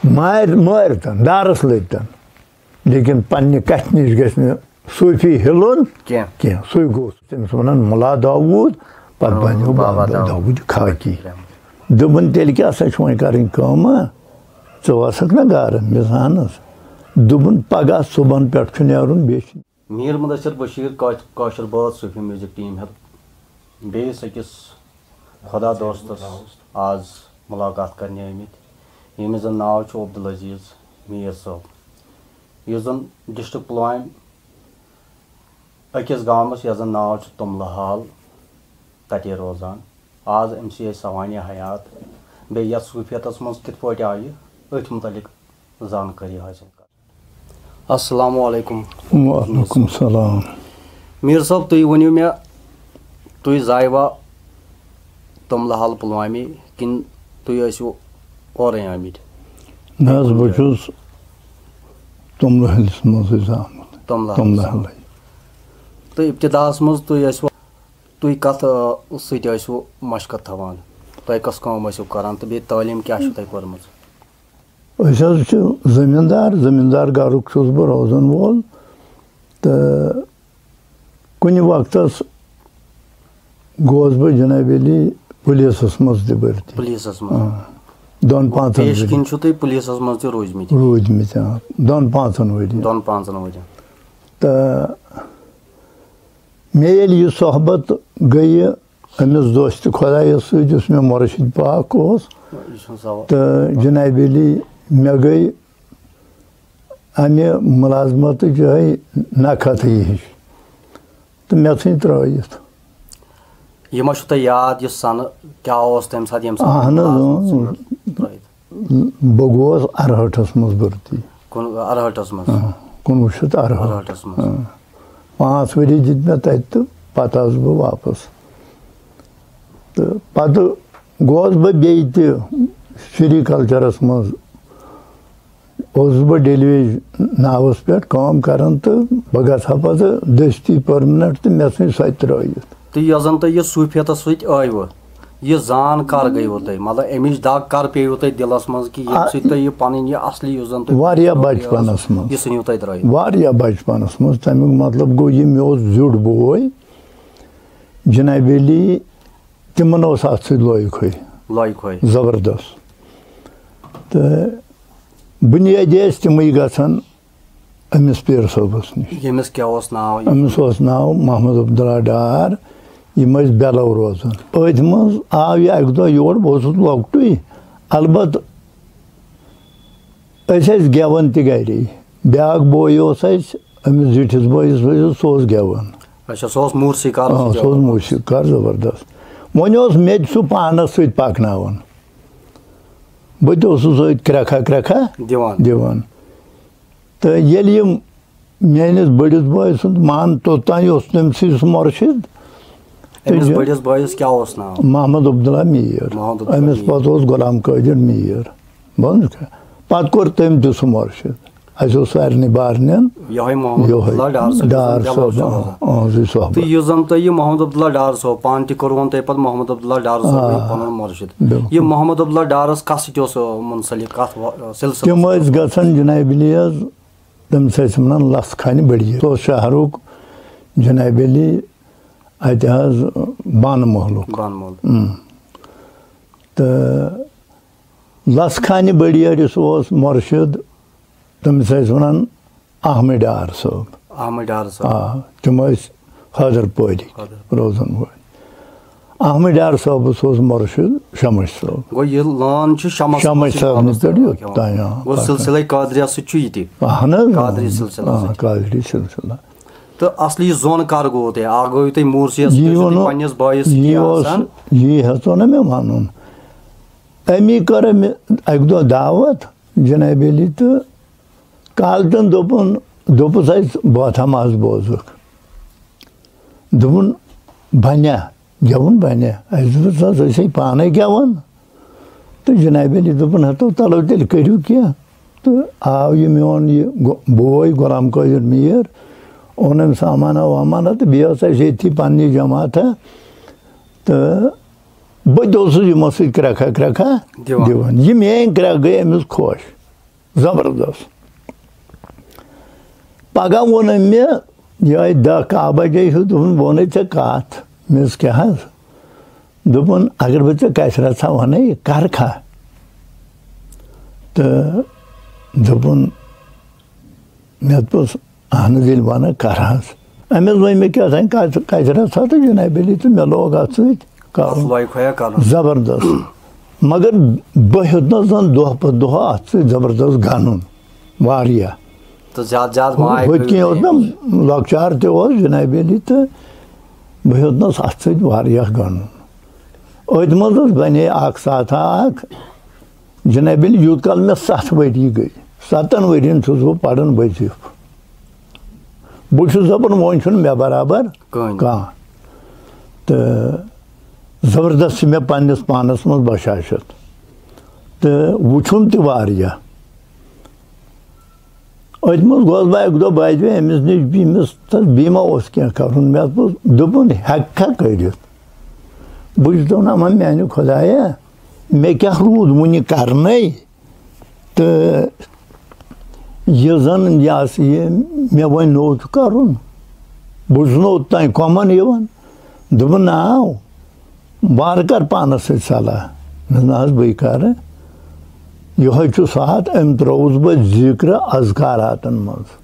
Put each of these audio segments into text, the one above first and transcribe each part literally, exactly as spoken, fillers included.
مارِ مٲرۍتن، ڈارس لٔدۍتن، لیکن پننہِ کتھِ نِش گژھِ نہٕ صوٗفی ہِلُن کینٛہہ۔ کینٛہہ۔ سُے گوٚو تٔمِس ونان مُلا داوٗد، پتہٕ آ، بنیو بابا بابا داوٗد۔ داوٗد خاکی۔ دوٚپُن، "تیٚلہِ کیٛاہ سا چھِ وۄنۍ کرٕنۍ کٲم؟ ژٕ وسکھ نہ گرٕ؟" مےٚ زانس۔ دوٚپُن، "پگاہ صُبحن پٮ۪ٹھ چھُ نیرُن، بیٚیہِ چھُ۔" میٖر مُدثر بشیٖر کٲ-، کٲشُر بٲتھ صوٗفی میوٗزک ٹیٖم ہٮ۪تھ بیٚیِس أکِس خۄدا دوستس آز مُلاقات کرنہِ آمٕتۍ، ییٚمِس زن ناو چھُ عبدالعزیز میٖر صٲب، یُس زن ڈسٹرکٹ پُلوامہِ أکِس گامس، یتھ زن ناو چھُ تُملہٕ حال، تتے روزان۔ آز أمۍ سٕے أسۍ سوانح حیات، بیٚیہِ یتھ صوٗفیتس منٛز کِتھ پٲٹھۍ آو یہِ، أتھۍ مُتعلق زانکٲری حٲصِل کرٕنۍ۔ السلام علیکم۔ وعلیکم السلام۔ میٖر صٲب، تُہۍ ؤنِو مےٚ، تُہۍ زایوا تُملہٕ حال پُلوامہِ کِنہٕ تُہۍ ٲسِو اورَے آمٕتۍ؟ نہ حظ، بہٕ چھُس تُملہٕ حٲلِس منٛزٕے زامُت۔ تُملہٕ حٲلِس۔ تُملہٕ حالٕے۔ تہٕ ابتداہَس منٛز تُہۍ ٲسِو، تُہۍ کَتھ، آ، سۭتۍ ٲسِو مَشقت تھاوان؟ تۄہہِ کۄس کٲم ٲسِو کَران تہٕ بیٚیہِ تعلیٖم کیٛاہ چھُو تۄہہِ پٔرمٕژ؟ أسۍ حظ چھِ زٔمیٖندار، زٔمیٖندار گَرُک چھُس بہٕ روزَن وول۔ تہٕ کُنہِ وقتس گوس بہٕ جناب علی پُلیٖسس منٛز تہِ بھرتی۔ پُلیٖسس منٛز؟ آ، دۄن پانٛژن پیش ؤرین۔ کِنۍ چھِو تُہۍ پُلیٖسس منٛز تہِ روٗدمٕتۍ؟ روٗدمٕتۍ، آ، دۄن پانٛژن ؤرین۔ دۄن پانٛژن ؤرین۔ تہٕ مےٚ ییٚلہِ یہِ صحبت گٔیہِ أمِس دوستِ خۄدایس سۭتۍ، یُس مےٚ مُرشِد پاک اوس، یہِ چھُنہٕ سوال۔ تہٕ جناب علی، مےٚ گٔے امہِ مُلازمتٕچ یِہے نکھتٕے ہِش، تہٕ مےٚ ژھٕنۍ ترٲوِتھ۔ یہِ ما چھُو تۄہہِ یاد، یُس سنہٕ کیٛاہ اوس تَمہِ ساتہٕ، ییٚمہِ ساتہٕ اہن حظ، مُلازمت اۭں۔ ژھٕنِو ترٲوِتھ؟ بہٕ گوس ارہٲٹھس منٛز بھرتی۔ کُن-، ارہٲٹھس منٛز؟ اۭں، کُنوُہ شیٚتھ ارہٲٹھ۔ ارہٲٹھس منٛز۔ اۭں۔ پانٛژھ ؤری دِتۍ مےٚ تَتہِ تہٕ پتہٕ آس بہٕ واپس۔ تہٕ پتہٕ گوس بہٕ بیٚیہِ تہِ سِری کلچرس منٛز۔ اوسُس بہٕ ڈیلی ویج ناوس پٮ۪ٹھ کٲم کران تہٕ بہٕ گژھٕ ہا پتہٕ دٔستی پٔرمننٹ تہٕ مےٚ ژھٕنۍ سۄ تہِ ترٲوِتھ۔ تہٕ یۄس زن تۄہہِ یہِ صوٗفیتس سۭتۍ ٲیوٕ، یہِ زان کر گٔیوٕ تۄہہِ؟ مطلب، امِچ دگ کر پیٚیوٕ تۄہہِ دِلس منٛز کہِ ییٚمہِ آ، سۭتۍ تۄہہِ یہِ پنٕنۍ یہِ اصلی یُس زن تۄہہِ واریاہ صوٗفیت ٲس، بچپنس منٛز۔ یہِ ژھٕنِو تۄہہِ ترٲوِتھ؟ واریاہ بچپنس منٛز۔ تمیُک مطلب گوٚو، یہِ مےٚ اوس زیُٹھ بوے جناب علی، تِمن اوس اتھ سۭتۍ لویہِ کھوے۔ لویہِ کھوے۔ زبردست۔ تہٕ بُنیٲدی ٲسۍ تِمٕے گژھان أمِس پیٖر صٲبَس نِش۔ ییٚمِس کیٛاہ اوس ناو؟ أمِس اوس ناو محمد عبداللہ ڈار۔ یِم ٲسۍ بیلو روزان۔ أتھۍ منٛز آو یہِ اَکہِ دۄہ یور، بہٕ اوسُس لۄکٹُے۔ البتہٕ أسۍ ٲسۍ گٮ۪وان تہِ گَرے۔ بیٛاکھ بوے اوس اَسہِ، أمِس زِٹھِس بٲیِس، سُہ اوس گٮ۪وان۔ اچھا، سُہ اوس موسیقار، آ، سُہ سُہ اوس گٮ۪وان۔ موسیقار زبردست۔ وۄنۍ اوس مےٚ تہِ سُہ پانَس سۭتۍ پَکناوان۔ بہٕ تہِ اوسُس أتھۍ کرٛٮ۪کھا کرٛٮ۪کھا دِوان۔ دِوان۔ تہٕ ییٚلہِ یِم میٛٲنِس بٔڑِس بٲے سُنٛد مان توٚتام اوس تٔمۍ سٕے سُہ مُرشِد۔ تہٕ أمِس یہِ بٔڑِس بٲیِس کیٛاہ اوس ناو؟ محمد عبداللہ میٖر۔ محمد عبداللہ أمِس میٖر۔ پَتہٕ اوس غلام قٲدِر میٖر۔ بوزُکھا؟ پَتہٕ کوٚر تٔمۍ تہِ سُہ مُرشِد۔ اَسہِ اوس سارنٕے بارنٮ۪ن یِہوٚے محمد یِہوٚے عبداللہ ڈار صٲب، یُس زَن ڈار بیلو صٲب، روزان۔ آ، آ، زٕے صٲب۔ تہٕ یُس زَن تۄہہِ یہِ محمد عبداللہ ڈار صٲب پانہٕ تہِ کوٚروُن تۄہہِ پَتہٕ محمد عبداللہ ڈار صٲبٕے آ، پَنُن مُرشِد۔ بِلکُل۔ یہِ محمد عبداللہ ڈارَس کَس سۭتۍ اوس، آ، مُنسلِق؟ کَتھ وا-، سِلسِلَس تِم منٛز؟ ٲسۍ گژھان جناب علی حظ، تٔمِس ٲسۍ وَنان لَژھ خانہِ بٔڑیٖر۔ سُہ اوس شہرُک جناب علی، اَتہِ حظ بانہٕ محلُک۔ بانہٕ محلُک۔ اۭں۔ تہٕ لَژھ خانہِ بٔڑیٖر یُس اوس مُرشِد، تٔمِس ٲسۍ وَنان احمد ڈار صٲب۔ احمد ڈار صٲب۔ آ، تِم ٲسۍ حٲدر پورِکۍ حٲدر۔ روزَن وٲلۍ۔ احمد ڈار صٲبَس اوس مُرشِد شمس صٲب۔ گوٚو یہِ لان چھِ شمس شمس صٲبنہِ صٲبَس پٮ۪ٹھ پٮ۪ٹھ یوٚت یِوان۔ تام، آ، گوٚو پَتہٕ۔ سلسلے قادریہ سۭتۍ چھُ یہِ تہِ۔ اہن حظ، قادری آ، سلسلہٕ آ، سۭتۍ۔ قادری سلسلہٕ۔ تہٕ اصلی زوٚن کر گوٚو تۄہہِ؟ اکھ گوٚو تۄہہِ موسیَس یی پٮ۪ٹھ ووٚنُو، پننِس بٲیِس یی سۭتۍ اوس، آسان۔ یی ہیٚژو نہ مےٚ وَنُن۔ أمی کٔر أمۍ اَکہِ دۄہ دعوت جناب علی تہٕ کالہٕ تن دوٚپُن، دوٚپُس اَسہِ، بہٕ تھاوٕ مَس بوزُکھ۔ دوٚپُن، بَنیٛا؟ گٮ۪وُن بَنیٛا؟ اَسہِ دوٚپُس، حظ، أسۍ ہے پانَے گٮ۪وان۔ تہٕ جناب علی دوٚپُن، ہَتو تَلو تیٚلہِ کٔرِو کینٛہہ۔ تہٕ آو یہِ میون یہِ گو-، بوے غلام قٲدِر میٖر، اوٚن أمۍ سامانہ وامانہ تہٕ بیٚیہِ ٲس اَسہِ ییٚتھی پنٛنی جماعتہ۔ تہٕ بہٕ تہِ اوسُس یِمو سۭتۍ کرٛٮ۪کھا کرٛٮ۪کھا دِوان۔ دِوان۔ یہِ میٛٲنۍ کرٛٮ۪کھ گٔے أمِس خۄش۔ زبردست۔ پگاہ ووٚن أمۍ مےٚ، یِہوٚے دَہ کاہ بجے ہیوٗ، دوٚپُن، "ووٚنُے ژےٚ کَتھ؟" مےٚ دوٚپُس، "کیٛاہ حظ؟" دوٚپُن، "اگر بہٕ ژےٚ کَتھِ رَژھا وَنَے، یہِ کَرکھا؟" تہٕ دوٚپُن، مےٚ دوٚپُس، "اہن حظ، ییٚلہِ وَنَکھ کَرٕ حظ۔" أمِس ووٚن مےٚ کیٛاہ تام کَتھِ، کَتھِ رَژھا تہٕ جنابِ عٲلی تہٕ مےٚ لوگ اَتھ سۭتۍ کَرُن۔ اَتھ لایق ہا کَرُن۔ زبردست۔ مگر بہٕ ہیوٚت نہٕ زَن دۄہ پَتہٕ دۄہ اَتھ سۭتۍ زبردست گَنُن۔ واریاہ۔ تہٕ زیادٕ زیادٕ ماے ہُتھ کٔرِو کِنۍ اوس تُہۍ مےٚ أمِس۔ لۄکچار تہِ اوس جنابِ عٲلی تہٕ بہٕ ہیوٚتنَس اَتھ سۭتۍ واریاہ گَنُن۔ أتھۍ منٛز حظ بَنے اَکھ ساتھا اَکھ، جنابِ عٲلی، یوٗت کال مےٚ سَتھ ؤری گٔے، سَتَن ؤرِین چھُس بہٕ پَران وظیٖفہٕ۔ بہٕ چھُس دَپان، وۄنۍ چھُنہٕ مےٚ برابر کٕہٕنۍ۔ کانٛہہ۔ تہٕ زبردست چھِ مےٚ پنٛنِس پانَس منٛز بشاشت۔ تہٕ وٕچھُم تہِ واریاہ۔ أتھۍ منٛز گوس بہٕ اَکہِ دۄہ بایدوے أمِس نِش، بیٚمِس، تَس بیٚیہِ ما اوس کینٛہہ کَرُن؟ مےٚ دوٚپُس، دوٚپُن، "ہٮ۪ککھا کٔرِتھ؟" بہٕ چھُس دَپان، "اَما میٛانہِ خۄدایا، مےٚ کیٛاہ روٗد وُنہِ کَرنَے؟" تہٕ یہِ زَن، یہِ ہسا یہِ مےٚ وۄنۍ نوٚو چھُ کَرُن، بہٕ چھُس نہٕ اوٚتام کۄمَن یِوان۔ دوٚپُن، "ناو، وارٕ کر پانَس سۭتۍ صلاح۔" مےٚ نہ حظ، بٕے کَرٕ۔ یِہوٚے چھُ سُہ ہَتھ، أمۍ ترٛووُس بہٕ ذِکرٕ اذکاراتَن منٛز۔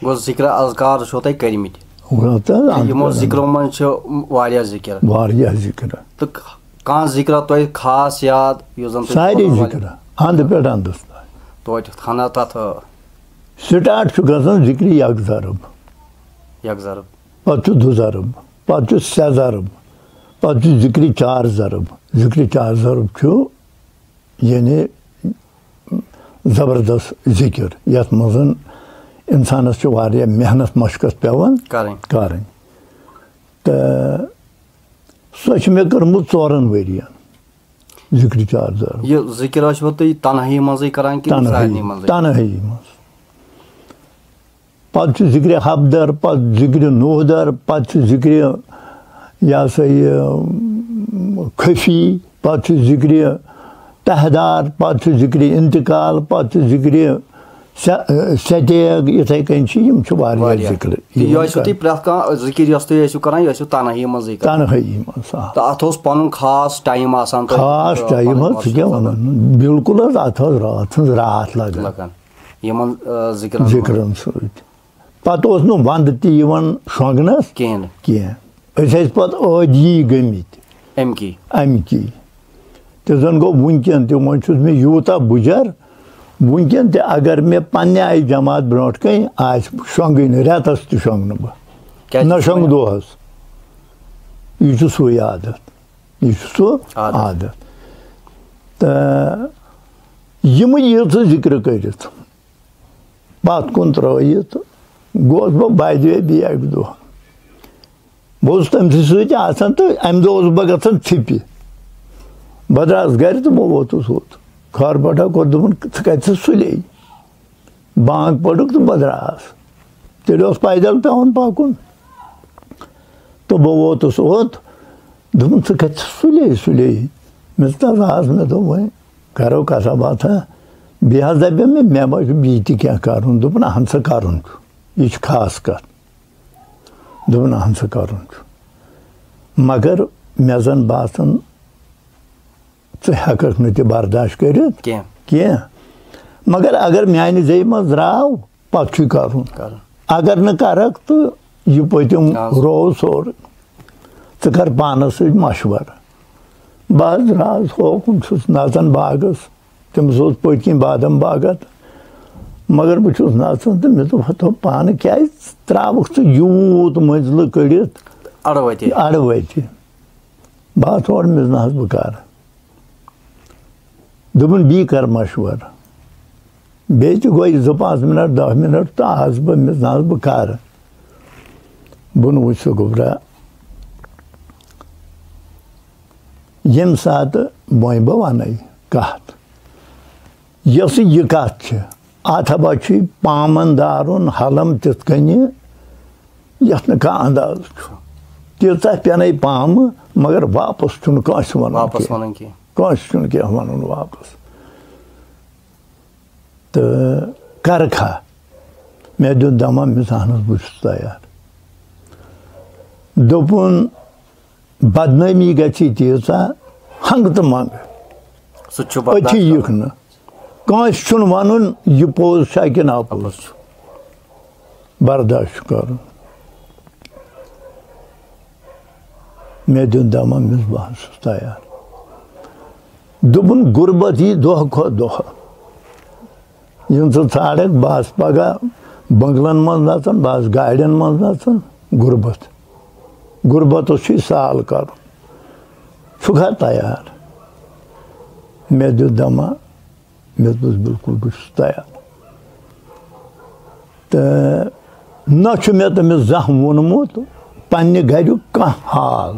گوٚو، ذِکرٕ اذکار چھُو تۄہہِ کٔرمٕتۍ؟ وَلہٕ تہٕ تہٕ یِمو اَنٛدٕ ذِکرو منٛز چھِ واریاہ ذِکر۔ واریاہ ذِکرٕ۔ تہٕ کانٛہہ ذِکرا تۄہہِ خاص یاد، یُس زَن تُہۍ سارے پَنُن وَنہِ؟ ذِکرٕ، اَنٛدٕ پٮ۪ٹھ اَنٛدَس تام۔ توتہِ ہنا تَتھ، آ۔ سٹارٹ چھُ گژھان ذِکرِ یک ضرب۔ یک ضرب۔ پَتہٕ چھُ دُ ضرب، پَتہٕ چھُ سہ ضرب، پَتہٕ چھُ ذِکرِ چار ضرب۔ ذِکرِ چار ضرب چھُ، یعنی، زبردست ذِکر، یَتھ منٛز اِنسانَس چھِ واریاہ محنت مشقت پٮ۪وان کَرٕنۍ۔ کَرٕنۍ۔ تہٕ سۄ چھِ مےٚ کٔرمٕژ ژورَن ؤرِین، ذِکرِ چار ضرب۔ یہِ ذِکر ٲسِوا تُہۍ تنہٲیی منٛزٕے کران کِنہٕ تنہٲیی، سارنٕے منٛزٕے؟ تنہٲیی منٛز۔ پتہٕ چھُ ذِکرِ حبدر، پتہٕ ذِکرِ نوحدر، پتہٕ چھُ ذِکرِ، یہِ ہسا یہِ، خفی، پتہٕ چھُ ذِکرِ تہدار، پتہٕ چھُ ذِکرِ انتقال، پتہٕ چھُ ذِکرِ سہ-، سیتیگ، یِتھَے کٔنۍ چھِ، یِم چھِ واریاہ واریاہ۔ ذِکرٕ تہٕ یہِ یِوان ٲسِو تُہۍ کرنہٕ۔ پرٛٮ۪تھ کانٛہہ ذِکِر یۄس تُہۍ ٲسِو کران، یہِ ٲسِو تنہٲیی منٛزٕے کران؟ تنہٲیی منٛز، آ۔ تہٕ اَتھ اوس پنُن خاص ٹایم آسان تۄہہِ، خاص آ، ٹایم پنٕنۍ حظ، ژٕ کیٛاہ وَنان؟ بِلکُل حظ، اَتھ ٲس راتھ ہٕنٛز راتھ لگان۔ لگان۔ یِمن، آ، ذِکرن منٛز۔ ذِکرن سۭتۍ۔ پتہٕ اوس نہٕ ونٛدٕ تہِ یِوان شۄنٛگنس کِہیٖنۍ۔ کینٛہہ۔ أسۍ ٲسۍ پتہٕ عٲدی گٔمٕتۍ۔ اَمہِ کی۔ اَمہِ کی۔ تہٕ زن گوٚو وٕنکٮ۪ن تہِ، وۄنۍ چھُس مےٚ یوٗتاہ بُجر، وٕنکٮ۪ن تہِ اگر مےٚ پننہِ آیہِ جماعت برونٛٹھ کَنۍ آسہِ، شۄنٛگٕے نہٕ، رٮ۪تس تہِ شۄنٛگہٕ نہٕ بہٕ۔ کیٛازِ نہ چھُ شۄنٛگہٕ وۄنۍ دۄہس۔ یہِ چھُ سُے عادت۔ یہِ چھُ سُہ عادت۔ عادت۔ تہٕ یِمہٕ ییٖژٕ ذِکرٕ کٔرِتھ، پَتھ کُن ترٲیِتھ گوس بہٕ بَدِ بیٚیہِ اَکہِ دۄہ۔ بہٕ اوسُس تٔمۍ سٕے سۭتۍ آسان تہٕ اَمہِ دۄہ اوسُس بہٕ گژھان ژھِپہِ۔ بہٕ درٛاس گَرِ تہٕ بہٕ ووتُس ہوٚت۔ خارپَٹھا کوٚر، دوٚپُن، "ژٕ کَتہِ چھَس سُلے؟" بانٛگ پٔرٕکھ تہٕ بہٕ درٛاس۔ تیٚلہِ اوس پیدل پٮ۪وان پَکُن۔ تہٕ بہٕ ووتُس اوٚت، دوٚپُن، "ژٕ کَتہِ چھَس سُلے سُلے؟" مےٚ دوٚپُس، "تَس آز مےٚ دوٚپ وۄنۍ کَرو کَتھا باتھا۔" بیٚیہِ حظ دَپیو مےٚ، "مےٚ ما چھُ بیٚیہِ تہِ کینٛہہ کَرُن؟" دوٚپُن، "اَہَن سا، کَرُن چھُ، یہِ چھِ خاص کَتھ۔" دوٚپُن، "اَہَن سا، کَرُن چھُ، مگر مےٚ زَن باسان، ژٕ ہٮ۪کَکھ نہٕ تہِ برداشت کٔرِتھ کینٛہہ۔ کینٛہہ۔ مگر اگر میٛانہِ زیٚیہِ منٛز درٛاو، پَتہٕ چھُے کَرُن۔ کَرُن۔ اگر نہٕ کَرَکھ تہٕ یہِ پٔتِم آز۔ روو سورُے۔ ژٕ کَر پانَس سۭتۍ مَشوَرٕ۔" بہٕ حظ درٛاس ہوکُن، چھُس نَژان باغَس۔ تٔمِس اوس پٔتۍ کِنۍ بادام باغ اَتھ۔ مگر بہٕ چھُس نَژان تہٕ مےٚ دوٚپ، "ہَتو پانہٕ کیٛازِ ترٛاوَکھ ژٕ یوٗت مٔنٛزلہٕ کٔڑِتھ اَڑٕ وَتہِ۔ اَڑٕ وَتہِ؟" بہٕ ہا تھوڑ مےٚ نہ حظ بہٕ کَرٕ۔ دوٚپُن، "بیٚیہِ کَر مَشوَرٕ۔" بیٚیہِ تہِ گوٚو یہِ زٕ پانٛژھ مِنَٹ، دَہ مِنَٹ تہٕ آس بہٕ، مےٚ نہ حظ بہٕ کَرٕ۔ بہٕ نہٕ وٕچھ سُہ گوٚبرا۔ ییٚمہِ ساتہٕ وۄنۍ بہٕ وَنَے کَتھ، یۄسہٕ یہِ کَتھ چھِ، اَتھ ہا چھُے پامَن دارُن حلم تِتھ کٔنہِ، یَتھ نہٕ کانٛہہ انداز چھُ۔ تیٖژاہ پٮ۪نَے پامہٕ، مگر واپس چھُنہٕ کٲنٛسہِ وَنُن واپس کینٛہہ۔ وَنُن کینٛہہ۔ کٲنٛسہِ چھُنہٕ کینٛہہ وَنُن واپس۔ تہٕ کرکھا۔ مےٚ دیُت دما، مےٚ دوٚپُس، اہن حظ، بہٕ چھُس تیار۔ دوٚپُن، بدنٲمی گژھی تیٖژاہ، ہنٛگہٕ تہٕ منٛگہٕ۔ سُہ تہِ چھُ برداش أتھی کرُن۔ یِکھ نہٕ۔ کٲنٛسہِ چھُنہٕ وَنُن، یہِ پوٚز چھا کِنہٕ اَپُز۔ اَپُز چھُ۔ برداش چھُ کَرُن۔ مےٚ دیُت دَما، مےٚ دوٚپُس، بہٕ حظ چھُس تیار۔ دوٚپُن، غُربت یی دۄہ کھۄتہٕ دۄہ۔ یِم ژٕ ژھانٛڈکھ، بہٕ آسہٕ پگاہ بنگلن منٛز نژان، بہٕ آسہٕ گاڑٮ۪ن منٛز نژان۔ غُربت، غُربتس چھُے سال کرُن۔ چھُکھا تیار؟ مےٚ دیُت دما، مےٚ دوٚپُس، بِلکُل، بہٕ چھُس تیار۔ تہٕ نہ چھُ مےٚ تٔمِس زانٛہہ ووٚنمُت پننہِ گریُک کانٛہہ حال۔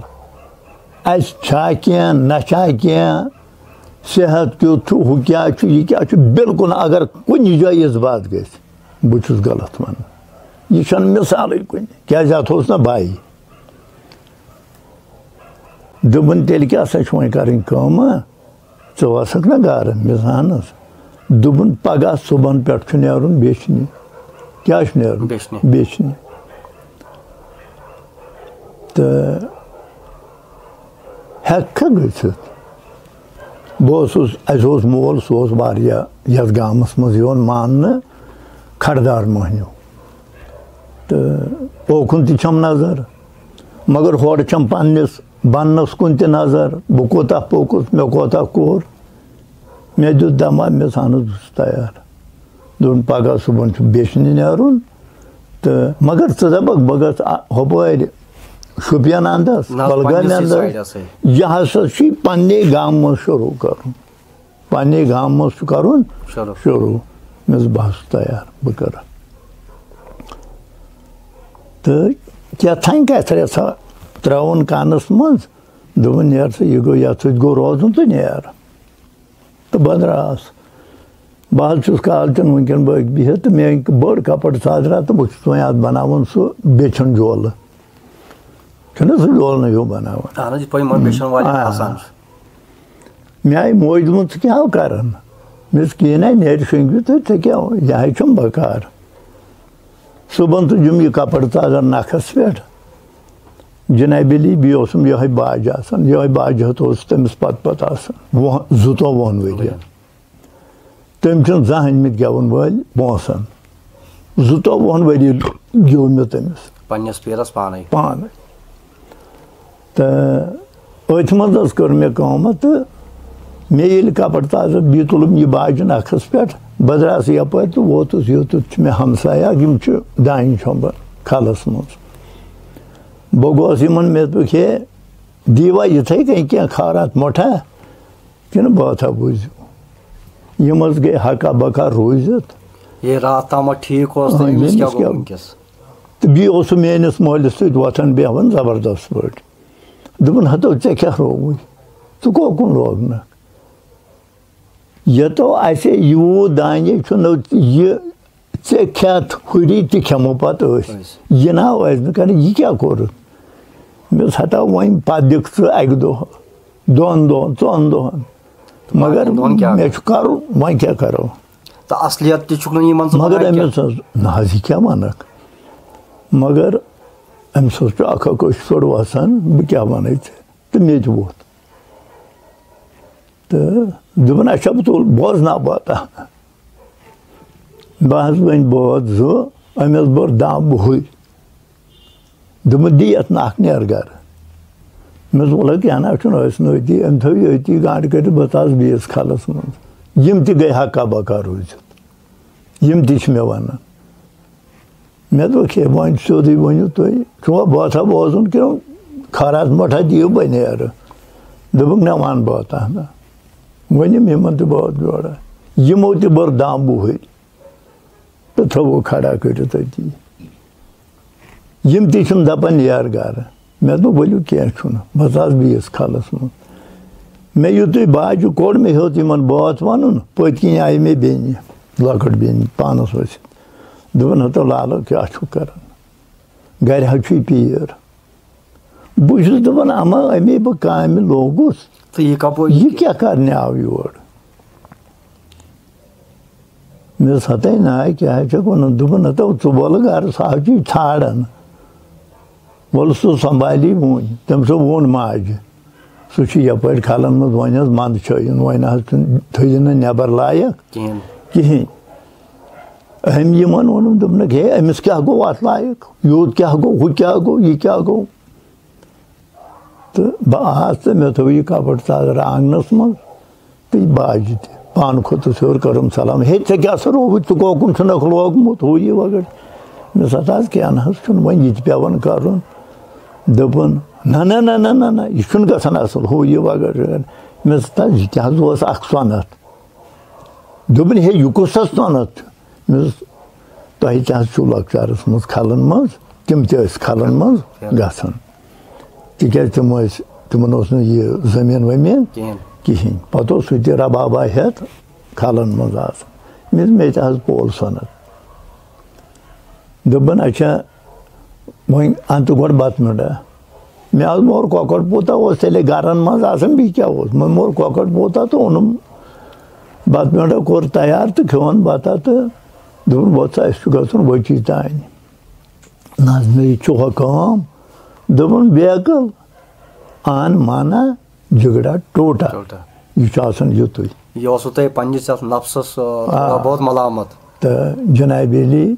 اَسہِ چھا کینٛہہ، نہ چھا کینٛہہ، صحت کیُتھ چھُ، ہُہ کیٛاہ چھُ، یہِ کیٛاہ چھُ، بِلکُل نہٕ۔ اگر کُنہِ جایہِ یِژھ بات گژھِ، بہٕ چھُس غلط وَنان۔ یہِ چھَنہٕ مِثالٕے کُنہِ، کیٛازِ اَتھ اوس نہ بھایی۔ دوٚپُن، تیٚلہِ کیٛاہ سا چھِ وۄنۍ کَرٕنۍ کٲم، ہا؟ ژٕ وَسَکھ نہ گَرٕ؟ مےٚ زانَس۔ دوٚپُن، پَگاہ صُبحَن پٮ۪ٹھ چھُ نیرُن بیٚچھنہِ۔ کیٛاہ چھُ نیرُن؟ بیٚچھنہِ۔ بیٚچھنہِ۔ تہٕ ہٮ۪ککھٕ گٔژھِتھ؟ بہٕ اوسُس، اَسہِ اوس مول، سُہ اوس واریاہ یَتھ گامَس منٛز یِوان ماننہٕ، کھڑدار مۄہنیو۔ تہٕ اوکُن تہِ چھَم نظر، مگر ہورٕ چھَم پنٛنِس بننَس کُن تہِ نظر، بہٕ کوٗتاہ پوٚکُس، مےٚ کوٗتاہ کوٚر۔ مےٚ دیُت دَما، مےٚ ژھانُس، بہٕ چھُس تیار۔ دوٚپُن، پگاہ صُبحَن چھُ بیٚچھنہِ نیرُن، تہٕ مگر ژٕ دَپَکھ، بہٕ گژھٕ آ-، ہُپٲرۍ شُپین اَندَس، نہ حظ، کۄلگامہِ پنٛنِسٕے اَندَس۔ سایڈَسٕے۔ یہِ ہسا چھُے پنٛنے گامہٕ منٛز شروٗع کَرُن۔ پنٛنے گامہٕ منٛز چھُ کَرُن شروٗع۔ شروٗع۔ مےٚ دوٚپُس، بہٕ حظ چھُس تیار، بہٕ کَرٕ۔ تہٕ کیٛاہ تھانۍ کَتھِ رَژھا ترٛٲوٕن کَنَس منٛز، دوٚپُن، نیر سا، یہِ گوٚو، یَتھ سۭتۍ گوٚو روزُن تہٕ نیر۔ تہٕ بہٕ درٛاس۔ بہٕ حظ چھُس کالچَن وٕنکٮ۪ن بٲگۍ بِہِتھ تہٕ مےٚ أنۍ بٔڑ کَپَر ژادرا تہٕ بہٕ چھُس وۄنۍ اَتھ بَناوان سُہ بیٚچھَن جولہٕ۔ چھُنہ سُہ جولہٕ ہیوٗ بَناوان؟ اہن حظ، یِتھ پٲٹھۍ یِمَن بیٚچھَن والٮ۪ن آ۔ آسان چھُ۔ مےٚ آیہِ موج دوٚپُن، ژٕ کیٛاہ ہو کَران؟ مےٚ دوٚپُس، کِہیٖنۍ نہ، نٮ۪رِ شۄنٛگِو تُہۍ، ژےٚ کیٛاہ ہو؟ یہِ ہَے چھُم بَکار۔ صُبحَن تُجُم یہِ کَپَر ژادر نَکھَس پٮ۪ٹھ۔ جنابِ علی، بیٚیہِ اوسُم یِہوٚے باجہِ آسان، یِہوٚے باجہِ ہَتھ اوس تٔمِس پَتہٕ پَتہٕ آسان، وُہ-، زٕتووُہَن ؤرِیَن۔ تٔمۍ چھِنہٕ زانٛہہ أنۍمٕتۍ گٮ۪وَن وٲلۍ پونٛسَن۔ زٕتووُہَن ؤرِیَن گیوٚو مےٚ تٔمِس۔ پنٛنِس پیٖرَس پانَے۔ پانَے۔ تہٕ أتھۍ منٛز حظ کٔر مےٚ کٲم تہٕ مےٚ ییٚلہِ کَپَر تازٕ بیٚیہِ تُلُم یہِ باجہِ نَکھَس پٮ۪ٹھ، بہٕ درٛاس یَپٲرۍ تہٕ ووتُس یوٚتَتھ چھِ مےٚ ہمسایہِ اَکھ، یِم چھِ دانہِ چھۄمبان کھَلَس منٛز۔ بہٕ گوس یِمَن، مےٚ دوٚپُکھ، ہے، دیٖوا یِتھَے کٔنۍ کینٛہہ خٲرات مۄٹھا؟ کِنہٕ بٲتھا بوٗزِو؟ یِم حظ گٔے ہَکا بَکا روٗزِتھ۔ یے راتھ تامَتھ ٹھیٖک اوس تہٕ آ، أمِس ییٚمِس کیٛاہ گوٚو کیٛاہ؟ وٕنکیٚس؟ تہٕ بیٚیہِ اوس سُہ میٛٲنِس مٲلِس سۭتۍ وۄتھان بیٚہوان زبردست پٲٹھۍ۔ دوٚپُن، ہَتو ژےٚ کیٛاہ رووُے؟ ژٕ کوکُن لوگنَکھ؟ یَتو اَسہِ یوٗت دانہِ چھُنہٕ یہِ ژےٚ کھٮ۪تھ ہُری تہِ کھٮ۪مو پَتہٕ أسۍ۔ أسۍ۔ یہِ نہ آو اَسہِ نہٕ کَرٕنۍ، یہِ کیٛاہ کوٚرُتھ؟ مےٚ دوٚپُس، ہَتا وۄنۍ پَتہٕ دِکھ ژٕ اَکہِ دۄہ، دۄن دۄہَن، ژۄن دۄہَن۔ مگر دۄن کیٛاہ مےٚ چھُ کَرُن، وۄنۍ کیٛاہ کَرو؟ تہٕ اَصلِیَت تہِ چھُکھ نہٕ یِمَن ژٕ مگر وَنان أمِس کینٛہہ۔ حظ، نہ حظ، یہِ کیٛاہ وَنَکھ؟ مگر أمِس حظ چھُ اَکھ اَکھ أچھ پھٔڑ وَسان، بہٕ کیٛاہ وَنَے ژےٚ؟ تہٕ مےٚ تہِ ووٚتھ۔ تہٕ دوٚپُن، اچھا، بہٕ تُل، بوزناو بہٕ اَتھ۔ بہٕ حظ وۄنۍ بٲژ زٕ، أمۍ حظ بٔر دَم وُہٕرۍ۔ دوٚپُن، دِ یَتھ نَکھ، نیر گَرٕ۔ مےٚ دوٚپُس، وَلہٕ کینٛہہ نہ حظ چھُنہٕ، ٲسۍ نہٕ أتی، أمۍ تھٲو یہِ أتی گنٛڈ کٔرِتھ، بہٕ ژاس بیٚیِس کھَلَس منٛز۔ یِم تہِ گٔے ہَکا بَکا روٗزِتھ۔ یِم تہِ چھِ مےٚ وَنان۔ مےٚ دوٚپ، ہے، وۄنۍ سیوٚدُے ؤنِو تُہۍ، چھُوا بٲتھا بوزُن کِنہٕ خٲرات مۄٹھا دِیِو بہٕ نیرٕ؟ دوٚپُکھ، نہ، وَن بٲتھا نہ۔ ؤنِم یِمَن تہِ بٲتھ جوڑا۔ یِمو تہِ بٔر دَم وُہٕرۍ تہٕ تھٲوٕکھ کھڑا کٔرِتھ أتی۔ یِم تہِ چھِم دَپان، یَر گَرٕ۔ مےٚ دوٚپ، ؤلِو، کینٛہہ چھُنہٕ، بہٕ ژاس بیٚیِس کھَلَس منٛز۔ مےٚ یُتھُے باجہِ کوٚڑ، مےٚ ہیوٚت یِمَن بٲتھ وَنُن، پٔتۍ کِنۍ آیہِ مےٚ بیٚنہِ، لۄکٕٹ بیٚنہِ، پانَس ؤسِتھ۔ دوٚپُن، ہَتو لالو، کیٛاہ چھُکھ کَران؟ گَرِ حظ چھُے پیٖر۔ بہٕ چھُس دَپان، اَما اَمے بہٕ کامہِ لوگُس، تہٕ یہِ کَپٲرۍ؟ یہِ کیٛاہ کَرنہِ آو یور؟ مےٚ دوٚپُس، "ہتے نا، کیٛاہ چھَکھ وَنان؟" دوٚپُن، "ہتا ژٕ وَلہٕ گَرٕ، سُہ ہا چھُے ژھانٛڈان۔ وَلہٕ سُہ سنبھالی وُنۍ۔" تٔمۍ سُہ ووٚن ماجہِ، "سُہ چھُ یَپٲرۍ کھلَن منٛز، وۄنۍ حظ منٛدچھٲیِن، وۄنۍ نہ حظ چھُنہٕ، تھٲیِن نہٕ نٮ۪بَر لایق کِہیٖنۍ۔ کِہیٖنۍ۔" أمۍ یِمَن ووٚنُم، دوٚپنَکھ، "ہے، أمِس کیٛاہ گوٚو اَتھ لایق؟ یوٗت کیٛاہ گوٚو؟ ہُہ کیٛاہ گوٚو؟ یہِ کیٛاہ گوٚو؟" تہٕ بہٕ آس تہٕ مےٚ تھوٚو یہِ کَبٲڈ ژادر آنٛگنَس منٛز تہٕ یہِ باجہِ تہِ۔ پانہٕ کھوٚتُس ہیوٚر، کٔرٕم سلام۔ "ہے، ژےٚ کیٛاہ سا رووُے؟ ژٕ کوکُن چھُنَکھ لوگمُت، ہُہ یہِ وغٲرٕ؟" مےٚ دوٚپُس، "اَدٕ حظ کینٛہہ نہ حظ چھُنہٕ، وۄنۍ یہِ تہِ پٮ۪وان کَرُن۔" دوٚپُن، "نہ، نہ، نہ، نہ، نہ، نہ، یہِ چھُنہٕ گژھان اَصٕل، ہُہ یہِ وغٲرٕ۔" مےٚ دوٚپُس، "تَس یہِ تہِ حظ اوس اَکھ سۄنَتھ۔" دوٚپُن، "ہے، یہِ کُس حظ سۄنَتھ چھُ؟" مےٚ دوٚپُس، "تۄہہِ تہِ حظ چھُو لۄکچارَس منٛز کھلَن منٛز، تِم تہِ ٲسۍ کھلَن منٛز گژھان۔ تِکیٛازِ تِم ٲسۍ، تِمَن اوس نہٕ یہِ زٔمیٖن ؤمیٖن کِہیٖنۍ۔ کِہیٖنۍ۔ پَتہٕ اوس سُہ تہِ ربابا ہٮ۪تھ کھلَن منٛز آسان۔ مےٚ، مےٚ تہِ حظ پول سۄنَتھ۔" دوٚپُن، "اچھا، وۄنۍ اَن تہٕ گۄڈٕ بَتہٕ میوٚنٛڈا۔" مےٚ حظ موٚر کۄکَر پوٗتا، اوس تیٚلہِ گَرَن منٛز آسان، بیٚیہِ کیٛاہ اوس؟ وۄنۍ موٚر کۄکَر پوٗتا تہٕ اوٚنُم بَتہٕ میوٚنٛڈا، کوٚر تیار تہٕ کھیوٚون بَتہ تہٕ دوٚپُن، "وۄتھ سا، اَسہِ چھُ گژھُن ؤچی تانۍ۔" نہ حظ، مےٚ یہِ چھُ ہۄ کٲم۔ دوٚپُن، "بیکل، آن مانا جھگڑا ٹوٹا۔" ٹوٹا۔ یہِ چھُ آسان یُتُے۔ یہِ اوسوٕ تۄہہِ پننِس یَتھ نفسَس، آ، تھوڑا بہت ملامت۔ تہٕ جناب علی،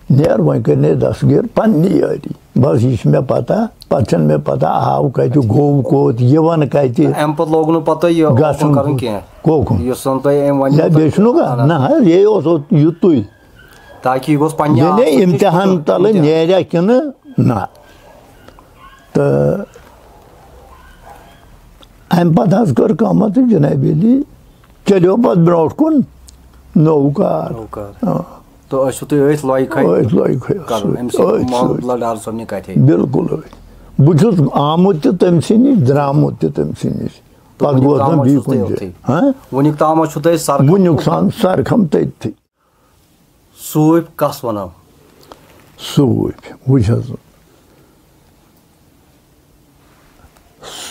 نیر وۄنۍ کٔرۍ نے دستگیر پننہِ یٲری۔ بس، یہِ چھِ مےٚ پتہ، پتہٕ چھَنہٕ مےٚ پتہ آو کتہِ، گوٚو کوٚت، یِوان کتہِ۔ اَمہِ پتہٕ لوگ نہٕ پتہٕ یہِ گژھُن اوکُن کرُن کوٚت؟ کینٛہہ۔ کوکُن؟ یُس زَن تۄہہِ أمۍ وَنیو یا تۄہہِ بیٚیہِ چھُنہٕ کانٛہہ؟ اَہَن۔ نہ حظ، یہِ اوس یُتُے۔ تاکہِ یہِ گوٚژھ پننہِ یعنی آسنٕچ امتحان تَلہٕ نیریا کِنہٕ نہ؟ تہٕ امہِ پتہٕ حظ کٔر کٲمہ تہٕ جناب علی چلیو پتہٕ برونٛٹھ کُن نوٚو کار۔ نوٚو کار۔ آ۔ تہٕ ٲسِو تُہۍ أتھۍ لۄیہِ کھے أتھۍ لۄیہِ کھے کران، سۭتۍ، أمۍ سٕنٛدِ أتھۍ محمد سۭتۍ۔ اللہ ڈار صٲبنہِ کتھے۔ بِلکُل أتھۍ۔ بہٕ چھُس آمُت تہِ تٔمۍ سٕے نِش، درٛامُت تہِ تٔمۍ سٕے نِش۔ تہٕ پتہٕ وُنیُک گوس نہٕ تامَتھ بیٚیہِ چھُس تُہۍ کُنہِ جایہِ۔ أتھٕے۔ ہا؟ وُنیُک تام سرکھم تٔتھی۔ صوٗفۍ کس ونو؟ صوٗفۍ، وٕچھ حظ،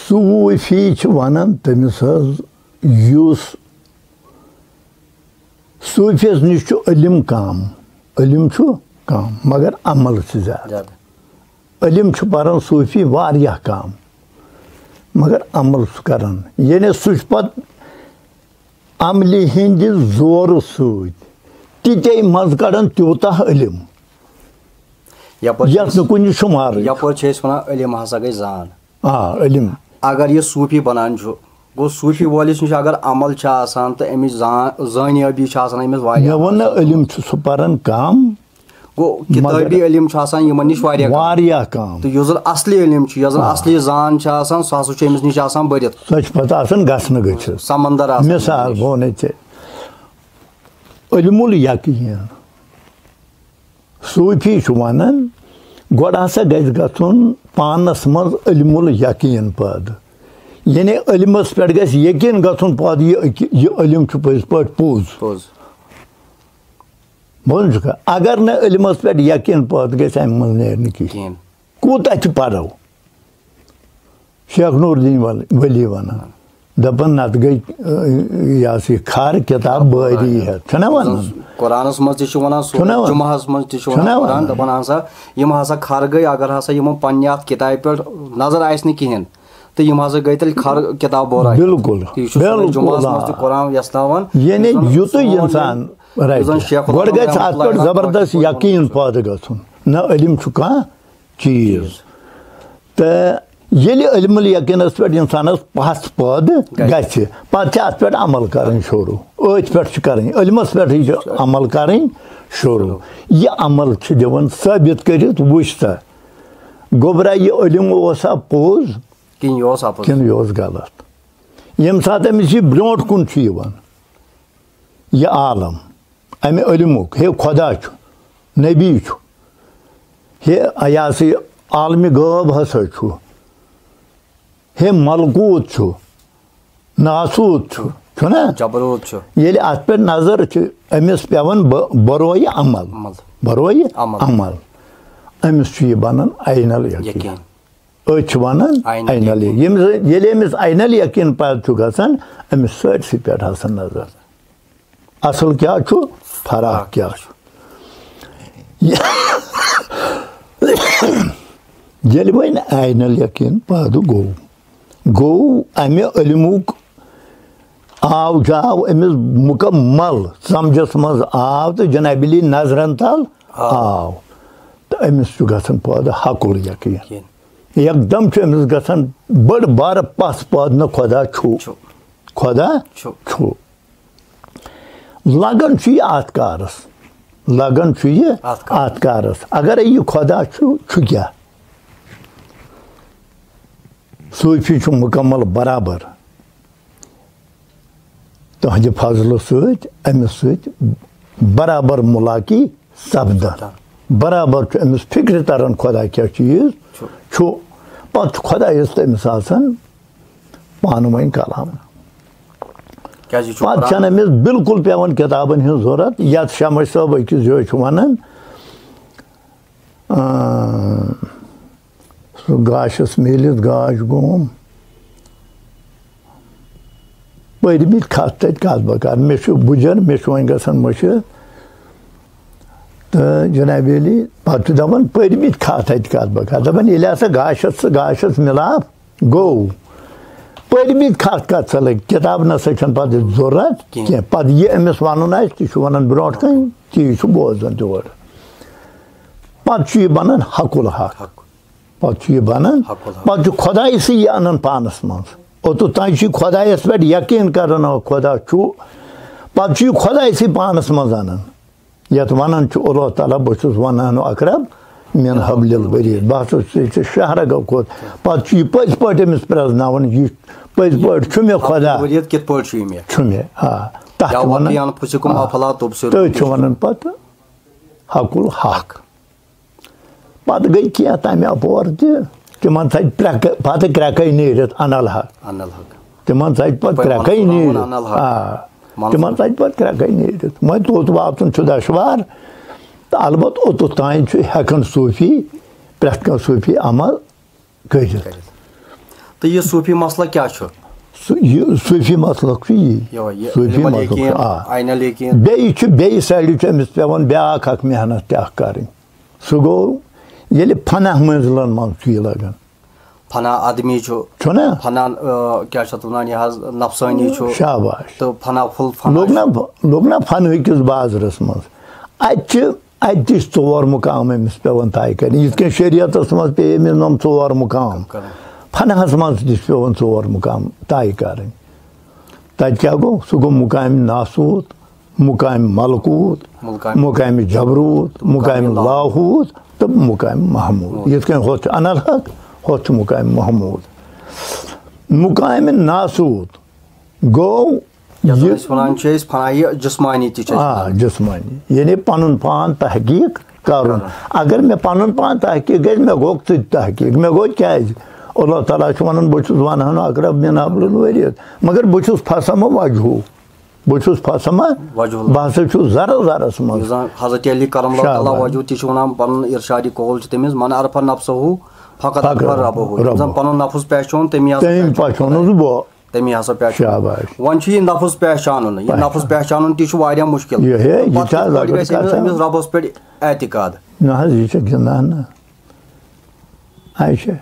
صوٗفی چھِ ونان تٔمِس حظ، یُس صوٗفیَس نِش چھُ علم کم، علم چھُ کم، مگر عمل چھُ زیادٕ۔ زیادٕ۔ علم چھُ پران صوٗفی واریاہ کم، مگر عمل چھُ کران۔ یعنی سُہ چھُ پتہٕ عملہِ ہٕنٛدِ زورٕ سۭتۍ تِتے منٛز کڑان تیوٗتاہ علم، یپٲرۍ چھِ یَتھ نہٕ أسۍ، کُنہِ شُمارٕے چھُ۔ یپٲرۍ چھِ أسۍ وَنان علم ہسا گٔے زان۔ آ، علم۔ اگر یہِ صوٗفی بنان چھُ، گوٚو صوٗفی وٲلِس نِش اگر عمل چھِ آسان تہٕ اَمِچ زان-، زٲنیٲبی چھِ آسان أمِس واریاہ۔ مےٚ ووٚن نہ، علم چھُ سُہ پران کم۔ گوٚو کِتٲبی مگر علم چھُ آسان یِمن نِش واریاہ کم۔ واریاہ کم۔ تہٕ یُس زن اصلی علم چھُ، یۄس زن آ۔ اصلی زان چھِ آسان، سۄ ہسا چھُ أمِس نِش آسان بٔرِتھ۔ سۄ چھِ پتہٕ آسان گژھنہٕ گٔژھِتھ۔ سمندر آسان مثال أمِس نِش۔ بہٕ وَنَے ژےٚ، علم الیقین۔ صوٗفی چھُ وَنان، گۄڈٕ ہسا گژھِ گژھُن پانَس منٛز علم الیقین پٲدٕ۔ یعنی علمَس پٮ۪ٹھ گژھِ یقین گژھُن پٲدٕ، یہِ، یہِ علم چھُ پٔزۍ پٲٹھۍ پوٚز۔ پوٚز۔ بوزُن چھُکھا؟ اگر نہٕ علمَس پٮ۪ٹھ یقین پٲدٕ گژھِ، اَمہِ منٛز نیرِ نہٕ کِہیٖنۍ۔ کِہیٖنۍ۔ کوٗتاہ تہِ پَرو۔ شیخ نور الدین ول-، ولی ونان۔ دپان نتہٕ گٔے، ٲ، یہِ ہسا یہِ کھر کتاب بٲری ہٮ۪تھ۔ چھُنہ ونان؟ قرآنس منٛز تہِ چھُ ونان، سورہ چھُنہ ونان؟ جمعہس منٛز تہِ چھُ چھُنہ ونان، قرآن ونان؟ دپان ہسا، یِم ہسا کھر گٔے، اگر ہسا یِمن پننہِ اتھ کتابہِ پٮ۪ٹھ نظر آسہِ نہٕ کِہینۍ، تہٕ یِم ہسا گٔے تیٚلہِ کھر کتاب بورا ہٮ۪تھ۔ بالکل، تہٕ یہِ چھُ سورہ بالکل، جمعہس منٛز آ۔ تہِ قرآن یژھناوان، یعنی یُس زن یُتُے سون انسان، یہِ، right، یُس زن شیخ گۄڈٕ الاسلام گژھِ رحمتہ اتھ اللہ پٮ۪ٹھ علیہ زبردست فرمومُت یقین چھُ۔ پٲدٕ گژھُن۔ نہ علم چھُ کانٛہہ چیٖز۔ تہٕ ییٚلہِ علم الیقینس پٮ۪ٹھ انسانس پژھ پٲدٕ گژھِ۔ گژھِ، پتہٕ چھِ اتھ پٮ۪ٹھ عمل کرٕنۍ شروٗع۔ أتھۍ پٮ۪ٹھ چھِ کرٕنۍ، علمس پٮ۪ٹھٕے چھِ عمل کرٕنۍ شروٗع۔ یہِ عمل چھِ دِوان ثٲبت کٔرِتھ، وٕچھ سا، گوٚبرا، یہِ علم اوسا پوٚز کِنہٕ یہِ اوس اپُز؟ کِنہٕ یہِ اوس غلط؟ ییٚمہِ ساتہٕ أمِس یہِ برونٛٹھ کُن چھُ یِوان، یہِ عالم، امہِ علمُک، ہے خۄدا چھُ، نبی چھُ، ہے یہِ ہسا یہِ عالمِ غٲب ہسا چھُ، ہے ملکوٗت چھُ، ناسوٗت چھُ، چھُنہ؟ جبروٗت چھُ۔ ییٚلہِ اتھ پٮ۪ٹھ نظر چھِ أمِس پٮ۪وان ب-، برویہِ عمل۔ عمل۔ برویہِ عمل۔ عمل۔ أمِس چھُ یہِ بنان عین الیقین۔ یقین۔ أسۍ چھِ وَنان عین عین الیقین۔ الیقین۔ ییٚمِس، ییٚلہِ أمِس عین الیقین پَتہٕ چھُ گژھان، أمِس سٲرسٕے پٮ۪ٹھ آسان نظر۔ اصل کیٛاہ چھُ، فراق کیٛاہ چھُ۔ ییٚلہِ وۄنۍ عین الیقین پٲدٕ گوٚو، گوٚو امہِ علمُک آو جاو أمِس مُکمل سمجھس منٛز آو، تہٕ جناب علی نظرن تل آو۔ آو۔ تہٕ أمِس چھُ گژھان پٲدٕ حق الیقین۔ یقین۔ یکدم چھُ أمِس گژھان بٔڑ بارٕ پژھ پٲدٕ، نہ خۄدا چھُ۔ چھُ۔ خۄدا چھُ۔ چھُ۔ لگان چھُ یہِ اتھ کارس، لگان چھُ یہِ اتھ کارس۔ اتھ کارس۔ اگرے یہِ خۄدا چھُ، چھُ کیٛاہ؟ صوٗفی چھُ مُکمل برابر تُہنٛدِ فضلہٕ سۭتۍ أمِس سۭتۍ برابر مُلاقی سپدان۔ برابر چھُ أمِس فِکرِ تران خۄدا کیٛاہ چیٖز چھُ۔ چھُ۔ پتہٕ چھُ خۄدایس تہٕ أمِس آسان پانہٕ ؤنۍ کلام۔ کیٛازِ یہِ چھُ پتہٕ قرآن۔ چھَنہٕ أمِس بالکل پٮ۪وان کِتابن ہٕنٛز ضروٗرت، یتھ شمس صٲب أکِس جایہِ چھُ ونان، آ، سُہ گاشس میٖلِتھ گاش گوم۔ پٔرمٕتۍ کتھ تتہِ کتھ بہٕ کرٕ، مےٚ چھُ بُجر، مےٚ چھُ وۄنۍ گژھان مٔشِتھ۔ تہٕ جناب علی پتہٕ چھُ دپان، پٔرمٕتۍ کتھ تتہِ کتھ بہٕ کرٕ۔ دپان، ییٚلہِ ہسا گاشس، گاشس مِلاپ گوٚو، پٔرمٕتۍ کتھ کتھ سا لٔگۍ، کِتاب نسا چھنہٕ پتہٕ ضروٗرت کینٛہہ۔ کینٛہہ۔ پتہٕ یہِ أمِس ونُن آسہِ، تہِ چھُ ونان برونٛٹھ کنہِ، تی چھُ بوزان تہِ اورٕ۔ پتہٕ چھُ یہِ بنان حق الحق۔ حق۔ پتہٕ چھُ یہِ بنان، حق الحق۔ پتہٕ چھُ خۄدایسٕے یہِ انان پانس منٛز۔ اوٚتتھ تام چھُ یہِ خۄدایس پٮ۪ٹھ یقین کران، آ، خۄدا چھُ۔ پتہٕ چھُ یہِ خۄدایسٕے پانس منٛز انان۔ یتھ ونان چھُ اللہ تعالیٰ، بہٕ چھُس ونان اقرب من حبل الورید، بہٕ ہسا چھُس ژےٚ شہرگو کھۄتہٕ۔ پتہٕ چھُ یہِ پٔزۍ پٲٹھۍ أمِس پرٛزناوان، یہِ پٔزۍ پٲٹھۍ چھُ مےٚ خۄدا۔ ورید کِتھ پٲٹھۍ چھُ یہِ مےٚ؟ چھُ مےٚ، آ۔ تَتھ یا چھِ وَنان، وَفِی اَنفُسِکُم آ۔ اَفَلا تُبْصِروٗن۔ تٔتھۍ چھِ وَنان پتہٕ حق الحق۔ پتہٕ گٔے کینٛہہ تَمہِ اَپور تہِ، تِمن تھَے پرٛٮ۪کہٕ، پتہٕ کرٛٮ۪کَے نیٖرِتھ اَنَل حق۔ اَنَل حق۔ تِمن ژَجہِ پتہٕ پَتہٕ کرٛٮ۪کَے منصوٗر نیٖرِتھ۔ وَنان اَنَل حق۔ آ، منصوٗر۔ تِمن ژَجہِ پتہٕ کرٛٮ۪کَے نیٖرِتھ۔ وۄنۍ توٚت واتُن چھُ دۄشوار۔ تہٕ البتہ اوٚتتھ تام چھُ ہٮ۪کان صوٗفی، پرٛٮ۪تھ کانٛہہ صوٗفی عمل کٔرِتھ۔ کٔرِتھ۔ تہٕ یہِ صوٗفی مسلک کیٛاہ چھُ؟ سُہ، یہِ صوٗفی مسلک چھُ یی۔ یِہوٚے، یہِ صوٗفی علم مسلک چھُ، الیقین، آ۔ عین الیقین۔ بیٚیہِ چھُ، بیٚیہِ سایڈٕ چھُ أمِس پٮ۪وان بیٛاکھ اکھ محنت تہِ اکھ کرٕنۍ۔ سُہ گوٚو، ییٚلہِ فنا منزلن منٛز چھُ یہِ لگان۔ فنا عدمی چھُ۔ چھُنہ؟ فنا، آ، کیٛاہ چھِ اَتھ وَنان، یہِ حظ نفسٲنی چھُ۔ شاباش۔ تہٕ فنا فُل فنا لوٚگ چھُ۔ نہ، لوٚگ نہ فنہٕ کِس بازرس منٛز۔ اَتہِ چھِ، اَتہِ تہِ چھِ ژور مُقام أمِس پٮ۪وان طے کَرٕنۍ۔ یِتھ کٔنۍ شریعتس منٛز پیٚیہِ أمِس یِم ژور مُقام۔ کرٕنۍ۔ فناہس منٛز تہِ چھِ پٮ۪وان ژور مُقام طے کَرٕنۍ۔ تَتہِ کیٛاہ گوٚو؟ سُہ گوٚو مُقامِ ناسوت، مُقامِ ملکوت، مُقامِ مُقامِ جبروت، مُقامِ مُقامِ لاہوت۔ لاہوت تہٕ مُقامِ محمود۔ یِتھ کٔنۍ ہُتھ چھُ انل حق، ہُتھ چھُ مُقامِ محمود۔ مُقامِ ناسوت گوٚو یَتھ زَن یہِ أسۍ وَنان چھِ أسۍ فنایہِ جسمانی تہِ چھِ أسۍ آ، وَنان۔ جسمانی۔ یعنی پنُن پان تحقیق کرُن۔ کرُن۔ اگر مےٚ پنُن پان تحقیق گژھِ، مےٚ گوٚو ژٕ تہِ تحقیق۔ مےٚ گوٚو کیٛازِ؟ اللہ تعالیٰ چھُ وَنان، بہٕ چھُس وَنان اقرب من حبل الورید، مگر بہٕ چھُس فسمہ وجہو۔ بہٕ چھُس فسمہ وجہ اللہ۔ بہٕ ہسا چھُس ذرٕ ذرس منٛز۔ یُس زن حضرت علی کرم اللہ تعالیٰ شاباش۔ وجہہ تہِ چھُ وَنان، پنُن ارشادِ قول چھُ تٔمِس، "من عرف نفسہ فقد عرف عرف ربہ۔" یُس زن ربہ۔ پنُن نفس پہچھون، تٔمی ہسا تٔمۍ پہچھون۔ پہچھونُس بہٕ۔ تٔمی ہسا پہچھون۔ شاباش۔ وۄنۍ چھُ یہِ نفس پہچانُن، یہِ پہچان۔ نفس پہچانُن تہِ چھُ واریاہ مُشکل۔ یہِ ہے، یہِ پتہٕ چھا کِتھ پٲٹھۍ لۄکٕٹ گژھِ أمِس، کتھا؟ أمِس ربس پٮ۪ٹھ اعتقاد؟ نہ حظ، یہِ چھِ گِنٛدان نہ۔ اچھا۔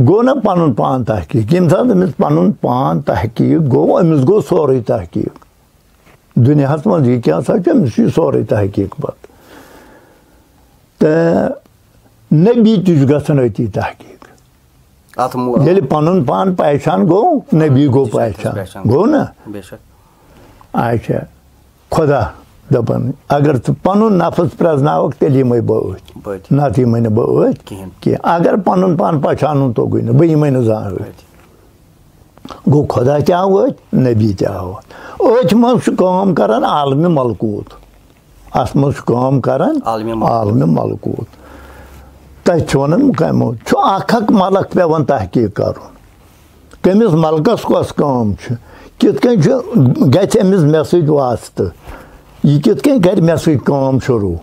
گوٚو نہ پنُن پان تحقیق؟ ییٚمہِ ساتہٕ أمِس پنُن پان تحقیق گوٚو، أمِس گوٚو سورُے تحقیق۔ دُنیاہس منٛز یہِ کیٛاہ سا چھُ، أمِس چھُ یہِ سورُے تحقیق پتہٕ۔ تہٕ نبی تہِ چھُ گژھان أتی تحقیق۔ اتھ مو-، ییٚلہِ پنُن پان پہچان گوٚو، نبی گوٚو تہِ چھُ پہچان۔ پہچان۔ گوٚو نہ؟ بے شک۔ اچھا۔ خۄدا دَپان، اگر ژٕ پَنُن نفس پرٛزناوَکھ، تیٚلہِ یِمَے بہٕ أتھۍ۔ بہٕ أتھۍ۔ نَتہٕ یِمَے نہٕ بہٕ أتھۍ کِہیٖنۍ۔ کینٛہہ۔ اگر پَنُن پان پہچانُن توٚگُے نہٕ، بہٕ یِمَے نہٕ زانٛہہ أتھۍ۔ أتھۍ۔ گوٚو، خۄدا تہِ آو أتھۍ، نبی تہِ آو أتھۍ۔ أتھۍ منٛز چھُ کٲم کران عالمِ ملکوٗت۔ اَتھ منٛز چھُ کٲم کران عالمِ ملکوٗت۔ عالمِ ملکوٗت۔ تَتہِ چھِ وَنان مُقامہِ موت۔ چھُ اَکھ اَکھ ملک پٮ۪وان تحقیٖق کرُن۔ کٔمِس ملکس کۄس کٲم چھِ، کِتھ کٔنۍ چھُ، گژھِ أمِس مےٚ سۭتۍ واسطہٕ، یہِ کِتھ کٔنۍ کرِ مےٚ سۭتۍ کٲم شروٗع؟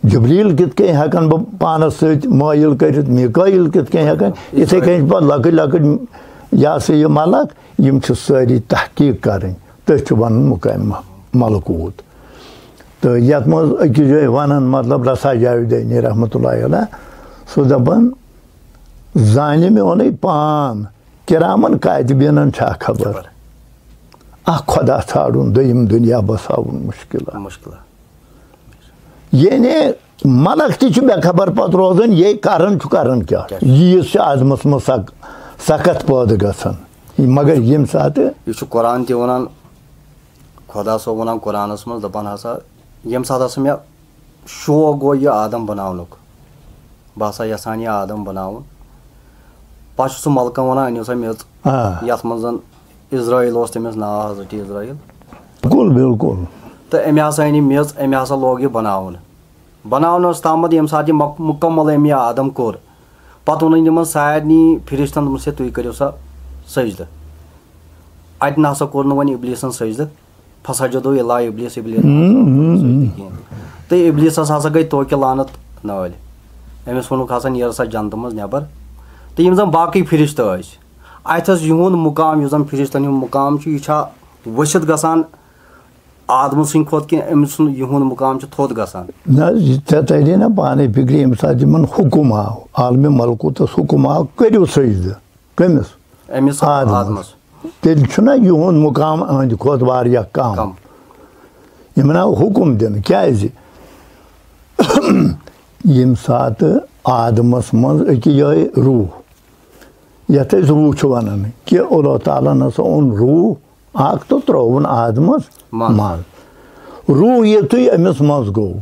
جبریٖل کِتھ کٔنۍ ہٮ۪کن بہٕ پانس سۭتۍ مٲیِل کٔرِتھ؟ میٖکٲیِل کِتھ کٔنۍ ہٮ۪کن؟ یِتھے کٔنۍ چھِ پتہٕ لۄکٕٹۍ لۄکٕٹۍ، یہِ ہسا یہِ ملک، یِم چھِ سٲری تحقیٖق کرٕنۍ، تٔتھۍ چھُ ونان مُقامہِ محمود۔ ملکوٗت۔ تہٕ یَتھ منٛز أکِس جایہِ وَنان، مطلب، رسا جاویدانی رحمتہ اللہ علیہ، سُہ دَپان، "زانہِ میونُے پان، کِرامَن کاتِبیٖنَن چھا خبر؟" اَکھ خۄدا ژھانٛڈُن، دوٚیِم دُنیا بَساوُن مُشکِل۔ مُشکِل۔ یعنی ملک تہِ چھُ بے خبر پتہٕ روزان، یے کران چھُ کران کیٛاہ؟ کیٛاہ؟ ییٖژ چھِ آدمس منٛز سخ-، سخت پٲدٕ گژھان۔ مگر ییٚمہِ ساتہٕ یہِ چھُ قرآن تہِ وَنان، خۄدا صٲب وَنان قرآنَس منٛز، دَپان ہسا، ییٚمہِ ساتہٕ ہسا مےٚ شوق گوٚو یہِ آدم بَناونُک، بہٕ ہسا یَژھان یہِ آدم بَناوُن، پَتہٕ چھُ سُہ ملکَن وَنان، "أنِو سا میٚژ"، آ۔ یَتھ منٛز زَن عزرائیل اوس، تٔمِس ناو حضرت عزرائیل۔ بِلکُل، بِلکُل۔ تہٕ أمۍ ہسا أنۍ یہِ میٚژ، أمۍ ہسا لوگ یہِ بَناوُن۔ بَناونَس تامَتھ ییٚمہِ ساتہٕ یہِ مۄک-، مُکمل أمۍ یہِ آدم کوٚر، پَتہٕ ووٚن أمۍ یِمَن سارنٕے فرشتَن، دوٚپمَس، "ہے، تُہۍ کٔرِو سا سجدٕ۔" اَتہِ نہ سا کوٚر نہٕ وۄنۍ ابلیٖسَن سجدٕ، "فسجدوا الا ابلیس"، ابلیٖس نہ سا کوٚر سجدٕ کِہیٖنۍ۔ تہٕ ابلیٖسَس ہسا گٔے توکہِ لعنت نٲلۍ۔ أمِس ووٚنُکھ ہسا، "نیرٕ سا جنتہٕ منٛز نٮ۪بر۔" تہٕ یِم زَن باقٕے فرشتہٕ ٲسۍ، اَتہِ ٲس یِہُنٛد مُقام، یُس زَن فرشتَن ہُنٛد مُقام چھُ، یہِ چھا ؤسِتھ گژھان آدمہٕ سٕنٛدِ کھۄتہٕ کِنہٕ أمۍ سُنٛد، یِہُنٛد مُقام چھُ تھوٚد گژھان؟ نہ حظ، یہِ ژےٚ تَرِ نا پانَے فِکرِ، ییٚمہِ ساتہٕ یِمَن حُکُم آو، عالمِ ملکوٗتَس حُکُم آو، "کٔرِو سجدٕ"۔ کٔمِس؟ أمِس آدمَس۔ آدمَس۔ تیٚلہِ چھُنہ یِہُنٛد مُقام أہٕنٛدِ کھۄتہٕ واریاہ کَم۔ کَم۔ یِمَن آو حُکُم دِنہٕ۔ کیٛازِ؟ ییٚمہِ ساتہٕ آدمَس منٛز أکیٛاہ یِہوٚے روح، یَتھ أسۍ روح چھِ وَنان، کہِ اللہ تعالیٰ ہَن ہسا اوٚن روح اکھ تہٕ ترٛووُن آدمَس منٛز۔ منٛز۔ روح یُتھُے أمِس منٛز گوٚو،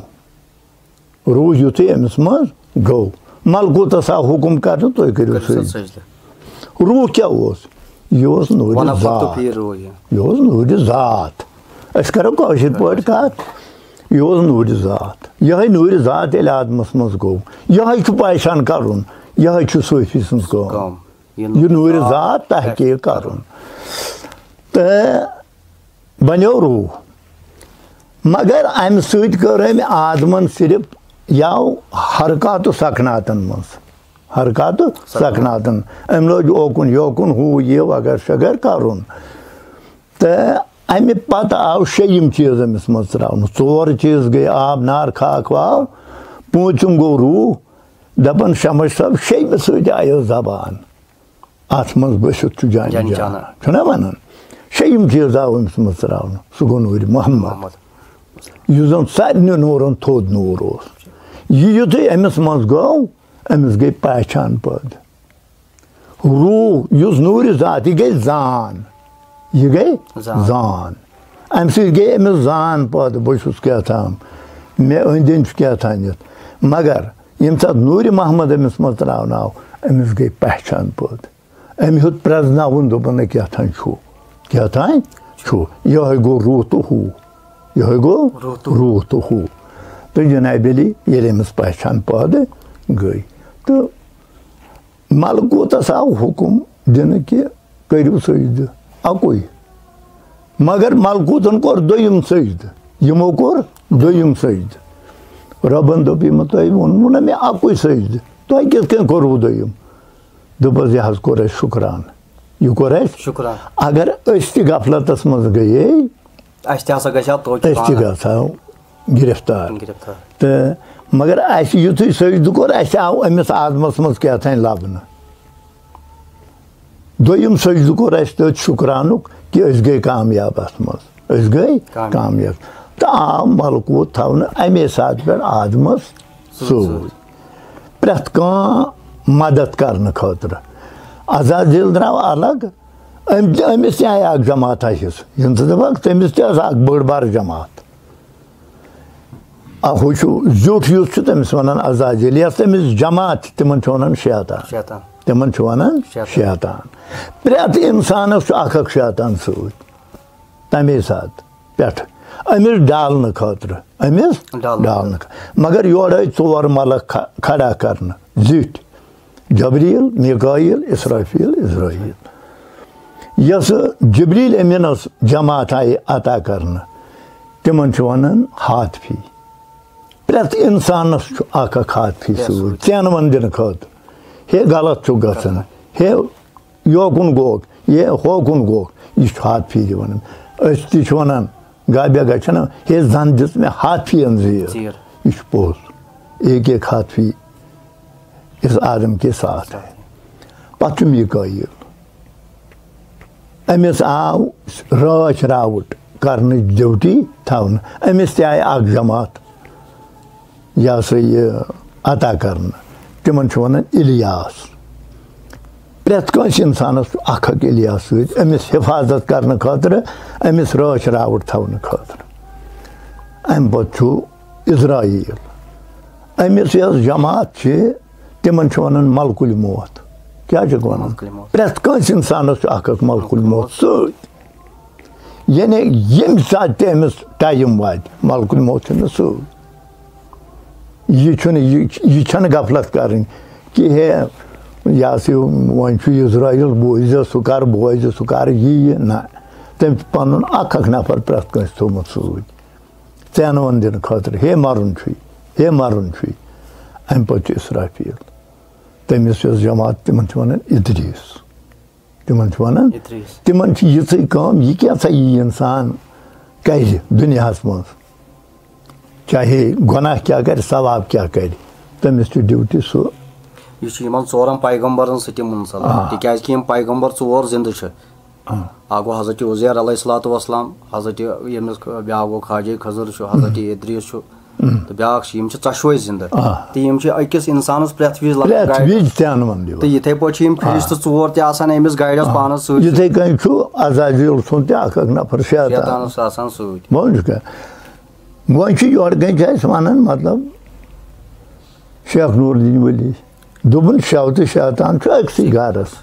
روح یُتھُے أمِس منٛز گوٚو، ملکوٗتَس آو حُکُم کرنہٕ، "تُہۍ کٔرِو کٔرِو سا سجدٕ۔" سجدٕ۔ روح کیٛاہ اوس؟ یہِ اوس نوٗرِ ونفخت ذات۔ فیہ روحی۔ یہِ اوس نوٗرِ ذات۔ أسۍ کرو کٲشِر پٲٹھۍ کَتھ، یہِ اوس نوٗرِ ذات۔ یِہوٚے نوٗرِ ذات ییٚلہِ آدمَس منٛز گوٚو، یِہوٚے چھُ پہچان کَرُن، یِہوٚے چھُ صوٗفی سٕنٛز کٲم۔ کٲم۔ یہِ یہِ نوٗرِ نوٗرِ ذات تحقیٖق کَرُن۔ تہٕ بنیو روح۔ مگر امہِ سۭتۍ کٔر أمۍ آدمن صرف یَو حرکات و سکناتن منٛز، حرکات و سکناتن۔ أمۍ لٲج اوکُن یوکُن، ہُہ یہِ وغٲر شغٲر کرُن۔ تہٕ امہِ پتہٕ آو شیٚیِم چیٖز أمِس منٛز ترٛاونہٕ۔ ژور چیٖز گٔے، آب، نار، خاک، واو۔ پوٗنٛژِم گوٚو روح۔ دپان شمس صٲب، شیٚیِمہِ سۭتۍ آیو زبان۔ اتھ منٛز بٔسِتھ چھُ جان جان جان۔ جانا۔ چھُنہ ونان؟ شیٚیِم چیٖز آو أمِس منٛز ترٛاونہٕ، سُہ گوٚو نوٗرِ محمد۔ محمد۔ یُس زن سارنٕے نوٗرن تھوٚد نوٗر اوس۔ یہِ یُتھُے أمِس منٛز گوٚو، أمِس گٔے پہچان پٲدٕ۔ روح، یُس نوٗرِ ذات، یہِ گٔے زان۔ یہِ گٔے زان۔ زان۔ امہِ سۭتۍ گٔے أمِس زان پٲدٕ، بہٕ چھُس کیٛاہ تام، مےٚ أنٛدۍ أنٛدۍ چھُ کیٛاہ تام یَتھ۔ مگر ییٚمہِ ساتہٕ نوٗرِ محمد أمِس منٛز ترٛاونہٕ آو، أمِس گٔے پہچان پٲدٕ۔ أمۍ ہیوٚت پرٛزناوُن، دوٚپُن، "نہ، کیٛاہ تام چھُ، کیٛاہ تام چھُ۔" یِہوٚے گوٚو روح تہٕ ہُہ، یِہوٚے گوٚو روح تہٕ ہُہ۔ روح تہٕ ہُہ۔ تہٕ جنابِ علی، ییٚلہِ أمِس پہچان پٲدٕ گٔے، تہٕ ملکوٗتس آو حُکُم دِنہٕ کہِ کٔرِو سجدٕ اَکُے۔ مگر ملکوٗتن کوٚر دوٚیِم سجدٕ، یِمو کوٚر دوٚیِم سجدٕ۔ رۄبن دوٚپ یِمن، "تۄہہِ ووٚنوُ نہ مےٚ اَکُے سجدٕ، تۄہہِ کِتھ کٔنۍ کوٚروُ دوٚیِم؟" دوٚپُس، "یہِ حظ کوٚر اَسہِ شُکران، یہِ کوٚر اَسہِ۔" شُکران۔ اگر أسۍ تہِ غفلتس منٛز گٔیے، اَسہِ تہِ ہسا گژھِ ہا توتہِ أسۍ تہِ پانہٕ۔ گژھو گرفتار۔ گرفتار۔ تہٕ مگر اَسہِ یُتھُے سجدٕ کوٚر، اَسہِ آو أمِس آدمَس منٛز کیٛاہ تام لَبنہٕ۔ دوٚیِم سجدٕ کوٚر اَسہِ تٔتھۍ شُکرانُک کہِ أسۍ گٔے کامیاب اَتھ منٛز۔ أسۍ گٔے کامیاب۔ کامیاب۔ تہٕ آو ملکوٗت تھاونہٕ اَمے ساتہٕ پٮ۪ٹھ آدمَس سۭتۍ۔ سۭتۍ۔ پرٛٮ۪تھ کانٛہہ مدد کرنہٕ خٲطرٕ۔ عزازیل درٛاو الگ، أمۍ تہِ، أمِس تہِ آیہِ اکھ جماعتہ حصہٕ۔ یِم ژٕ دَپکھ، تٔمِس تہِ ٲس اکھ بٔڑ بار جماعت۔ اَکھ ہُہ چھُ زیُٹھ یُس چھُ، تٔمِس وَنان عزازیل، یۄس تٔمِس جماعت چھِ، تِمن چھِ وَنان شیطان۔ شیطان۔ تِمن چھِ وَنان شیطان۔ شیطان۔ پرٛٮ۪تھ اِنسانَس چھُ اکھ اکھ شیطان سۭتۍ۔ تَمے ساتہٕ پٮ۪ٹھٕ أمِس ڈالنہٕ خٲطرٕ، أمِس ڈالنہٕ۔ ڈالنہٕ خٲطرٕ۔ مگر یورٕ آیہِ ژور ملک کھ-، کھڑا کرنہٕ، زِٹھۍ، جبریٖل، میکاییل، اسرافیل، عزرائیل۔ یۄس جبریٖل أمیٖنَس جماعت آیہِ عطا کرنہٕ، تِمن چھِ وَنان حاطفی۔ پرٛٮ۪تھ اِنسانَس چھُ اکھ اکھ حاطفی سۭتۍ، ژینوَن دِنہٕ خٲطرٕ۔ ہے، غلط چھُ گژھان، ہے، یوکُن گوٚو، یہِ ہوکُن گوٚو، یہِ چھُ حاطفی دِوان۔ أسۍ تہِ چھِ وَنان، گابیا گژھِ نہ، ہے، زن دِژ مےٚ ہتھ فی ین زیٖر۔ زیٖر۔ یہِ چھُ پوٚز۔ ایک ایک ہاتھ فی اس آدم کے ساتھ ہے۔ پتہٕ چھُ میٖکاییٖل۔ أمِس آو رٲچھ راوُٹ کرنٕچ ڈیوٹی تھاونہٕ۔ أمِس تہِ آیہِ اکھ جماعت، یہِ ہسا یہِ، عطا کرنہٕ۔ تِمن چھِ ونان الیاس۔ پرٛٮ۪تھ کٲنٛسہِ انسانس چھُ اکھ اکھ الیاس سۭتۍ، أمِس حفاظت کرنہٕ خٲطرٕ، أمِس رٲچھ راوُٹ تھاونہٕ خٲطرٕ۔ امہِ پتہٕ چھُ عزرائیل۔ أمِس یۄس جماعت چھِ، تِمن چھِ ونان ملک الموت۔ کیٛاہ چھِکھ ونان؟ ملک الموت۔ پرٛٮ۪تھ کٲنٛسہِ انسانس چھُ اکھ اکھ ملک الموت سۭتۍ۔ یعنی ییٚمہِ ساتہٕ تہِ أمِس ٹایم واتہِ، ملک الموت چھُ أمِس سۭتۍ۔ یہِ چھُنہٕ، یہِ، یہِ چھَنہٕ غفلت کَرٕنۍ کہِ ہے، یہِ ہسا یہِ وۄنۍ چھُ عزرائیل، بوزِ سُہ کَر، بوزِ سُہ کَر، یہِ، یہِ نہ۔ تٔمۍ چھُ پَنُن اَکھ اَکھ نفر پرٛٮ۪تھ کٲنٛسہِ تھوٚومُت سۭتۍ، ژینوَن دِنہٕ خٲطرٕ، ہے مَرُن چھُے، ہے مَرُن چھُے۔ اَمہِ پَتہٕ چھُ اسرافیل۔ تٔمِس یۄس جماعت، تِمَن چھِ وَنان ادریٖس۔ تِمن چھِ ونان، ادریٖس۔ تِمن چھِ یِژٕے کٲم، یہِ کیٛاہ سا یہِ انسان کرِ دُنیاہس منٛز، چاہے گۄناہ کیٛاہ کرِ، ثواب کیٛاہ کرِ، تٔمِس چھِ ڈیوٹی سُہ۔ یہِ چھُ یِمن ژورن پیغمبرن سۭتۍ تہِ منسلک، آ۔ تِکیٛازِ کہِ یِم پیغمبر ژور زِندٕ چھِ۔ آ۔ اکھ گوٚو حضرت عزیر علیہ الصلوۃ والسلام، حضرت ییٚمِس بیٛاکھ گوٚو خواجہ خضر چھُ، حضرت ادریٖس چھُ، تہٕ بیٛاکھ چھِ، یِم چھِ ژۄشوَے زِندٕ۔ آ۔ تہٕ یِم چھِ أکِس اِنسانَس پرٛٮ۪تھ وِزِ لَگان پرٛٮ۪تھ گایڈَس۔ وِزِ ژینوَن دِوان۔ تہٕ یِتھَے پٲٹھۍ چھِ یِم آ۔ فرشتہٕ ژور تہِ آسان أمِس گایڈَس آ۔ پانَس سۭتۍ۔ یِتھَے کٔنۍ چھُ عزازیٖل سُنٛد تہِ اَکھ اَکھ نفر شیطان۔ شیطانَس آسان سۭتۍ۔ بوٗزِو کیٛاہ؟ وۄنۍ چھُ یورٕ کٔنۍ چھِ اَسہِ وَنان، مطلب، شیخ نور الدین ولی۔ دوٚپُن، شَو تہٕ شیطان چھُ أکسٕے گَرَس۔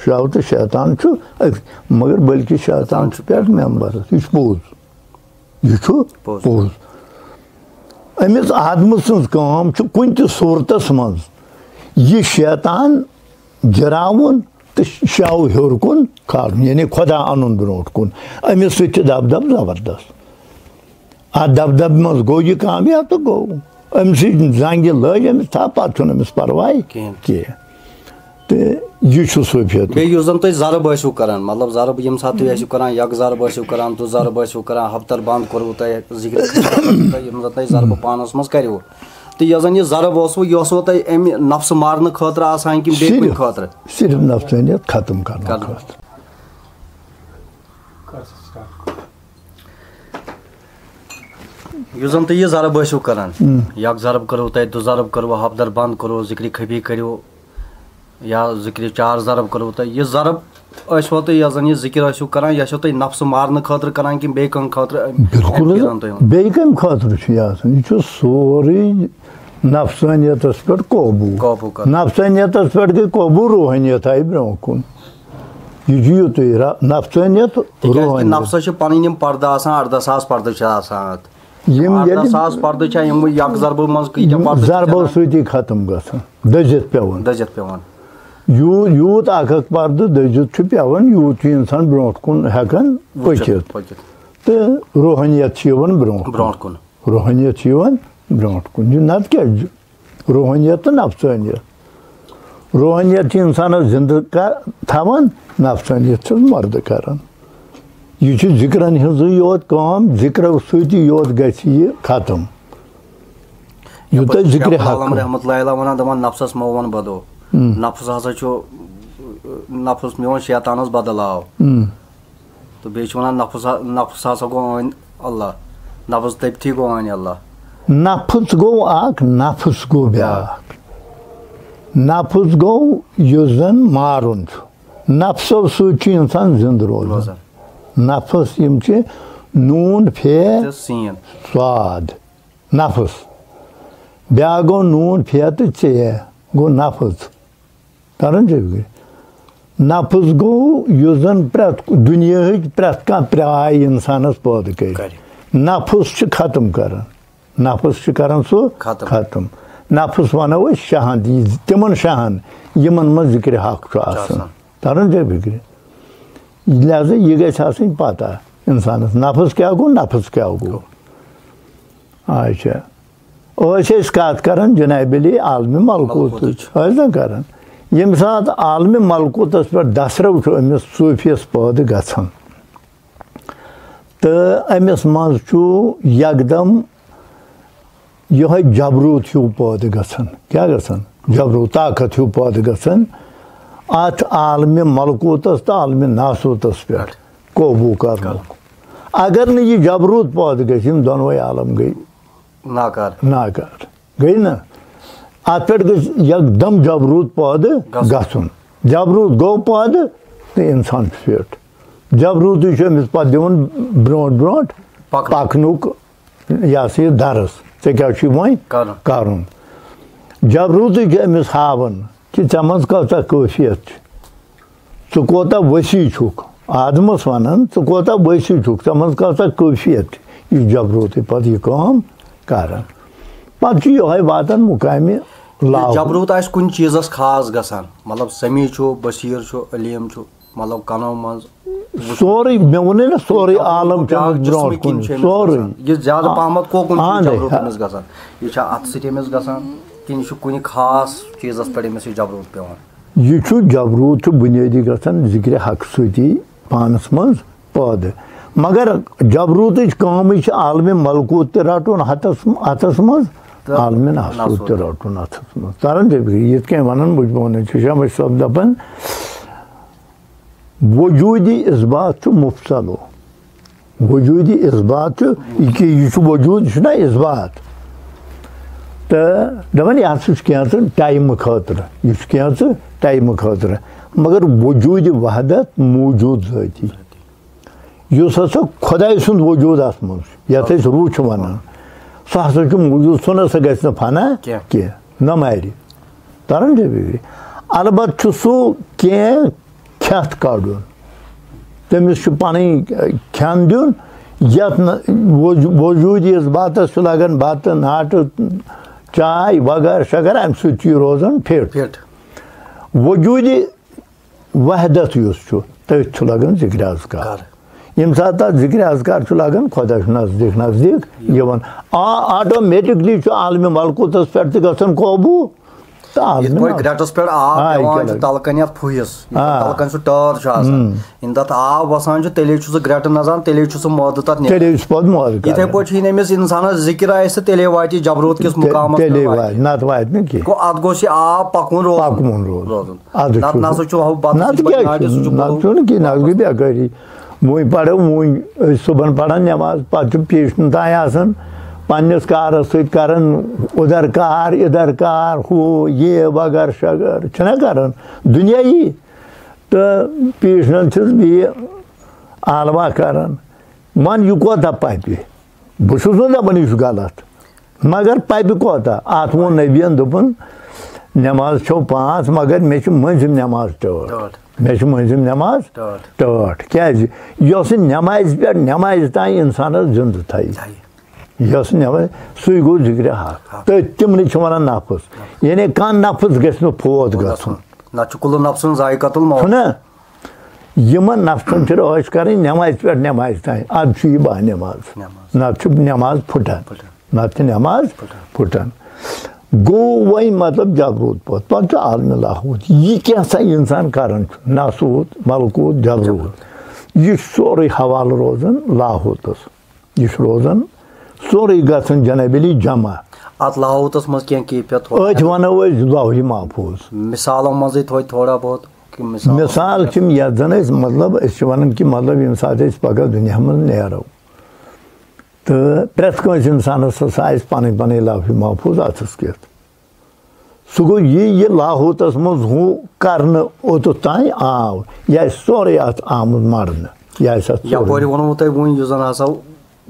شَو تہٕ شیطان چھُ أکس-، مگر بلکہِ شیطان چھُ پٮ۪ٹھ مٮ۪مبَرَس۔ یہِ چھُ پوٚز۔ یہِ چھُ پوٚز۔ پوٚز۔ أمِس آدمہٕ سٕنٛز کٲم چھِ کُنہِ تہِ صوٗرتس منٛز یہِ شیطان گِراوُن تہٕ شَو ہیوٚر کُن کھالُن، یعنی خۄدا اَنُن برٛونٛٹھ کُن۔ أمِس سۭتۍ چھِ دَب دَب زبردست۔ اَتھ دَب دَبہِ منٛز گوٚو یہِ کامیاب تہٕ گوٚو۔ أمۍ سٕنٛز زنٛگہِ لٔج أمِس تھپھ، پَتہٕ چھُنہٕ أمِس پَرواے کِہیٖنۍ۔ کینٛہہ۔ تہٕ یہِ چھُ صوٗفیت۔ بیٚیہِ یُس زَن تُہۍ ضرب ٲسِو کران، مطلب، ضرب ییٚمہِ ساتہٕ تُہۍ ٲسِو کران، یَکھ ضرب ٲسِو کران، دُ ضرب ٲسِو کران، ہفتر بنٛد کوٚروٕ تۄہہِ، ذِکرِ خٲطرٕ کوٚروٕ تۄہہِ، یِم زَن تۄہہِ ضربہٕ پانَس منٛز کَریوٕ۔ تہٕ یۄس زَن یہِ ضرب اوسوٕ، یہِ اوسوٕ تۄہہِ اَمہِ نفسہٕ مارنہٕ خٲطرٕ آسان کِنہٕ بیٚیہِ کُنہِ صرف، خٲطرٕ؟ صرف نفسانیت ختم کرنہٕ کرنہٕ۔ خٲطرٕ۔ یُس زَن تُہۍ یہِ ضرب ٲسِو کران، ہم۔ یَکھ ضرب کٔروٕ تۄہہِ، دُ ضرب کٔروٕ، ہفتر بنٛد کوٚروٕ، ذِکرِ خفی کٔرِو، یا ذِکرِ چار ضرب کٔروٕ تۄہہِ، یہِ ضرب ٲسوا تُہۍ، یۄس زَن یہِ ذِکِر ٲسِو کران، یہِ ٲسوا تُہۍ نفسہٕ مارنہٕ خٲطرٕ کران کِنہٕ بیٚیہِ کانٛہہ خٲطرٕ؟ بِلکُل حظ۔ پھیران تُہۍ؟ بیٚیہِ کَمہِ خٲطرٕ چھُ یہِ آسان؟ یہِ چھُ سورُے نفسانیتس پٮ۪ٹھ قوبوٗ۔ قوبوٗ کرُن۔ نفسانیتس پٮ۪ٹھ گٔے قوبوٗ، روحانیت آیہِ برٛونٛہہ کُن۔ یہِ چھُ یُتُے را-، نفسانیت، تِکیٛازِ کہِ روحانیت۔ نفسس چھِ پنٕنۍ یِم پردٕ آسان، اردہ ساس پردٕ چھِ آسان اتھ۔ یِم اردہ ییٚلہِ ساس پردٕ چھا، یِم یکھ ضربہٕ منٛز کۭتیاہ یِم پردٕ چھِ ضربو ژَلان؟ سۭتی ختم گژھان، دٔزِتھ پٮ۪وان۔ دٔزِتھ پٮ۪وان۔ یوٗ-، یوٗت اکھ اکھ پردٕ دٔزِتھ چھُ پٮ۪وان، یوٗت چھُ انسان برٛونٛٹھ کُن ہٮ۪کان وٕچھِتھ۔ پٔکِتھ۔ تہٕ روحانیت چھِ یِوان برٛونٛٹھ کُن۔ برٛونٛٹھ کُن۔ روحانیت چھِ یِوان برٛونٛٹھ کُن۔ یہِ نتہٕ کیٛاہ؟ روحانیت تہٕ نفسانیت۔ روحانیت چھِ انسانس زندٕ کا-، تھاوان، نفسانیت چھِ مردٕ کران۔ یہِ چھُ ذِکرن ہٕنٛزٕے یوت کٲم، ذِکرو سۭتی یوت گژھِ یہِ ختم۔ یوٗتاہ یپٲرۍ چھُ ذِکرِ شیخ العالم حق۔ رحمتہ اللہ علیہ ونان، دپان، "نفسس مہ وَن بدو۔ ہم۔ نفس ہسا چھُ، نفس میون شیطانس بدل آو۔" ہم۔ تہٕ بیٚیہِ چھِ ونان، "نفس ہا-، نفس ہسا گوٚو ٲنۍ اللہ، نفس تٔپتھی گوٚو ٲنۍ اللہ۔" نفس گوٚو اکھ، نفس گوٚو بیٛاکھ۔ نفس گوٚو یُس زن مارُن چھُ۔ نفسو سۭتۍ چھُ انسان زندٕ روزان۔ روزان۔ نفس یِم چھِ نوٗن، فے، تہٕ سیٖن۔ صاد۔ نفس۔ بیٛاکھ گوٚو نوٗن، فے تہٕ ژے، گوٚو نفس۔ تران چھا فِکرِ؟ نفس گوٚو یُس زن پرٛٮ۪تھ دُنیاہٕچ پرٛٮ۪تھ کانٛہہ پرٛاے انسانس پٲدٕ کرِ۔ کرِ۔ نفس چھُ ختم کران۔ نفس چھُ کران سُہ ختم۔ ختم۔ نفس ونو أسۍ شاہن، تِمن شاہن یِمن منٛز ذِکرِ حق چھُ آسان۔ آسان۔ تران چھا فِکرِ؟ لہذا یہِ گژھِ آسٕنۍ پتہ انسانس، نفس کیٛاہ گوٚو، نفس کیٛاہ گوٚو۔ گوٚو۔ اچھا۔ ٲسۍ أسۍ کتھ کران جناب علی عالمِ ملکوتٕچ۔ ملکوتٕچ۔ ٲسۍ نا کران؟ ییٚمہِ ساتہٕ عالمِ ملکوتس پٮ۪ٹھ دسترو چھُ أمِس صوٗفیَس پٲدٕ گژھان، تہٕ أمِس منٛز چھُ یکدم یِہوٚے جبروت ہیوٗ پٲدٕ گژھان۔ کیٛاہ گژھان؟ جبروت، طاقت ہیوٗ پٲدٕ گژھان اَتھ عالمِ ملکوٗتس تہٕ عالمِ ناسوٗتس پٮ۪ٹھ قوبوٗ کرنُک۔ اگر نہٕ یہِ جبروت پٲدٕ گژھِ، یِم دۄنوَے عالم گٔے ناکار۔ ناکار۔ گٔے نہ؟ اَتھ پٮ۪ٹھ گژھِ یکدم جبروٗد پٲدٕ گژھُن۔ گژھُن۔ جبروٗد گوٚو پٲدٕ تہٕ اِنسان چھُ فِٹ۔ جبروٗدٕے چھُ أمِس پَتہٕ دِوان برونٛٹھ برونٛٹھ پَکنُک۔ پَکنُک، یہِ ہسا یہِ درس۔ ژےٚ کیٛاہ چھُے وۄنۍ کرُن۔ کرُن؟ جبروٗدٕے چھُ أمِس ہاوان کہِ ژےٚ منٛز کۭژاہ کٲفیت چھِ۔ ژٕ کوتاہ وسیع چھُکھ، آدمس ونان، ژٕ کوتاہ وسیع چھُکھ، ژےٚ منٛز کۭژاہ کٲفیت چھِ۔ یہِ جبروتٕے پتہٕ یہِ کٲم کران۔ پتہٕ چھُ یِہوٚے واتان مُقامہِ لاہور۔ جبروت آسہِ کُنہِ چیٖزس خاص گژھان، مطلب، سمیع چھُ، بصیٖر چھُ، علیم چھُ، مطلب، کنو منٛز۔ سورُے، مےٚ ووٚنُے نا، سورُے عالم چھُ بیٛاکھ أمِس جسمہٕ برونٛٹھ کِنۍ کُن، چھُ أمِس سورُے۔ گژھان۔ یہِ زیادٕ آ-، پہمتھ کوکُن چھُ اہن یہِ دے، جبروت آ۔ أمِس گژھان؟ یہِ چھا اتھٕ سۭتۍ أمِس گژھان، کِنہٕ یہِ چھُ کُنہِ خاص چیٖزس پٮ۪ٹھ أمِس یہِ جبروت پٮ۪وان؟ یہِ چھُ جبروت چھُ بُنیٲدی گژھان ذِکرِ حق سۭتی پانَس منٛز پٲدٕ۔ مگر جبروتٕچ کٲمٕے چھِ عالمِ ملکوت تہِ رَٹُن ہَتَس، اَتھَس منٛز، تہٕ عالمِ ناسوت تہِ ناسوت۔ رَٹُن اَتھَس منٛز۔ تَران چھا فِکرِ؟ یِتھ کٔنۍ وَنان بہٕ چھُس، بہٕ وَنان چھُ شمس صٲب دَپان، وجوٗدی اثبات چھُ مفصلو۔ وجوٗدی اثبات چھُ، یہِ کہِ یہِ چھُ وجوٗد، یہِ چھُنہ اثبات۔ تہٕ دَپان، یہِ ہسا چھُ کینٛژٕ ٹایمہٕ خٲطرٕ، یہِ چھُ کینٛژٕ ٹایمہٕ خٲطرٕ۔ مگر وجوٗدِ وحدت موجوٗد ذٲتی، یُس ہسا خۄداے سُنٛد وجوٗد اَتھ منٛز چھُ، یَتھ أسۍ روح چھِ وَنان، سُہ ہسا چھُ موجوٗد، سُہ نہ سا گژھِ نہٕ فنا کینٛہہ۔ کینٛہہ، نہ مَرِ۔ تَران چھا فِکرِ؟ البتہ چھُ سُہ کینٛہہ کھٮ۪تھ کَڑُن۔ تٔمِس چھُ پَنٕنۍ، اَ، کھٮ۪ن دیُن، یَتھ نہٕ وجو-، وجوٗدی یَس بَتَس چھُ لَگان بَتہٕ، ناٹہٕ، چاے وغٲرٕ شغٲرٕ، اَمہِ سۭتۍ چھُ یہِ روزان فِٹ۔ فِٹ۔ وجوٗدی وحدت یُس چھُ، تٔتھۍ چھُ لَگان ذِکرِ اذکار۔ کر۔ ییٚمہِ ساتہٕ تَتھ ذِکرِ اذکار چھُ لَگان، خۄدا چھُ نزدیٖک نزدیٖک یِوان۔ آ، آٹومیٹکلی چھُ عالمِ ملکوتَس پٮ۪ٹھ تہِ گژھان قوبوٗ۔ تہٕ آز یِتھ نہٕ پٲٹھۍ آز۔ گرٛٹَس پٮ۪ٹھ آب آ، یہِ پٮ۪وان کیٛاہ چھُ لگہِ؟ تَلہٕ کَنہِ یَتھ پھُہِس، یُس آ۔ تَلہٕ کَنہِ سُہ ٹٲر چھُ آسان۔ ہُم۔ ییٚمہِ دۄہ اَتھ آب وَسان چھُ، تیٚلے چھُ سُہ گرٛٹہٕ نَژان، تیٚلے چھُ سُہ مٲدٕ تَتھ نیران۔ تیٚلے چھُ پَتہٕ مٲدٕ یِتھَے کَران۔ پٲٹھۍ چھُ یہِ أمِس اِنسانَس ذِکِر آسہِ، تہٕ تیٚلے واتہِ یہِ جبروت کِس تہِ-، مُقامَس تیٚلے پٮ۪ٹھ واتہِ۔ واتہِ، نَتہٕ واتہِ نہٕ کینٛہہ۔ گوٚو اَتھ گوٚژھ یہِ آب پَکوُن روزُن۔ پَکوُن روزُن۔ روزُن۔ اَدٕ نَتہٕ چھُ نَسا چھُ ہُہ بَتہٕ نَتہٕ سۭتۍ کیٛاہ بَنیٛاتھ چھُ؟ سُہ چھُ نَتہٕ گوٚو چھُنہٕ کینٛہہ، نَتہٕ گٔے بے کٲری۔ وۄنۍ پرو، وۄنۍ ٲسۍ صُبحن پران نٮ۪ماز، پتہٕ چھُ پیشنہٕ تام آسان، پننِس کارس سۭتۍ کران، اُدھر کار، اِدھر کار، ہُہ، یہِ، وغٲر شغٲر، چھِنہ کران دُنیاہی۔ تہٕ پیشنن چھِس بیٚیہِ آلوا کران۔ وۄنۍ یہِ کوتاہ پپہِ؟ بہٕ چھُس نہٕ دپان یہِ چھُ غلط، مگر پپہِ کوتاہ؟ اتھ ووٚن نبین، دوٚپُن، نٮ۪ماز چھو پانٛژھ، مگر مےٚ چھِ مٔنٛزِم نٮ۪ماز ٹٲٹھ۔ ٹٲٹھ۔ مےٚ چھِ مٔنٛزِم نٮ۪ماز ٹٲٹھ۔ ٹٲٹھ۔ کیٛازِ؟ یۄس نٮ۪مازِ پٮ۪ٹھ نٮ۪مازِ تام اِنسانَس زِندٕ تھایہِ۔ تھایہِ۔ یۄس نٮ۪ماز، سُے گوٚو ذِکرِ حق۔ حق۔ تہٕ تِمنٕے چھِ وَنان نفس۔ نفس۔ یعنی کانٛہہ نفس گژھِ نہٕ فوت فوت گژھُن۔ گژھُن۔ نہ چھُ کُلُ نفسُن ذائقۃ الموت۔ چھُنہ؟ یِمن نفسن چھِ رٲچھ کَرٕنۍ نٮ۪مازِ پٮ۪ٹھ نٮ۪مازِ تام۔ اَدٕ چھُ یہِ با نٮ۪ماز۔ نٮ۪ماز۔ نَتہٕ چھُ نٮ۪ماز پھٕٹان۔ پھٕٹان۔ نَتہٕ چھِ نٮ۪ماز پھٕٹان۔ پھٕٹان۔ گوٚو وۄنۍ مطلب جبروت پوت، پتہٕ چھُ عالمِ لاہوت۔ یہِ کینٛژھا اِنسان کران چھُ، ناسوت، ملکوت، جبروت، یہِ چھُ سورُے حوالہٕ روزان لاہوتس۔ یہِ چھُ روزان سورُے گژھان جناب علی جمع۔ اتھ لاہوتس منٛز کینٛہہ کیفیت تھوڑا؟ أتھۍ ونو أسۍ لوحِ محفوظ۔ مثالو منٛزٕے توتہِ تھوڑا بہت، کہِ مثال؟ مثال چھِ یتھ زن أسۍ، مطلب، أسۍ چھِ ونان کہِ، مطلب، ییٚمہِ ساتہٕ أسۍ پگاہ دُنیا منٛز نیرو، تہٕ پرٛٮ۪تھ کٲنٛسہِ اِنسانَس ہسا آسہِ پَنٕنۍ پَنٕنۍ لوحِ محفوظ اَتھَس کٮ۪تھ۔ سُہ گوٚو یہِ، یہِ لاہوتَس منٛز ہُہ کرنہٕ اوٚتَتھ تام آو، یہِ آسہِ سورُے اَتھ آمُت مَرنہٕ، یہِ آسہِ اَتھ سورُے۔ یَپٲرۍ ووٚنوُ تۄہہِ وۄنۍ یُس زَن ہسا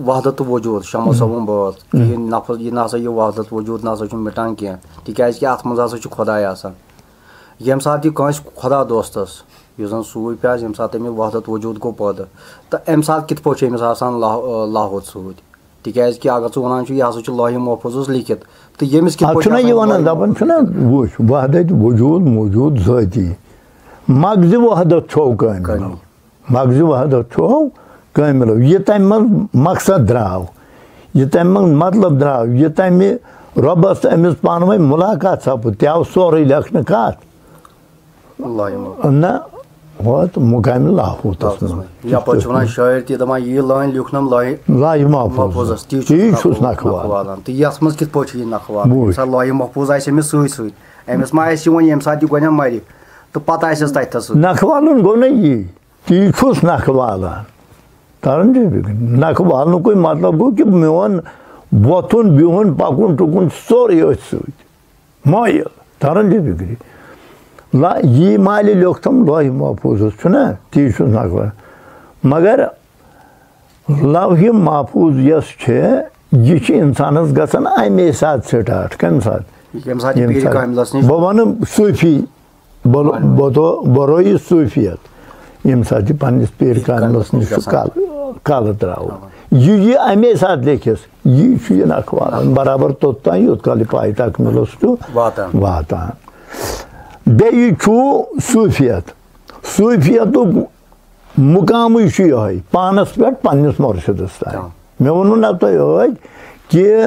وحدت وجوٗد، شمس صٲبُن بٲتھ، کہِ یہِ نفس، یہِ نہ سا یہِ وحدت وجوٗد نہ سا چھُ مِٹان کینٛہہ، تِکیٛازِ کہِ اَتھ منٛز ہسا چھُ خۄداے آسان۔ ییٚمہِ ساتہٕ یہِ کٲنٛسہِ خۄدا دوستَس، یُس زَن صوٗفی آسہِ، ییٚمہِ ساتہٕ تٔمِس وحدت وجوٗد گوٚو پٲدٕ، تہٕ اَمہِ ساتہٕ کِتھ پٲٹھۍ چھُ أمِس آسان لا-، لاہوت سۭتۍ؟ تِکیٛازِ کہِ اگر ژٕ وَنان چھُ، یہِ ہسا چھُ لوحِ محفوظَس لیکھِتھ، تہٕ ییٚمِس کِتھ اَتھ پٲٹھۍ چھُنہ آسان یہِ وَنان، لوحِ دَپان محفوظ؟ چھُنہ، وٕچھ، وحدت وجوٗد موجوٗد ذٲتی، مغزِ وحدت چھو کٲمِل۔ کٲمِل۔ مغزِ وحدت چھو کٲمِل۔ یہِ تَمہِ منٛز مقصد درٛاو، یہِ تَمہِ منٛز مطلب درٛاو، یہِ تَمہِ رۄبَس تہٕ أمِس پانہٕ ؤنۍ مُلاقات سَپُد، تہِ آو سورُے لیکھنہٕ کَتھ؟ اللہ یِمو۔ نہ، ووت مقامِ لاہوتس منٛز۔ یپٲرۍ چھِ ونان شٲعر تہِ دپان، یہِ لٲنۍ لیوٗکھنم لٲنۍ لاہہِ محفوظس۔ محفوظس، تی چھُس تی چھُس نقوال۔ نقوال۔ تہٕ یتھ منٛز کِتھ پٲٹھۍ چھُ یہِ نقوال؟ بوٗزِو۔ سا لٲہہِ محفوظ آسہِ أمِس سۭتۍ سۭتۍ، أمِس ما آسہِ یہِ وۄنۍ ییٚمہِ ساتہٕ یہِ گۄڈٕنٮ۪تھ مرِ تہٕ پتہٕ آسٮ۪س تتہِ تھس سۭتۍ؟ نقوالُن گوٚو نہ یی، تی چھُس نقوالان۔ تران چھِ فِکرِ؟ نقوالنُکُے مطلب گوٚو کہِ میون وۄتھُن، بِہُن، پکُن، ٹُکُن چھُ سورُے أتھۍ سۭتۍ۔ مٲیِل، تران چھِ فِکرِ۔ لا، یی مالہِ لیوٚکھتم لوحہِ محفوظس، چھُنہ؟ تی چھُس نقوال۔ مگر لوحہِ محفوظ یۄس چھِ، یہِ چھِ اِنسانَس گژھان اَمے ساتہٕ سٹارٹ۔ کَمہِ ساتہٕ؟ ییٚمہِ ساتہٕ یہِ ییٚمہِ پیٖرِ ساتہٕ۔ کاملَس نِش بہٕ وَنہٕ صوٗفی، بہٕ وَنہٕ۔ بہٕ دو-، بہٕ رویہِ صوٗفیت، ییٚمہِ ساتہٕ یہِ پنٛنِس پیٖرِ پیٖرِ کاملَس کاملَس نِش نِش چھُ گژھان۔ کَل-، کَلہٕ ترٛاوان۔ ترٛاوان۔ یہِ یہِ اَمے ساتہٕ لیکھِس، یی چھُ یہِ نقوالَن برابر توٚت تام، یوٚت کال یہِ پایہِ تکمیٖلَس چھُ واتان۔ واتان۔ بیٚیہِ چھُ صوٗفیت۔ صوٗفیتُک مُقامٕے چھُ یِہوٚے، پانَس پٮ۪ٹھ پنٛنِس مُرشِدَس تام۔ آ۔ مےٚ ووٚنوُ نہ تۄہہِ ٲدۍ کہِ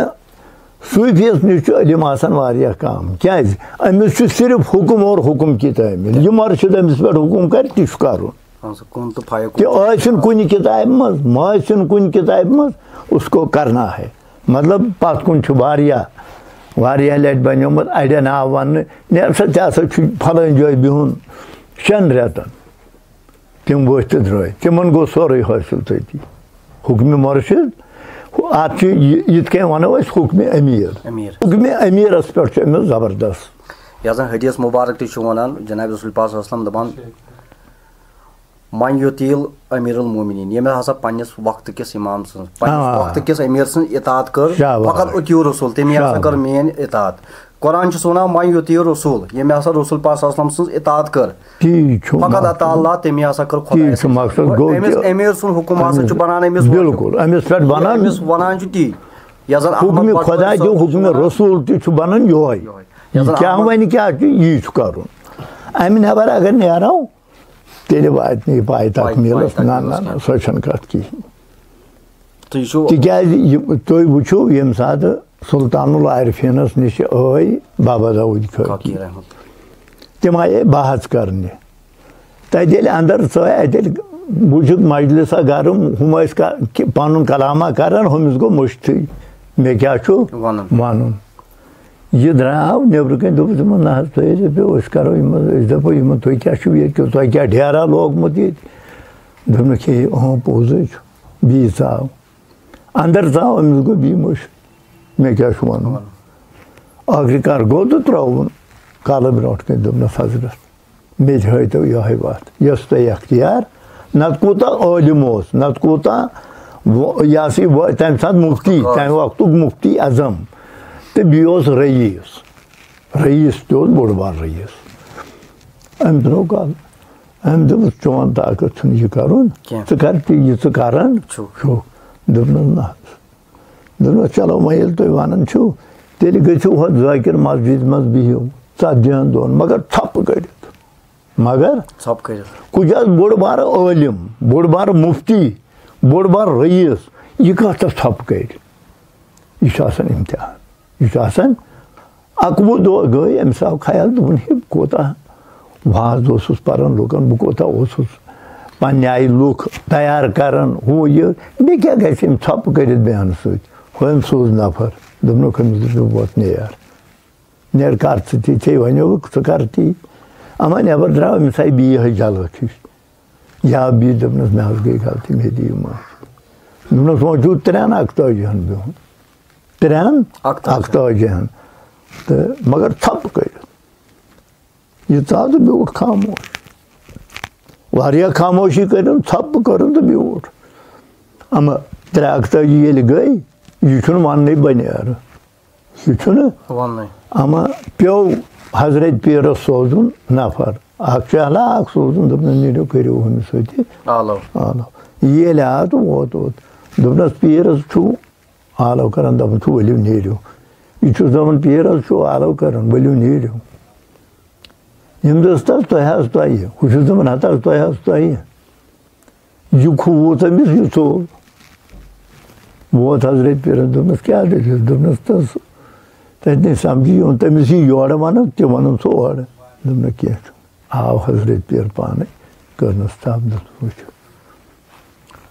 صوٗفیَس نِش چھُ علم آسان واریاہ کَم۔ کیٛازِ؟ أمِس چھُ صرف حُکُم اور حُکُم کی تعمیٖل۔ یہِ مُرشِد أمِس پٮ۪ٹھ حُکُم کَرِ، تہِ چھُ کَرُن۔ اہن سا، کُن تہٕ پھایہِ کُن تہِ چھُ ٲسِن کَرُن۔ کُنہِ کِتابہِ منٛز، مہ ٲسِن کُنہِ کِتابہِ منٛز، اس کو کرنا ہے۔ مطلب، پَتھ کُن چھُ واریاہ، واریاہ لَٹہِ بَنیومُت اَڑٮ۪ن آو وَننہٕ، "نیر سا، ژےٚ ہسا چھُ پھلٲنۍ جایہِ بِہُن شٮ۪ن رٮ۪تَن۔" تِم ؤتھۍ تہٕ درٛاے۔ تِمن گوٚو سورُے حٲصِل تٔتی۔ حُکمِ مُرشِد، ہُہ، اَتھ چھِ یہِ، یِتھ کٔنۍ وَنو أسۍ حُکمِ أمیٖر۔ أمیٖر۔ حُکمِ أمیٖرَس پٮ۪ٹھ چھُ أمِس زبردست۔ یَتھ زَن حدیث مُبارک تہِ چھُ وَنان، جناب رسول پاک صلی اللہ علیہ وسلم دَپان، "من یطیع امیر المومنین"، ییٚمہِ ہسا پننِس وقتہٕ کِس امام سٕنٛز، پننِس آ۔ وقتہٕ کِس امیر سٕنٛز اطاعت کٔر، شاباش۔ فقط اطیع رسول، تٔمۍ ہسا شاباش۔ کٔر میٲنۍ اطاعت۔ قرآن چھُ وَنان، "من یطیع رسول"، ییٚمہِ ہسا رسول پاک صلی اللہ علیہ وسلم سٕنٛز اطاعت کٔر، تی چھُ فقط مقصد۔ اطاع اللہ، تٔمۍ ہسا کٔر تی خۄدایَس چھُ سۭتۍ۔ مقصد۔ گوٚو أمِس کہِ امیر سُنٛد حُکُم ہسا چھُ بنان أمِس وٲجِب۔ بِلکُل، أمِس پٮ۪ٹھ بنان أمِس وَنان چھُ تی۔ یَتھ زَن احمد حُکمِ بٹواری خۄدا صٲب تہِ، چھُ حُکمِ وَنان۔ رسول تہِ چھُ بنان یِہوٚے۔ یِہوٚے۔ یَتھ زَن کیٛاہ احمد وَنہِ کیٛاہ چھُ، یی چھُ کَرُن۔ اَمہِ نٮ۪بر اگر نیرو، تیٚلہِ واتہِ نہٕ یہِ پاے پاے، تکمیٖلَس۔ پاے نہ، تکمیٖلَس نہ، نہ، کینٛہہ۔ سۄ چھَنہٕ کَتھ کِہیٖنۍ۔ تہٕ یہِ چھُ تِکیٛازِ یہِ، تُہۍ وٕچھِو، ییٚمہِ ساتہٕ سُلطان العارفیٖنَس نِش ٲے بابا داوٗد خٲکی، خٲکی رحمت۔ تِم آیے بحث کَرنہِ۔ تَتہِ ییٚلہِ اَندَر ژاے، اَتہِ ییٚلہِ وٕچھُکھ مجلسہ گرم، ہُم ٲسۍ کا-، کہِ پَنُن کلامہ کَران، ہُمِس گوٚو مٔشتھٕے، مےٚ کیٛاہ چھُ وَنُن۔ وَنُن۔ یہِ درٛاو نیٚبرٕ کَنۍ، دوٚپُس یِمَن، "نہ حظ، تُہۍ ٲسۍ دٔپِو، أسۍ کَرو یِمَن، أسۍ دَپو یِمَن، تُہۍ کیٛاہ چھُو ییٚتہِ، تۄہہِ کیٛاہ ڈیرا لوگمُت ییٚتہِ؟" دوٚپنَکھ، "ہے، اۭں، پوٚز حظ چھُ۔" بیٚیہِ ژاو۔ اَندَر ژاو، أمِس گوٚو بیٚیہِ مٔشِتھ، مےٚ کیٛاہ چھُ وَنُن؟ ٲخرِ کار گوٚو تہٕ ترٛووُن کَلہٕ برٛونٛٹھ کَنۍ، دوٚپنَس، "حضرت، مےٚ تہِ ہٲیتو یِہوٚے وَتھ، یۄس تۄہہِ اختیار۔" نَتہٕ کوٗتاہ عٲلِم اوس، نَتہٕ کوٗتاہ و-، یہِ ہسا یہِ و-، تَمہِ ساتہٕ مُفتی، وقتُک اوس۔ تَمہِ وقتُک مُفتی اعظم۔ تہٕ بیٚیہِ اوس رئیٖس، رئیٖس تہِ اوس بوٚڑ بار رئیٖس۔ أمۍ ترٛوو کَلہٕ۔ أمۍ دوٚپُس، "چون طاقت چھُنہٕ یہِ کَرُن، کینٛہہ۔ ژٕ کَر تہِ یہِ ژٕ کَران چھُکھ۔" چھُکھ۔ دوٚپنَس، "نہ حظ۔" دوٚپنَس، "چلو، وۄنۍ ییٚلہِ تُہۍ وَنان چھِو، تیٚلہِ گٔژھِو ہۄتھ ذٲکِر مسجد منٛز بِہِو ژتجی ہن دۄہن، مگر ژھۄپہٕ کٔرِتھ۔" مگر ژھۄپہٕ کٔرِتھ۔ کُجاز بوٚڑ بارٕ عٲلِم، بوٚڑ بارٕ مُفتی، بوٚڑ بارٕ رئیٖس، یہِ کَتھ تَس ژھۄپہٕ کَرِ؟ یہِ چھُ آسان اِمتِحان۔ یہِ چھُ آسان اَکوُہ دۄہ گٔے، أمِس آو خیال، دوٚپُن، "ہے، بہٕ کوٗتاہ واز اوسُس پَران لُکَن، بہٕ کوٗتاہ اوسُس پنٛنہِ آیہِ لُکھ تیار کَران، ہُہ یہِ، مےٚ کیٛاہ گژھِ أمۍ ژھۄپہٕ کٔرِتھ بیٚہنہٕ سۭتۍ؟" ہُہ أمۍ سوٗز نفر، دوٚپنَکھ أمِس، دوٚپُن، "ووت نیر۔" نیر کر ژٕ تی، ژےٚ وَنیووُکھ ژٕ کر تی۔ اما نٮ۪بر درٛاو، أمِس آیہِ بیٚیہِ یِہوٚے جلک ہِش۔ یا بیٚیہِ دوٚپنَس، "مےٚ حظ گٔے غلطی، مےٚ دِیِو معاف۔" دوٚپنَس، "وۄنۍ چھُو ترٛٮ۪ن اَکتٲجی ہَن بِہُن۔ ترٛٮ۪ن اَکتٲجی ہَن۔ اَکتٲجی ہَن۔ تہٕ مگر ژھۄپہٕ کٔرِتھ۔" یہِ ژاو تہٕ بیوٗٹھ خاموش۔ واریاہ خاموشی کٔرٕن، ژھۄپہٕ کٔرٕن تہٕ بیوٗٹھ۔ اما ترٛےٚ اَکتٲجی ییٚلہِ گٔے، یہِ چھُنہٕ وَننٕے بہٕ نیرٕ۔ یہِ چھُنہٕ۔ وَننٕے۔ اما پیوٚو حضرت پیٖرَس سوزُن نفر۔ اَکھ چھُ اہلا، اَکھ سوزُن، دوٚپنَس، "نیٖرِو، کٔرِو ہُمِس سۭتۍ آلو۔ آلو۔" ییٚلہِ آو تہٕ ووت اوت۔ دوٚپنَس، "پیٖرَس چھُو آلو کَران، دَپان چھُ، 'ؤلِو نیٖرِو۔'" یہِ چھُس دَپان، "پیٖرَس چھُو آلو کَران، ؤلِو نیٖرِو۔" ییٚمہِ دۄہ تَس تۄہہِ حظ تۄہہِ، ہُہ چھُس دَپان، "ہَتہٕ حظ تۄہہِ حظ تۄہہِ۔" یہِ کھوٗژ أمِس، یہِ ژوٚل۔ ووت حضرت پیٖرَس، دوٚپنَس، "کیٛاہ دٔلیٖل؟" دوٚپنَس، "تَس تَتہِ نَے سَمجھی یِوان، تٔمِس یی یورٕ وَنان، تہِ وَنان ژٕ اورٕ۔" دوٚپنَکھ، "کینٛہہ چھُنہٕ۔" آو حضرت پیٖر پانَے، کٔرنَس تَپھ، دوٚپُس، "وٕچھ،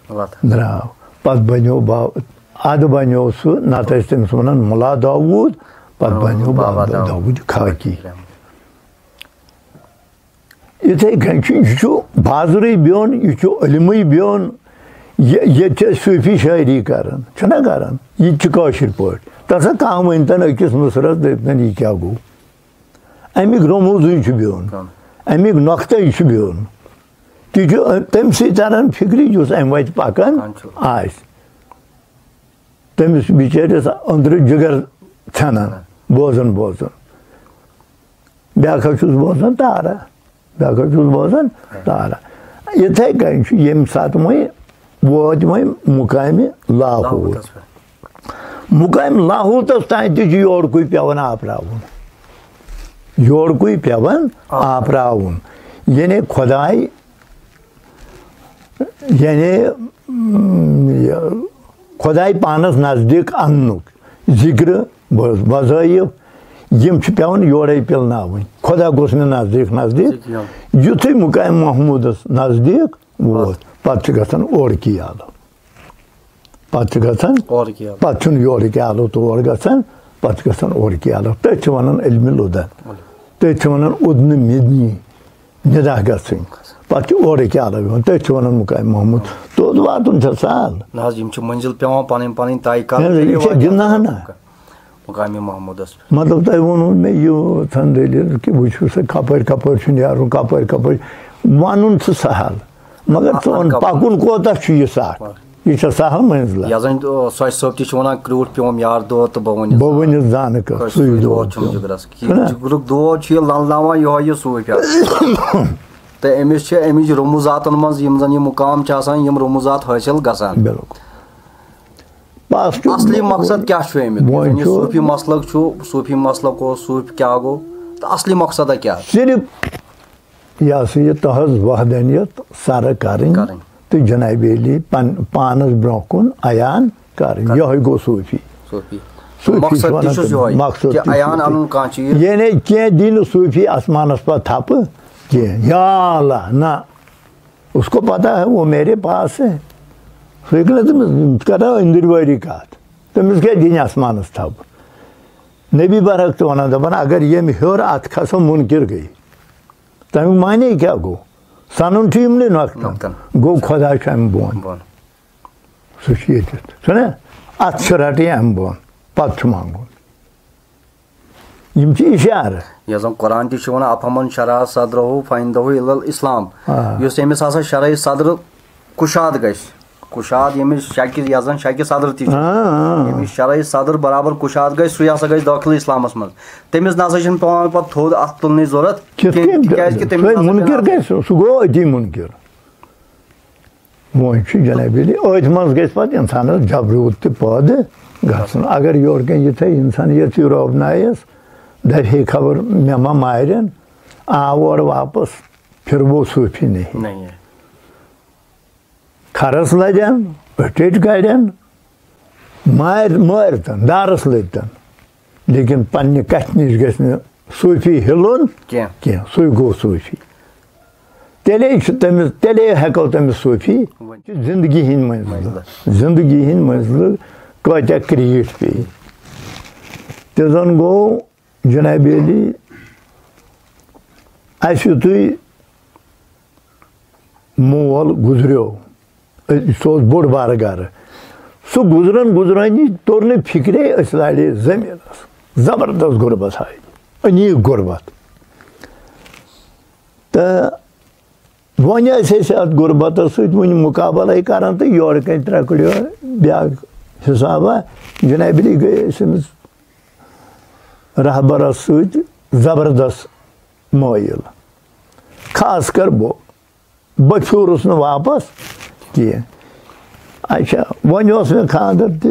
اللہ تعالیٰ۔ درٛاو۔" پَتہٕ بَنیو با-، اَدٕ بَنیو سُہ، نَتہٕ ٲسۍ تٔمِس وَنان مُلا داوٗد، پَتہٕ بَنیو بابا داوٗد خاکی۔ یِتھَے کٔنۍ چھُ، یہِ چھُ بازرٕے بیوٚن، یہِ چھُ علمٕے بیوٚن، یہِ، ییٚتہِ چھِ أسۍ صوٗفی شٲعری کَران، چھِنہ کَران؟ یہِ تہِ چھِ کٲشِر پٲٹھۍ۔ تَتھ ہا کانٛہہ ؤنۍتَن أکِس مُصرَس، دٔپۍتَن، "یہِ کیٛاہ گوٚو؟" اَمیُک رموٗزٕے چھُ بیوٚن، اَمیُک نۄقطَے چھُ بیوٚن۔ تہِ چھُ تٔمۍ سٕے تَران فِکرِ، یُس اَمہِ وَتہِ پَکان آسہِ۔ تٔمِس بِچٲرِس أنٛدرٕ جِگر ژھٮ۪نان، بوزان بوزان۔ بیٛاکھ حظ چھُس بوزان تارا، بیٛاکھ حظ چھُس بوزان تارا۔ یِتھَے کٔنۍ چھُ ییٚمہِ ساتہٕ وۄنۍ وٲتۍ وۄنۍ مُقامِ لاہوت۔ مُقامِ لاہوتَس تام تہِ چھُ یورکُے پٮ۪وان آپراوُن۔ یورکُے پٮ۪وان آپراوُن۔ یعنی خۄداے، یعنی، م، یہِ، خۄداے پانَس نزدیٖک اَننُک ذِکرٕ، وظٲیِف، یِم چھِ پٮ۪وان یورَے پِلناوٕنۍ۔ خۄدا گوٚژھ مےٚ نزدیٖک نزدیٖک۔ یُتھُے مُقامِ محموٗدَس نزدیٖک ووت، پَتہٕ چھُ گژھان اورٕکی یَلہٕ۔ پَتہٕ چھُ گژھان، پَتہٕ چھُنہٕ یورٕکی یَلہٕ تور گژھان، پَتہٕ چھُ گژھان اورٕکی یَلہٕ۔ تٔتھۍ چھِ وَنان علمِ لُدن۔ تٔتھۍ چھِ وَنان اُدنہٕ مِدنی نِدا گژھٕنۍ۔ پَتہٕ چھُ اورٕکی یَلہٕ یِوان۔ تٔتھۍ چھِ وَنان مُقامِ محموٗد۔ توٚت واتُن چھا سہل؟ نہ حظ، یِم چھِ مٔنزِل پٮ۪وان پَنٕنۍ پَنٕنۍ طے کَرٕنۍ۔ یہِ چھِ گِنٛدان نا۔ مُقامِ محموٗدَس پٮ۪ٹھ۔ مطلب، تۄہہِ ووٚنوُ مےٚ یوٗتاہ دٔلیٖل کہِ وٕچھِو سا، کَپٲرۍ کَپٲرۍ چھُ نیرُن، کَپٲرۍ کَپٲرۍ۔ وَنُن چھُ سہل، مگر ژٕ وَن، پَکُن کوٗتاہ چھُ یہِ سَکھ؟ یہِ چھا سہل منزلہ؟ یَتھ زَن، آ، سۄچھ صٲب تہِ چھِ وَنان، "کرٛوٗٹھ پیوم یار دود تہٕ بہٕ وَنہِ بہٕ زان۔" وَنہِ زانہٕ کَتھ، کٲشِر سُے پٲٹھۍ دود دود چھُم چھُ۔ جِگرَس۔ یہِ چھُنہ؟ جِگرُک دود چھُ یہِ لَلناوان یِہوٚے یہِ صوٗفیات۔ تہٕ أمِس چھِ اَمِچ رموٗزاتَن منٛز، یِم زَن یہِ مُقام چھِ آسان، یِم رموٗزات حٲصِل گژھان۔ بِلکُل۔ بس چھُ اصلی مقصد کیٛاہ چھُ اَمیُک؟ وۄنۍ یُس زَن یہِ چھُ صوٗفی مسلک چھُ، صوٗفی مسلک اوس، صوٗفی کیٛاہ گوٚو؟ تہٕ اصلی مقصدا کیٛاہ؟ صرف یہِ ہسا یہِ تحظ وحدانیت سرٕ کرٕنۍ کرٕنۍ۔ تہٕ جناب علی پن-، پانس برونٛہہ کُن عیان کرٕنۍ۔ کرٕنۍ۔ یِہوٚے گوٚو صوٗفی۔ صوٗفی۔ صوٗفی چھِ مقصد تہِ وَنان چھُس تِم، یِہوٚے مقصد کہِ تہِ چھُ عیان تی۔ اَنُن کانٛہہ چیٖز۔ یعنی کینٛہہ دی نہٕ صوٗفی آسمانس پتہٕ تھپہٕ کینٛہہ۔ یا اللہ، نہ۔ اس کو پتہ ہے وہ میرے پاس ہے۔ سُہ ہیٚکہِ نہٕ تٔمِس کران أنٛدٕرۍ وٲری کتھ۔ تٔمِس کیٛاہ دِنۍ آسمانس تھپھ؟ نبی برحق تہِ ونان، دپان، اگر ییٚمہِ ہیوٚر اتھ کھسو، منکر گٔے۔ تمیُک معنی کیٛاہ گوٚو؟ سنُن چھُ یِمنٕے نۄقطن۔ نۄقطن۔ گوٚو خۄدا چھُ امہِ بۄن۔ بۄن۔ سُہ چھُ ییٚتٮ۪تھ۔ چھُنہ؟ اتھ چھُ رٹٕنۍ امہِ بۄن، پتہٕ چھُ منٛگُن۔ یِم چھِ اِشارٕ۔ یۄس زَن قرآن تہِ چھُ وَنان، "افمن شرح صدرہ فعنده الی الاسلام"۔ آ۔ یُس أمِس ہسا شرح صدر کُشاد گژھِ، کُشاد ییٚمِس شکہِ، یَتھ زَن شکہِ صدر تہِ چھُ، آ، آ۔ ییٚمِس شرح صدر برابر کُشاد گژھِ، سُے ہسا گژھِ دٲخل اِسلامَس منٛز۔ تٔمِس نہ سا چھُنہٕ پٮ۪وان پَتہٕ تھوٚد اَتھٕ تُلنٕچ ضوٚرَتھ کِتھ کِہیٖنۍ، کٔنۍ؟ تِکیٛازِ کہِ تٔمِس سُے نہ سا مُنکِر چھُنہٕ گژھِ، سُہ گوٚو أتی مُنکِر۔ وۄنۍ چھُ جناب علی، أتھۍ منٛز گژھِ پتہٕ اِنسانَس جبروت تہِ پٲدٕ گژھُن۔ اگر یورٕ کَنۍ یِتھَے اِنسان یَژھِ رۄب نایَس، دَپہِ ہے خبر مےٚ ما مارن، آو اورٕ واپس، پھر وہ صوٗفی نہیں۔ نہیں۔ کھرس لدن، ٹیٚٹۍ کڑن، مار-، مٲرتن، دارس لٔدتن۔ لیکن پننہِ کتھِ نِش گژھِ نہٕ صوٗفی ہِلُن کینٛہہ۔ کینٛہہ، سُے گوٚو صوٗفی۔ تیٚلے چھُ تٔمِس، تیٚلے ہٮ۪کو تٔمِس صوٗفی ؤنِتھ۔ زندگی ہٕنٛدۍ منزلہٕ، منزلہٕ۔ زندگی ہٕنٛدۍ منزلہٕ کۭتیٛاہ کرٛیٖٹھ پیٚیہِ۔ تہِ زن گوٚو جناب علی، اَسہِ یُتھُے مول گُزریو، سُہ اوس بوٚڑ بارٕ گرٕ۔ سُہ گُزران گُزرانی توٚر نہٕ فِکرے، أسۍ لاڑے زٔمیٖنَس۔ زبردست غُربت آیہِ، عمیٖق غُربت۔ تہٕ وۄنۍ ٲسۍ أسۍ اَتھ غُربتَس سۭتۍ وٕنہِ مُقابلَے کران تہٕ یورٕ کَنۍ ترٛکڑیو بیٛاکھ حِسابہ۔ جناب علی گٔے أسۍ أمِس رہبرَس سۭتۍ زبردست مٲیِل۔ خاص کر بہٕ۔ بہٕ پھیوٗرُس نہٕ واپس کینٛہہ۔ اچھا، وۄنۍ اوس مےٚ خانٛدر تہِ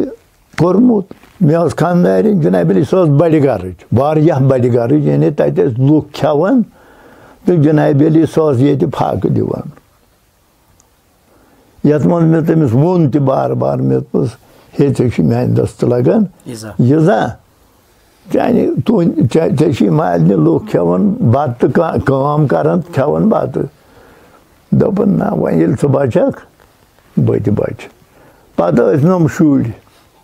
کوٚرمُت۔ مےٚ ٲس خانٛدارِنۍ جناب علی، سۄ ٲس بَڑِ گَرٕچ، واریاہ بَڑِ گَرٕچ، یعنی تَتہِ ٲسۍ لُکھ کھٮ۪وان تہٕ جناب علی سۄ ٲس ییٚتہِ فاقہٕ دِوان۔ یَتھ منٛز مےٚ تٔمِس ووٚن تہِ بار بار، مےٚ دوٚپُس، "ہے، ژےٚ چھُے میٛانہِ دٔستہٕ لَگان ایٖزا۔ ایٖزا۔ چانہِ، تُہٕنٛدِ، ژےٚ، ژےٚ چھُے مالنہِ لُکھ کھٮ۪وان بَتہٕ تہٕ کا-، کٲم کَران تہٕ کھٮ۪وان بَتہٕ۔" دوٚپُن، "نہ، وۄنۍ ییٚلہِ ژٕ بچکھ، بہٕ تہِ بچہٕ۔" پتہٕ ٲسۍ نۄم شُرۍ،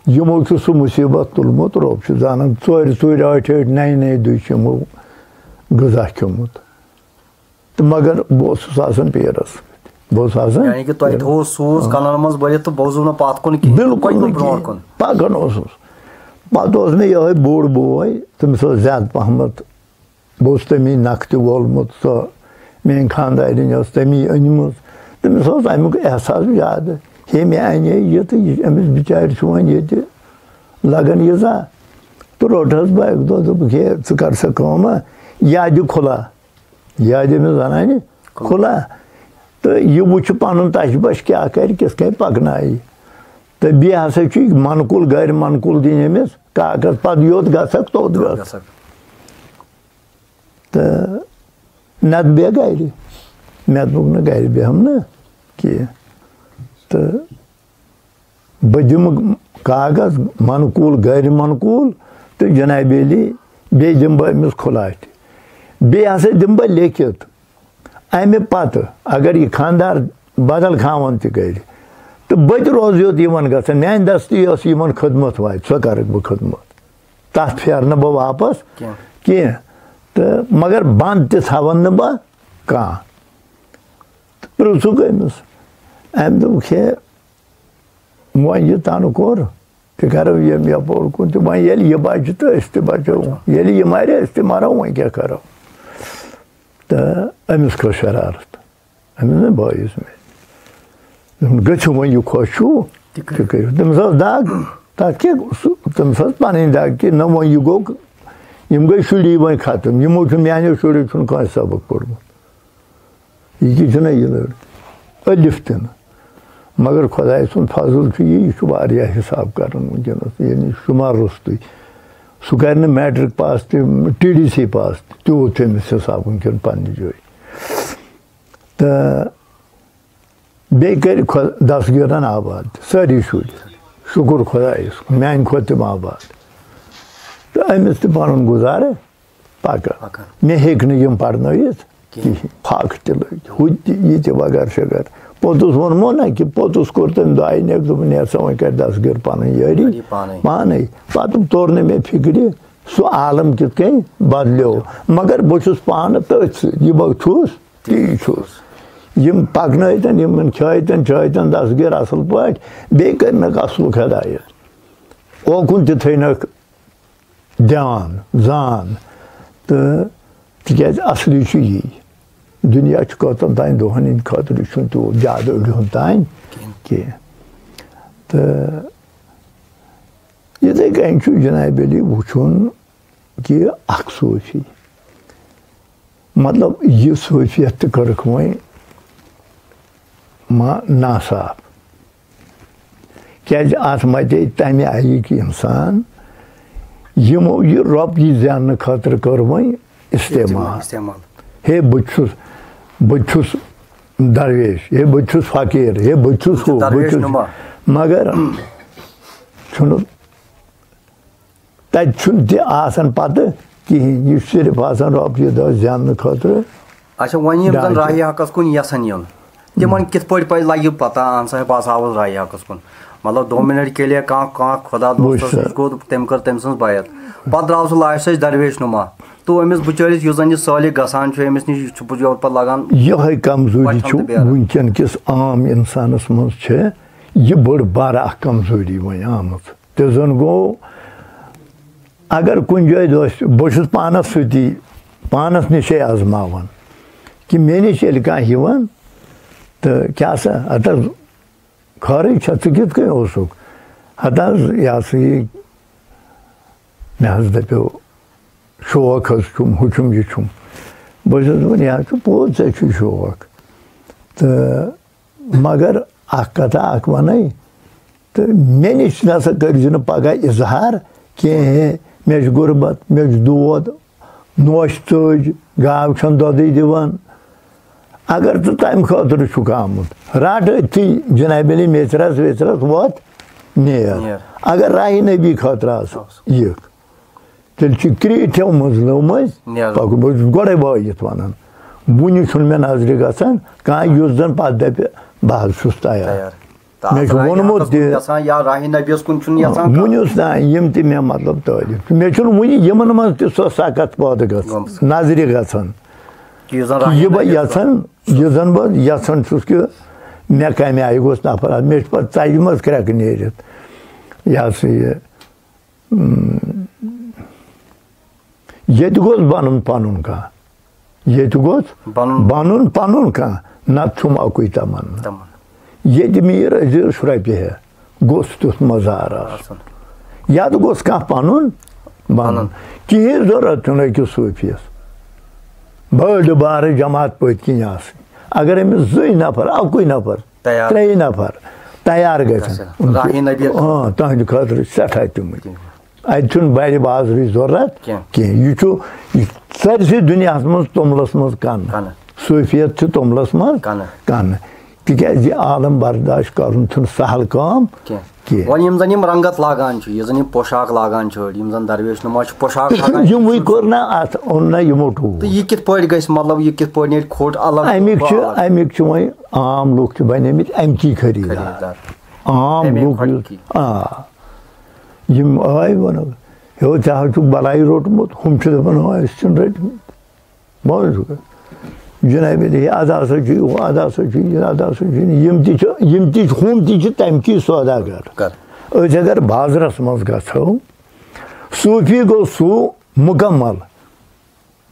یِمو چھُ سُہ مُصیٖبت تُلمُت، رۄب چھُ زانان، ژورِ ژورِ، ٲٹھِ ٲٹھِ، نَیہِ نَیہِ دُہۍ چھُ یِمو غذا کھیوٚمُت۔ تہٕ مگر بہٕ اوسُس آسان پیرس سۭتۍ۔ بہٕ اوسُس آسان یعنی کہِ تۄہہِ پیرس۔ تھوٚوُ سوٗز آ۔ کَنَن منٛز بٔرِتھ تہٕ بوزُو نہٕ پَتھ کُن کِہیٖنۍ۔ بِلکُل پٔکِو نہٕ برونٛٹھ کِہیٖنۍ۔ کُن۔ پَکان اوسُس۔ پَتہٕ اوس مےٚ یِہوٚے بوٚڑ بوے، تٔمِس اوس زیادٕ پَہمَتھ، بہٕ اوسُس تٔمی نَکھٕ تہِ وولمُت، سۄ میٛٲنۍ خانٛدارِنۍ ٲس تٔمی أنۍمٕژ۔ تٔمِس اوس اَمیُک احساس زیادٕ۔ ہے، مےٚ اَنے یہِ تہٕ یہِ، أمِس بِچارِ چھُ وۄنۍ ییٚتہِ لَگان یہِ زا۔ تہٕ روٚٹہَس بہٕ اَکہِ دۄہ، دوٚپُکھ، "ہے، ژٕ کَر سا کٲم، ہا، یادِ کھُلا۔" یادِ أمِس زَنانہِ کھُلا۔ تہٕ یہِ وٕچھِ پَنُن تَش بَش کیٛاہ کَرِ، کِتھ کٔنۍ پَکنایہِ۔ تہٕ بیٚیہِ ہسا چھُ یہِ منقول، غٲرِ منقول دِنۍ أمِس کاغذ، پَتہٕ یوٚت گژھکھ، توٚت گژھ۔ گژھکھ۔ تہٕ نَتہٕ بیٚہہ گرِ۔ مےٚ دوٚپُکھ، "نہ، گرِ بیٚہم نہٕ کینٛہہ۔" تہٕ بہٕ دِمہٕ کاغذ منقول، غٲرِ منقول، تہٕ جنابِ علی، بیٚیہِ دِمہٕ بہٕ أمِس کھُلاٹھِ۔ بیٚیہِ ہسا دِمہٕ بہٕ لیکھِتھ، اَمہِ پتہٕ اگر یہِ خانٛدار بدل خاوَند تہِ کرِ، تہٕ بہٕ تہِ روزٕ یوٚت یِمن گژھان، میانہِ دستہٕ یۄس یِمن خدمت واتہِ، سۄ کرکھ بہٕ خدمت۔ تَتھ پھیرٕ نہٕ بہٕ واپس کینٛہہ۔ کینٛہہ۔ تہٕ مگر بنٛد تہِ تھاوَن نہٕ بہٕ کانٛہہ۔ تہٕ پرٛژھُکھ أمِس۔ أمۍ دوٚپُکھ، "ہے، وۄنۍ یہِ تَنہٕ کوٚر، تہِ کَرو ییٚمہِ یَپور کُن تہِ۔ وۄنۍ ییٚلہِ یہِ بَچہِ تہٕ أسۍ تہِ بَچو۔ ییٚلہِ یہِ مَرِ، أسۍ تہِ مَرو، وۄنۍ کیٛاہ کَرو؟" تہٕ أمِس کھٔژ شرارت۔ أمِس نہٕ بٲیِس مےٚ۔ دوٚپُن، "گٔژھِو وۄنۍ، یہِ خۄش چھُو، تہِ کٔرِو۔" تہِ کٔرِو۔ تٔمِس ٲس دَگ۔ تَتھ کیٛاہ، سُہ، تٔمِس ٲس پَنٕنۍ دَگ کہِ نہ، وۄنۍ یہِ گوٚو، یِم گٔے شُری وۄنۍ ختم۔ یِمو چھُ، میٛانیو شُریو چھُنہٕ کٲنٛسہِ سبق پوٚرمُت۔ یہِ کہِ چھُنہ یہِ لٔڑ-، الف تہِ نہٕ۔ مگر خۄداے سُنٛد فضل چھُ یہِ، یہِ چھُ واریاہ حساب کران وٕنکیٚنَس، یعنی شُمار روٚستُے۔ سُہ کرِ نہٕ میٹرک پاس تہِ، ٹی ڈی سی پاس تہِ، تیوٗت چھُ أمِس حساب وٕنکیٚن پننہِ جایہِ۔ تہٕ بیٚیہِ کٔرۍ خۄ-، دستگیٖرن آباد سٲری شُرۍ، شُکُر خۄدایَس کُن، میٛانہِ کھۄتہٕ تِم آباد۔ تہٕ أمِس تہِ پَنُن گُزارٕ پَکان۔ پَکان۔ مےٚ ہیٚکۍ نہٕ یِم پَرنٲوِتھ کِہیٖنۍ۔ کِہیٖنۍ۔ فاقہٕ تہِ لٔگۍ، ہُہ تہِ، یہِ تہِ وغٲر شغٲر۔ پوٚتُس ووٚنمو نہ کہِ پوٚتُس کوٚر تٔمۍ دۄیہِ نٮ۪بہِ، دوٚپُن، "نیرسا وۄنۍ کَرِ دستگیٖر پَنٕنۍ یٲری یٲری پانَے۔ پانَے۔" پَتہٕ توٚر نہٕ مےٚ فِکرِ، سُہ عالم کِتھ کٔنۍ بدلیو۔ مگر بہٕ چھُس پانہٕ تٔتھۍ سۭتۍ، یہِ بہٕ چھُس، تی چھُس۔ یِم پَکنٲیتَن، یِمَن کھیٲیتَن، چٲیتَن دستگیٖر اَصٕل پٲٹھۍ، بیٚیہِ کٔرنَکھ اَصلُک ہدایت۔ اوکُن تہِ تھٲینَکھ دیان، زان۔ تہٕ تِکیٛازِ اَصلی چھُ یی۔ دُنیا چھُ کٔژَن تام دۄہَن ہٕنٛدِ خٲطرٕ، یہِ چھُنہٕ تیوٗت زیادٕ أڑۍ ہُنٛد تام کینٛہہ۔ تہٕ یِتھَے کٔنۍ چھُ جنابِ علی وٕچھُن کہِ اَکھ صوٗفی، مطلب، یہِ صوٗفیت تہِ کٔرٕکھ وۄنۍ ما ناصاف۔ کیٛازِ اَتھ مَتے تَمہِ آیِکۍ اِنسان، یِمو یہِ رۄپیہِ زیننہٕ خٲطرٕ کٔر وۄنۍ استعمال۔ استعمال۔ ہے، بہٕ تہِ چھُس، بہٕ تہِ چھُس درویش، ہے، بہٕ تہِ چھُس فقیٖر، ہے، بہٕ تہِ چھُس ہُہ، بہٕ تہِ درویش چھُس۔ نُما۔ مگر چھُنہٕ تَتہِ چھُنہٕ تہِ آسان پَتہٕ کِہیٖنۍ۔ یہِ چھُ صرف آسان رۄپیہِ دَہ زیننہٕ خٲطرٕ۔ اچھا، وۄنۍ یِم زَن ڈاے راہِ حقَس کُن یَژھان یُن، تِمَن کِتھ پٲٹھۍ پَزِ لَگہِ پَتہ، اہن سا، ہے، بہٕ ہسا آوُس راہِ حقَس کُن؟ مطلب، دو منٹ کے لیے کانٛہہ، کانٛہہ خۄدا دوستَس وٕچھ سا۔ نِش گوٚو، تٔمۍ کٔر تٔمۍ سٕنٛز بیعت۔ پَتہٕ درٛاو سُہ لاسٹَس درویش نُما۔ تو أمِس بِچٲرِس یُس زَن یہِ سٲلِک گژھان چھُ، أمِس نِش چھُ پُجور پَتہٕ لَگان یِہوٚے کمزوٗری پَتھَم چھُ تہٕ بیران۔ وٕنکٮ۪ن کِس عام اِنسانَس منٛز چھِ یہِ بٔڑ بارٕ اَکھ کمزوٗری وۄنۍ آمٕژ۔ تہٕ زَن گوٚو، اگر کُنہِ جایہِ دۄہ، بہٕ چھُس پانَس سۭتی، پانَس نِشے آزماوان کہِ مےٚ نِش ییٚلہِ کانٛہہ یِوان، تہٕ کیٛاہ سا، ہَتہٕ حظ، خٲرٕے چھا، ژٕ کِتھ کٔنۍ اوسُکھ؟ ہَتہٕ حظ، یہِ ہسا یہِ، مےٚ حظ دَپیو، شوق حظ چھُم، ہُہ چھُم، یہِ چھُم۔ بہٕ چھُس دَپان، یہِ حظ چھُ پوٚز، ژےٚ چھُے شوق۔ تہٕ مگر اَکھ کَتھا اَکھ وَنَے، تہٕ مےٚ نِش نہ سا کٔرۍ زِ نہٕ پَگاہ اِظہار کینٛہہ، مےٚ چھُ غُربت، مےٚ چھُ دود، نوش ژٔج، گاو چھَنہٕ دۄدٕے دِوان۔ اگر ژٕ تَمہِ خٲطرٕ چھُکھ آمُت، رَٹ أتھی جنابِ علی میٚژرَس ویٚژرَس وۄتھ نیر۔ نیر۔ اگر راہِ نبی خٲطرٕ آسہٕ یِکھ، تیٚلہِ چھِ کرٛیٖٹھیو منٛز لٔو مٔنٛزۍ نیرُن۔ پَکُن۔ بہٕ چھُس گۄڈَے وٲیِتھ وَنان، وُنہِ چھُنہٕ مےٚ نظرِ گژھان کانٛہہ یُس زَن پَتہٕ دَپہِ، "بہٕ حظ چھُس تیار۔" تیار۔ تہٕ مےٚ اَتھ چھُ راہی ووٚنمُت نبیَس کُن تہِ۔ گژھان یا راہی نبیَس کُن چھُنہٕ یَژھان کانٛہہ۔ وُنیُس تام یِم تہِ مےٚ، مطلب، تعریٖف چھِ، مےٚ چھُنہٕ وُنہِ یِمَن منٛز تہِ سۄ سخت پٲدٕ گٔمٕژ۔ گٔمٕژ۔ نظرِ گژھان۔ کہِ یُس زَن کہِ راہی یہِ بہٕ نبیَس یَژھان، یہِ زَن بہٕ یَژھان چھُس کہِ مےٚ کَمہِ آیہِ گوٚژھ نفر آسُن۔ مےٚ چھِ پَتہٕ ژَجہِ منٛز کرٛٮ۪کہٕ نیٖرِتھ۔ یہِ ہسا یہِ، اۭں، ییٚتہِ گوٚژھ بَنُن پَنُن کانٛہہ۔ ییٚتہِ گوٚژھ بَنُن۔ بَنُن پَنُن کانٛہہ، نَتہٕ چھُم اَکُے تَمنا۔ تَمنا۔ ییٚتہِ میٖر عزیز شرۄپہِ ہے گوٚژھ تیُتھ مزار آسُن۔ آسُن۔ یَتھ گوٚژھ کانٛہہ پَنُن بَنُن۔ پَنُن۔ کِہیٖنۍ ضوٚرَتھ چھُنہٕ أکِس صوٗفیَس بٔڑ بارٕ جماعت پٔتۍ کِنۍ آسٕنۍ۔ اگر أمِس زٕے نفر، اَکُے نفر، تیار۔ ترٛیٚیہِ نفر تیار گژھن۔ گژھن۔ راہی نبی۔ آ، تہنٛدِ خٲطرٕ سٮ۪ٹھاہ تِمٕے۔ تِم۔ اَتہِ چھُنہٕ بَڑِ بازرٕچ ضروٗرت کینٛہہ۔ کینٛہہ۔ یہِ چھُ، یہِ سٲرسٕے دُنیاہَس منٛز توٚملَس منٛز کَنہٕ۔ کَنہٕ۔ صوٗفیت چھِ توٚملَس منٛز کَنہٕ۔ کَنہٕ۔ تِکیٛازِ یہِ عالم برداشت کَرُن چھُنہٕ سہل کٲم کینٛہہ۔ کینٛہہ۔ وۄنۍ یِم زَن یِم رنٛگت لاگان چھِ، یُس زَن یِم پوشاک لاگان چھِ أڑۍ، یِم زَن درویش نُما چھِ پوشاک لاگان، یِموٕے کوٚر نہ اَتھ، اوٚن نہ یِمو ٹوٗ۔ تہٕ یہِ کِتھ پٲٹھۍ گژھِ، مطلب، یہِ کِتھ پٲٹھۍ نیرِ کھوٚٹ الگ، اَمیُک چھُ، الگ؟ اَمیُک چھُ وۄنۍ عام لُکھ چھِ بَنیمٕتۍ اَمکی خٔریٖدار۔ خٔریٖدار۔ عام تَمے لُکھ کھۄتہٕ یُس، کی۔ آ، یِم آے وَنو، "ہے، ژےٚ حظ چھُکھ بَلایہِ روٚٹمُت"، ہُم چھِ دَپان، "ہے، أسۍ چھِنہٕ رٔٹمٕتۍ۔" بوز۔ جنابی دے، ادا سا چھُ یہِ، ادا سا چھُ یہِ، ادا سا چھُ یہِ۔ یِم تہِ چھِ، یِم تہِ چھِ، ہُم تہِ چھِ تَمہِ کی سوداگر۔ کر۔ أسۍ اگر بازرس منٛز گژھو، صوٗفی گوٚو سُہ مُکمل،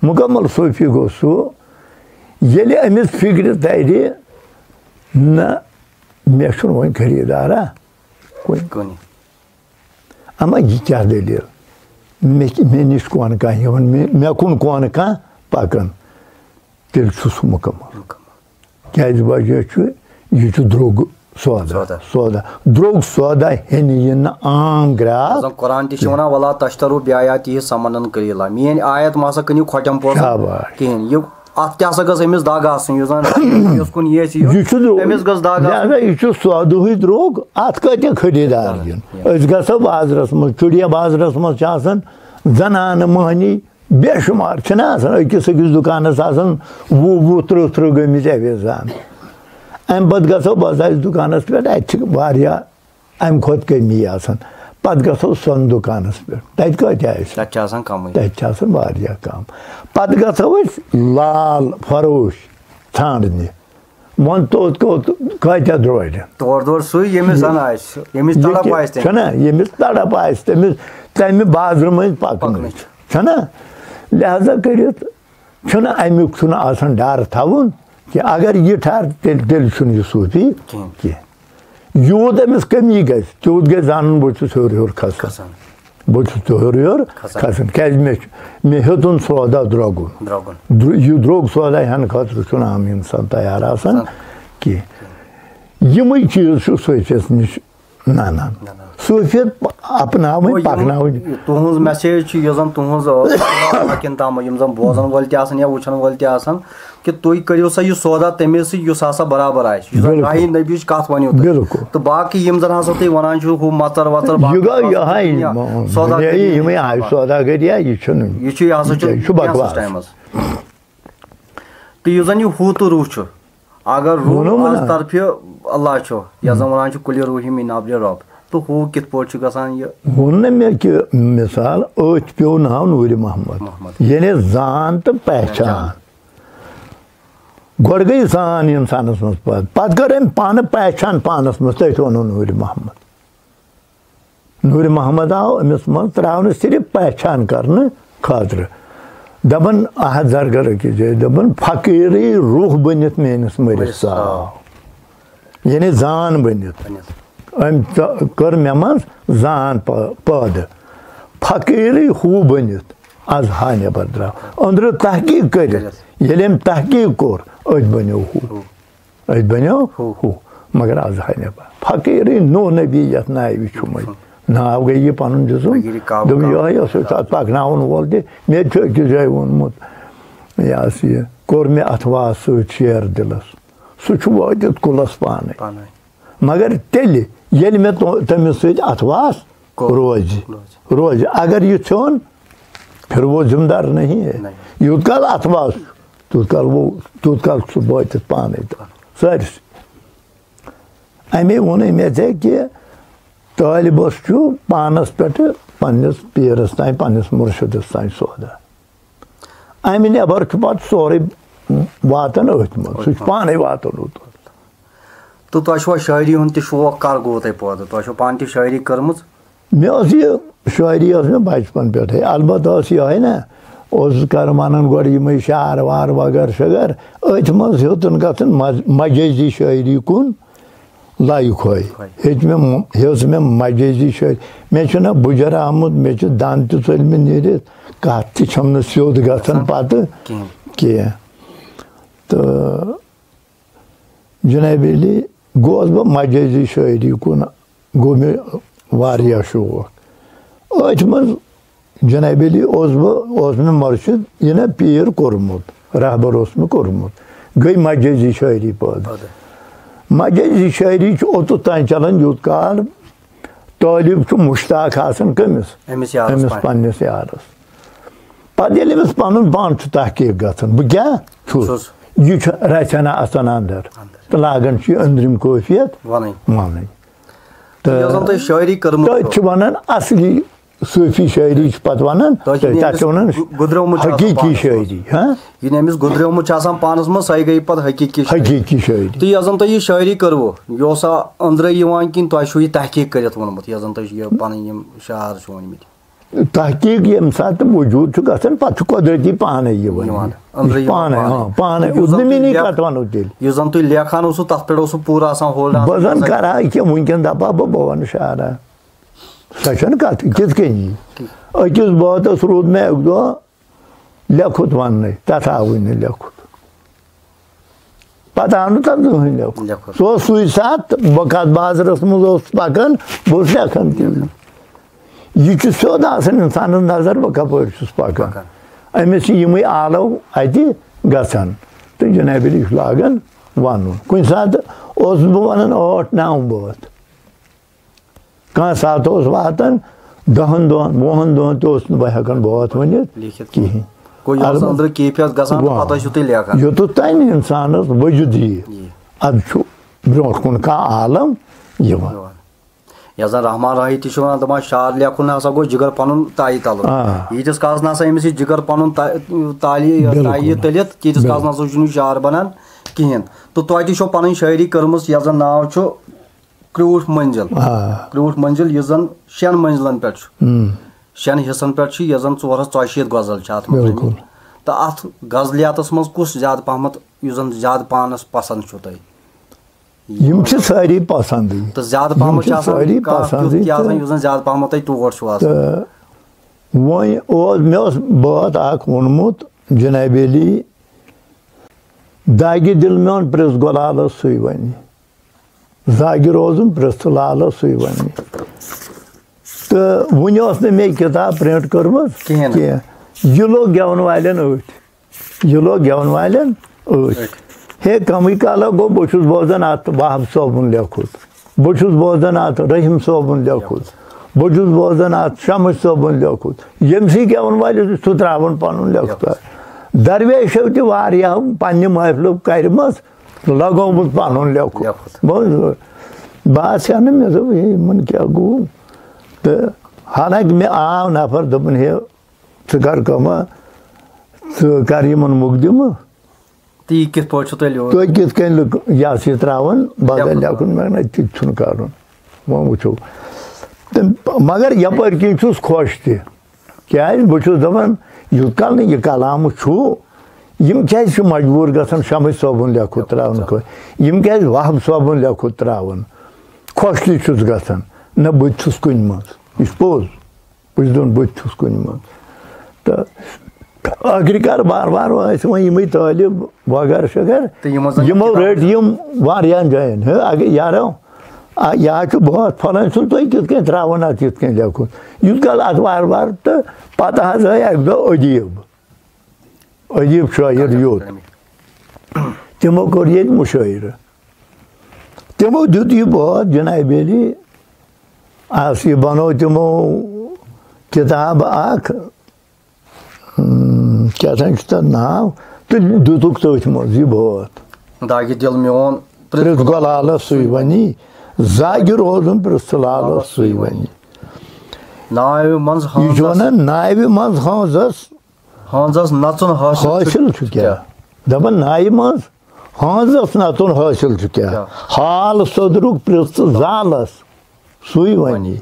مُکمل صوٗفی گوٚو سُہ، ییٚلہِ أمِس فِکرِ تَرِ، نہ، مےٚ چھُنہٕ وۄنۍ خریٖدارا کُنہِ۔ کُنہِ۔ اما یہِ کیٛاہ دٔلیٖل؟ مےٚ، مےٚ نِش کونہٕ کانٛہہ یِوان، مےٚ، مےٚ کُن کونہٕ کانٛہہ پکان، تیٚلہِ چھُ سُہ مُکمل۔ مُکمل۔ کیٛازِ وجہ چھُ، یہِ چھُ درٛوگ سودا۔ سودا۔ سودا۔ درٛوگ سودا ہیٚنہِ یِن نہٕ عام گراہک۔ زن قرآن تہِ چھُ ونان، "ولا تشتروا بیااتی ثمنا قلیلا"۔ میٲنۍ آیت ما سا کٕنِو کھۄٹٮ۪ن پونٛسن شاباش۔ کِہیٖنۍ۔ یہِ اتھ تہِ ہسا گٔژھ أمِس دگ آسٕنۍ، یُس زن یُس کُن یہِ آسہِ یُن، یہِ چھُ درٛوگ۔ أمِس گٔژھ دگ آسٕنۍ۔ لہذا یہِ چھُ سودہٕے درٛوگ، اتھ کۭتیاہ خریٖدار یِن؟ یِن۔ أسۍ گژھو بازرس منٛز، چُڑیا بازرس منٛز چھِ آسان زنانہٕ مۄہنی بے شُمار، چھِنہ آسان أکِس أکِس دُکانس آسان وُہ وُہ ترٕٛہ ترٕٛہ گٔمٕتۍ اویزان۔ امہِ پتہٕ گژھو بازارِ دُکانس پٮ۪ٹھ، اتہِ چھِ واریاہ امہِ کھۄتہٕ کمی آسان۔ پتہٕ گژھو سۄنہٕ دُکانس پٮ۪ٹھ، تتہِ کۭتیاہ آسہِ؟ تتہِ چھِ آسان کمٕے۔ تتہِ چھِ آسان واریاہ کم۔ پتہٕ گژھو أسۍ لال فروش ژھانڈنہِ۔ وۄنۍ توٚت کوٚت کۭتیاہ درورِ؟ تور دور سُے، ییٚمِس زن آسہِ، ییٚمِس یہِ تڑپ تہِ آسہِ تٔمِس۔ چھُنہ، ییٚمِس تڑپ آسہِ، تٔمِس تمہِ بازرٕ مٔنٛزۍ پکنٕچ۔ پکنٕچ۔ چھُنہ؟ لہذا کٔرِتھ چھُنہٕ امیُک، چھُنہٕ آسان ڈر تھاوُن کینٛہہ۔ اگر یہِ ٹھار، تیٚلہِ، تیٚلہِ چھُنہٕ یہِ صوٗفی کِہیٖنۍ۔ کینٛہہ۔ یوٗت أمِس کمی گژھِ، تیوٗت گژھِ زانُن، بہٕ چھُس ہیوٚر ہیوٚر کھسان۔ کھسان۔ بہٕ چھُس ہیوٚر ہیوٚر کھسان۔ کھسان۔ کیٛازِ مےٚ چھُ، مےٚ ہیوٚتُن سودا درٛوگُن۔ درٛوگُن۔ درٛ-، یہِ درٛوگ سودا ہٮ۪نہٕ خٲطرٕ چھُنہٕ عام اِنسان تیار آسان کینٛہہ۔ یِمٕے چیٖز چھُ صوٗفیَس نِش نَنان۔ نَنان۔ صوٗفیت پ-، اپناوٕنۍ، گوٚو یِم پکناوٕنۍ۔ تُہٕنٛز message چھِ، یۄس زن تُہٕنٛز، آ، باقین تام، یِم زن بوزن وٲلۍ تہِ آسن یا وٕچھن وٲلۍ تہِ آسن، کہِ تُہۍ کٔرِو سا یہِ سودا تٔمِس سۭتۍ یُس ہسا برابر آسہِ، یُس زن بِلکُل۔ راہی نبیِچ کتھ ؤنِو تُہۍ۔ بِلکُل۔ تہٕ باقٕے یِم زن ہسا تُہۍ ونان چھِو، ہُہ مژر وژر، یہِ باقٕے گوٚو باقٕے یِہوٚے، دُنیا، م-، سودا یہِ، کٔرِو یِمٕے آیہِ سودا کٔرِتھ، یہِ چھُنہٕ، یہِ چھُ، یہِ ہسا چھُ یہِ چھُ کینٛژھس بکواس۔ ٹایمس۔ تہٕ یُس زن یہِ ہوٗ تہٕ روٗح چھُ، اگر روٗح ووٚنُو منٛز نا۔ طرفہِ اللہ چھُ، یتھ زن ونان چھِ، "کُلِ روٗحی من امرِ رب"، تہٕ ہوٗ کِتھ پٲٹھۍ چھُ گژھان یہِ؟ ووٚن نہ مےٚ کہِ مثال، أتھۍ پیوٚو ناو نوٗرِ محمد۔ محمد۔ یعنی زان تہٕ پہچان۔ پہچان۔ گۄڈٕ گٔے زان اِنسانَس منٛز پٲدٕ، پَتہٕ کٔر أمۍ پانہٕ پہچان پانَس منٛز، تٔتھۍ ووٚنُن نوٗرِ محمد۔ نوٗرِ محمد آو أمِس منٛز ترٛاونہٕ صرف پہچان کرنہٕ خٲطرٕ۔ دَپان احد زرگر أکِس جایہِ، دَپان، "فقیٖرٕے روح بٔنِتھ میٲنِس مٔرِس ژاو۔" یعنی زان بٔنِتھ۔ بٔنِتھ۔ أمۍ ژ-، کٔر مےٚ منٛز زان پٲ-، پٲدٕ۔ فقیٖرٕے ہیوٗ بٔنِتھ از ہا نٮ۪بر درٛاو۔ أنٛدرٕ تحقیٖق کٔرِتھ۔ کٔرِتھ۔ ییٚلہِ أمۍ تحقیٖق کوٚر، أتھۍ بنیو ہُہ۔ ہُہ۔ أتھۍ بنیو ہُہ۔ ہُہ۔ مگر از ہا نٮ۪بر۔ فقیٖرٕے نوح نبی یتھ ناوِ چھُ وۄنۍ۔ ناو گٔے یہِ پنُن دیُتُن۔ فقیٖرٕے کعبہٕ دوٚپُن، کعبہٕ۔ یِہوٚے اوس اَتھ پکناوُن وول تہِ۔ مےٚ تہِ چھُ أکِس جایہِ ووٚنمُت، یہِ ہسا یہِ، کوٚر مےٚ اتھ واس سۭتۍ شیر دِلس۔ سُہ چھُ وٲتِتھ کُلس پانے۔ پانے۔ مگر تیٚلہِ، ییٚلہِ مےٚ تو-، تٔمِس سۭتۍ اتھواس کوٚر۔ روزِ، روزِ۔ روزِ۔ اگر یہِ ژھیوٚن، پھر وہ ذمہ دار نہیں ہے۔ نہیں۔ یوٗت کال اتھواس چھُ، تیوٗت کال گوٚو، تیوٗت کال چھُس بہٕ أتھۍ پانَے تہٕ سٲرسٕے۔ اَمے ووٚن أمۍ ژےٚ کہِ طٲلبَس چھُ پانَس پٮ۪ٹھ، پنٛنِس پیٖرَس تام، پنٛنِس مُرشِدَس تام سودا۔ اَمہِ نٮ۪بَر چھُ پَتہٕ سورُے واتان أتھۍ منٛز، سُہ چھُ پانَے واتان اوٚت۔ تہٕ تۄہہِ چھُوا شٲعری ہُنٛد تہِ شوق، کر گوٚو تۄہہِ پٲدٕ؟ تۄہہِ چھو پانہٕ تہِ شٲعری کٔرمٕژ؟ مےٚ ٲس یہِ شٲعری ٲس مےٚ بَچپَن پٮ۪ٹھَے، البتہ ٲس یِہوٚے نہ، اوسُس کَران وَنان گۄڈٕ یِمَے شعر وار وغٲر شغٲر، أتھۍ منٛز ہیوٚتُن گژھُن مج-، مجٲزی شٲعری کُن۔ لایِک ہۄے۔ ہیٚچھ مےٚ م-، ہیوٚچھ مےٚ مجٲزی شٲعری۔ مےٚ چھُنہ بُجَر آمُت، مےٚ چھِ دَنٛد تہِ ژٔلمٕتۍ نیٖرِتھ، کَتھ تہِ چھَم نہٕ سیوٚد گژھان پَتہٕ کِہیٖنۍ۔ کینٛہہ۔ تہٕ جناب علی گوس بہٕ مجٲزی شٲعری کُن، گوٚو مےٚ واریاہ شوق۔ أتھۍ منٛز جناب علی اوس بہٕ، اوس مےٚ مرشد، یہِ نہ پیٖر کوٚرمُت، رہبر اوس مےٚ کوٚرمُت، گٔے مجٲزی شٲعری پٲدٕ۔ مجٲزی شٲعری چھُ اوٚتُتھ تام چلان، یوٗت کال طٲلب چھُ مُشتاق آسان کٔمِس؟ أمِس یارس أمِس پانہٕ۔ پننِس یارس۔ پتہٕ ییٚلہِ أمِس پنُن پان چھُ تحقیق گژھان، بہٕ کیٛاہ چھُس؟ چھُس۔ یہِ چھُ رژھِ ہنا اژان اندر۔ اندر۔ تہٕ لاگان چھُ یہِ أنٛدرِم کٲفیت وَنٕنۍ۔ وَنٕنۍ۔ تہٕ یۄس زَن تۄہہِ شٲعری کٔرمٕژ تٔتھۍ چھِ۔ چھِ وَنان اصلی صوٗفی شٲعری چھِ پَتہٕ وَنان، تۄہہِ چھِ تٔتھۍ، تَتھ چھِ وَنان گُ-، گُدریومُت چھُ آسان حقیٖقی پانَس شٲعری، ہاں؟ یہِ نہٕ أمِس گُدریومُت چھُ آسان پانَس منٛز، سۄے گٔے پَتہٕ حقیٖقی شٲعری۔ حقیٖقی شٲعری۔ تہٕ یۄس زَن تۄہہِ یہِ شٲعری کٔروٕ، یہِ اوسا أنٛدرَے یِوان کِنہٕ تۄہہِ چھُو یہِ تحقیٖق کٔرِتھ ووٚنمُت، یۄس زَن تۄہہِ یہِ پَنٕنۍ یِم شعر چھِ ؤنۍمٕتۍ؟ تحقیٖق ییٚمہِ ساتہٕ وجوٗد چھُ گژھان، پَتہٕ چھُ قۄدرٔتی پانَے یِوان۔ یِوان۔ أنٛدرٕے یِوان یِوان پانَے۔ پانَے۔ یُس زَن اُردو تُہۍ میں نہیں لیکھ-، کَتھ وَنو تیٚلہِ۔ یُس زَن تُہۍ لیکھان اوسوٕ، تَتھ پٮ۪ٹھ اوسوٕ پوٗرٕ آسان hold آسان بہٕ زَن گژھان۔ کَرٕ ہا یہِ کینٛہہ، وٕنکٮ۪ن دَپہٕ ہا بہٕ، بہٕ وَنہٕ شعرا۔ سۄ چھَنہٕ کَتھٕے، کِتھ کٔنی؟ أکِس بٲتَس روٗد مےٚ اَکہِ دۄہ لیکھُت وَننَے، تَتھ آوٕے نہٕ لیکھُت۔ پَتہٕ آو نہٕ تَتھ زٕہٕنۍ لیکھُن۔ لیکھُن۔ سُہ اوس سُے ساتہٕ، بہٕ کَتھ بازرَس منٛز اوسُس پَکان، بہٕ اوسُس لیکھان تہِ۔ یہِ چھُ سیوٚد آسان اِنسانَس نظر، بہٕ کَپٲرۍ چھُس پَکان۔ پَکان۔ أمِس چھِ یِمَے آلو اَتہِ گژھان۔ تہٕ جنابِ عٲلی چھُ لاگان وَنُن۔ کُنہِ ساتہٕ اوسُس بہٕ وَنان ٲٹھ نَو بٲتھ۔ کانٛہہ ساتہٕ اوس واتان دَہَن دۄہَن، وُہَن دۄہَن تہِ اوسُس نہٕ بہٕ ہٮ۪کان بٲتھ ؤنِتھ لیکھِتھ کِہیٖنۍ۔ گوٚو، یہِ اوس البتہ أنٛدرٕ کیفیت گژھان تہٕ واہ۔ پَتہٕ ٲسِو تُہۍ لیکھان۔ یوٚتَتھ تام نہٕ اِنسانَس وجوٗد یِیہِ، یہِ۔ اَدٕ چھُ برٛونٛٹھ کُن کانٛہہ عالم یِوان۔ یِوان۔ یَتھ زَن رحمان راہی تہِ چھُ وَنان، دَپان، شعر لیکھُن ہسا گوٚو جِگر پَنُن تایہِ تَلُن۔ آ۔ ییٖتِس کالَس نہ سا أمِس یہِ جِگر پَنُن تا-، تالی، بِلکُل۔ تایہِ تٔلِتھ، تیٖتِس کالَس بِلکُل۔ نہ سا چھُنہٕ یہِ شعر بَنان کِہیٖنۍ۔ تہٕ تۄہہِ تہِ چھو پَنٕنۍ شٲعری کٔرمٕژ، یَتھ زَن ناو چھُ کرٛوٗٹھ منزل۔ آ۔ کرٛوٗٹھ منزل، یُس زن شٮ۪ن منزلن پٮ۪ٹھ چھُ۔ ہم۔ شٮ۪ن حصن پٮ۪ٹھ چھُ، یۄس زن ژور ہتھ ژۄیہِ شیٖتھ غزل چھِ اتھ منٛز بِلکُل۔ آمٕتۍ۔ تہٕ اتھ غزلیاتس منٛز کُس زیادٕ پہمتھ، یُس زن زیادٕ پانس پسند چھُو تۄہہِ؟ یِم چھِ سٲری پسندٕے۔ تہٕ زیادٕ یِم پہمتھ چھِ چھِ آسان سٲری کانٛہہ تیُتھ پسندٕے تہِ آسان، تہٕ یُس زن زیادٕ پہمتھ تۄہہِ تور چھُو آسان؟ تہٕ وۄنۍ اوس، مےٚ اوس بٲتھ اکھ ووٚنمُت جنابِ عٲلی، داگہِ دِل میون پرٛژھ گۄلالس سُے ونہِ۔ زاگہِ روزُن پرٛژھ لالس سُے ونہِ۔ تہٕ وُنہِ ٲس نہٕ مےٚ یہِ کِتاب print کٔرمٕژ کِہیٖنۍ نہٕ۔ کینٛہہ۔ یہِ لوٚگ گٮ۪وَن والٮ۪ن أتھۍ۔ یہِ لوٚگ گٮ۪وَن والٮ۪ن أتھۍ۔ أتھۍ۔ ہے، کمٕے کالا گوٚو، بہٕ چھُس بوزان اَتھ وہاب صٲبُن لیوٚکھمُت۔ بہٕ چھُس بوزان اَتھ رحیٖم صٲبُن لیوٚکھمُت۔ بہٕ چھُس بوزان اَتھ شمس صٲبُن لیوٚکھمُت۔ ییٚمہِ سۭتۍ گٮ۪وَن وٲلِس چھُ سُہ ترٛاوان پنُن لیوٚکھمُت۔ لیوٚکھمُت۔ درویشو تہِ واریاہو پننہِ محفلو کَرِمَژ، لگومُت پنُن لیوٚکھُن۔ لیوٚکھُن۔ بوز، بہٕ آسہٕ ہا نہٕ، مےٚ دوٚپ، ہے، یِمن کیٛاہ گوٚو؟ تہٕ حالانکہِ مےٚ آو نفر، دوٚپُن، ہے، ژٕ کر کٲمہ، ژٕ کر یِمن مقدمہٕ۔ تہٕ یہِ کِتھ پٲٹھۍ چھُ تۄہہِ لیوٚکھمُت؟ تُہۍ کِتھ کٔنۍ لُک-، یہِ ہسا یہِ ترٛاوان بدل لیوٚکھُن۔ لیوٚکھُن، مےٚ ووٚن، نہ، تہِ چھُنہٕ کرُن۔ وۄنۍ وٕچھو۔ تہٕ مگر یپٲرۍ کِنۍ چھُس خۄش تہِ۔ کیٛازِ؟ بہٕ چھُس دَپان، یوٗت کال نہٕ یہِ کلام چھُ، یِم کیٛازِ چھِ مجبوٗر گژھان شمس صٲبُن لیوٚکھمُت ترٛاونہٕ خٲطرٕ؟ یِم کیٛازِ وہاب صٲبُن لیوٚکھمُت ترٛاوان؟ خۄش تہِ چھُس گژھان۔ نہ، بہٕ تہِ چھُس کُنہِ منٛز۔ یہِ چھُ پوٚز۔ بہٕ چھُس دَپان، بہٕ تہِ چھُس کُنہِ منٛز۔ تہٕ ٲخٕر کار بار بار ٲسۍ وۄنۍ یِمٕے طٲلب وغٲرٕ شغٲرٕ، تہٕ یِمو زَن یِمو کِتابہٕ رٔٹۍ یِم واریاہَن جایَن۔ ہے، اگر یارو، آ، یہِ حظ چھُ بٲتھ پھۄلٲنۍ سُنٛد، تُہۍ کِتھ کٔنۍ ترٛاوان اَتھ یِتھ کٔنۍ لیوٚکھُن؟ یوٗت کال اَتھ وارٕ وارٕ، تہٕ پَتہٕ حظ آے اَکہِ دۄہ ادیٖب، ادیٖب شٲعر یوٚت۔ تِمو کوٚر ییٚتہِ مُشٲعرٕ۔ تِمو دیُت یہِ بٲتھ جنابِ عٲلی، اَس یہِ بنوو تِمو کِتاب اَکھ، اۭں، کیٛاہ تام چھُ تَتھ ناو، دِتُکھ تٔتھۍ منٛز یہِ بٲتھ۔ داغہِ دِل میون پرٛژھ گۄلالَس سُے وَنی، زاگہِ روزُن پرٛژھ ژٕ لالَس سُے وَنی۔ ناوِ منٛز یہِ چھُ ہٲنزَس، وَنان، ناوِ منٛز ہٲنزَس ہٲنزَس نَژُن حٲصِل چھُ حٲصِل چھُ کیٛاہ؟ کیٛاہ؟ دَپان، ناوِ منٛز ہٲنزَس نَژُن حٲصِل چھُ کیٛاہ؟ کیٛاہ؟ حال سوٚدرُک پرٛژھ ژٕ زالَس سُے وَنی۔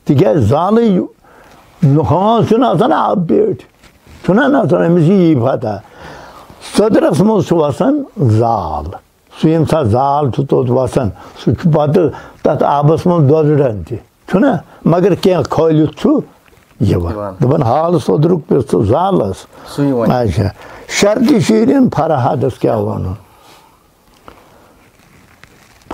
تِکیٛازِ زالٕے یہِ، ہٲنز چھُنہٕ آسان آبہٕ پیٹھ، چھُنہ نَژان، أمِس چھِ یی پَتہ۔ سوٚدرَس منٛز چھُ وَسان زال۔ سُہ ییٚمہِ ساتہٕ زال چھُ توٚت وَسان، سُہ چھُ پَتہٕ تَتھ آبَس منٛز دۄدران تہِ، چھُنہ؟ مگر کینٛہہ کھٲلِتھ چھُ یِوان۔ یِوان۔ دَپان، حال سوٚدرُک پرٛژھ ژٕ زالَس۔ سُے وَنہِ۔ اچھا، شرطِ شیٖریٖن فرہادَس کیٛاہ وَنُن؟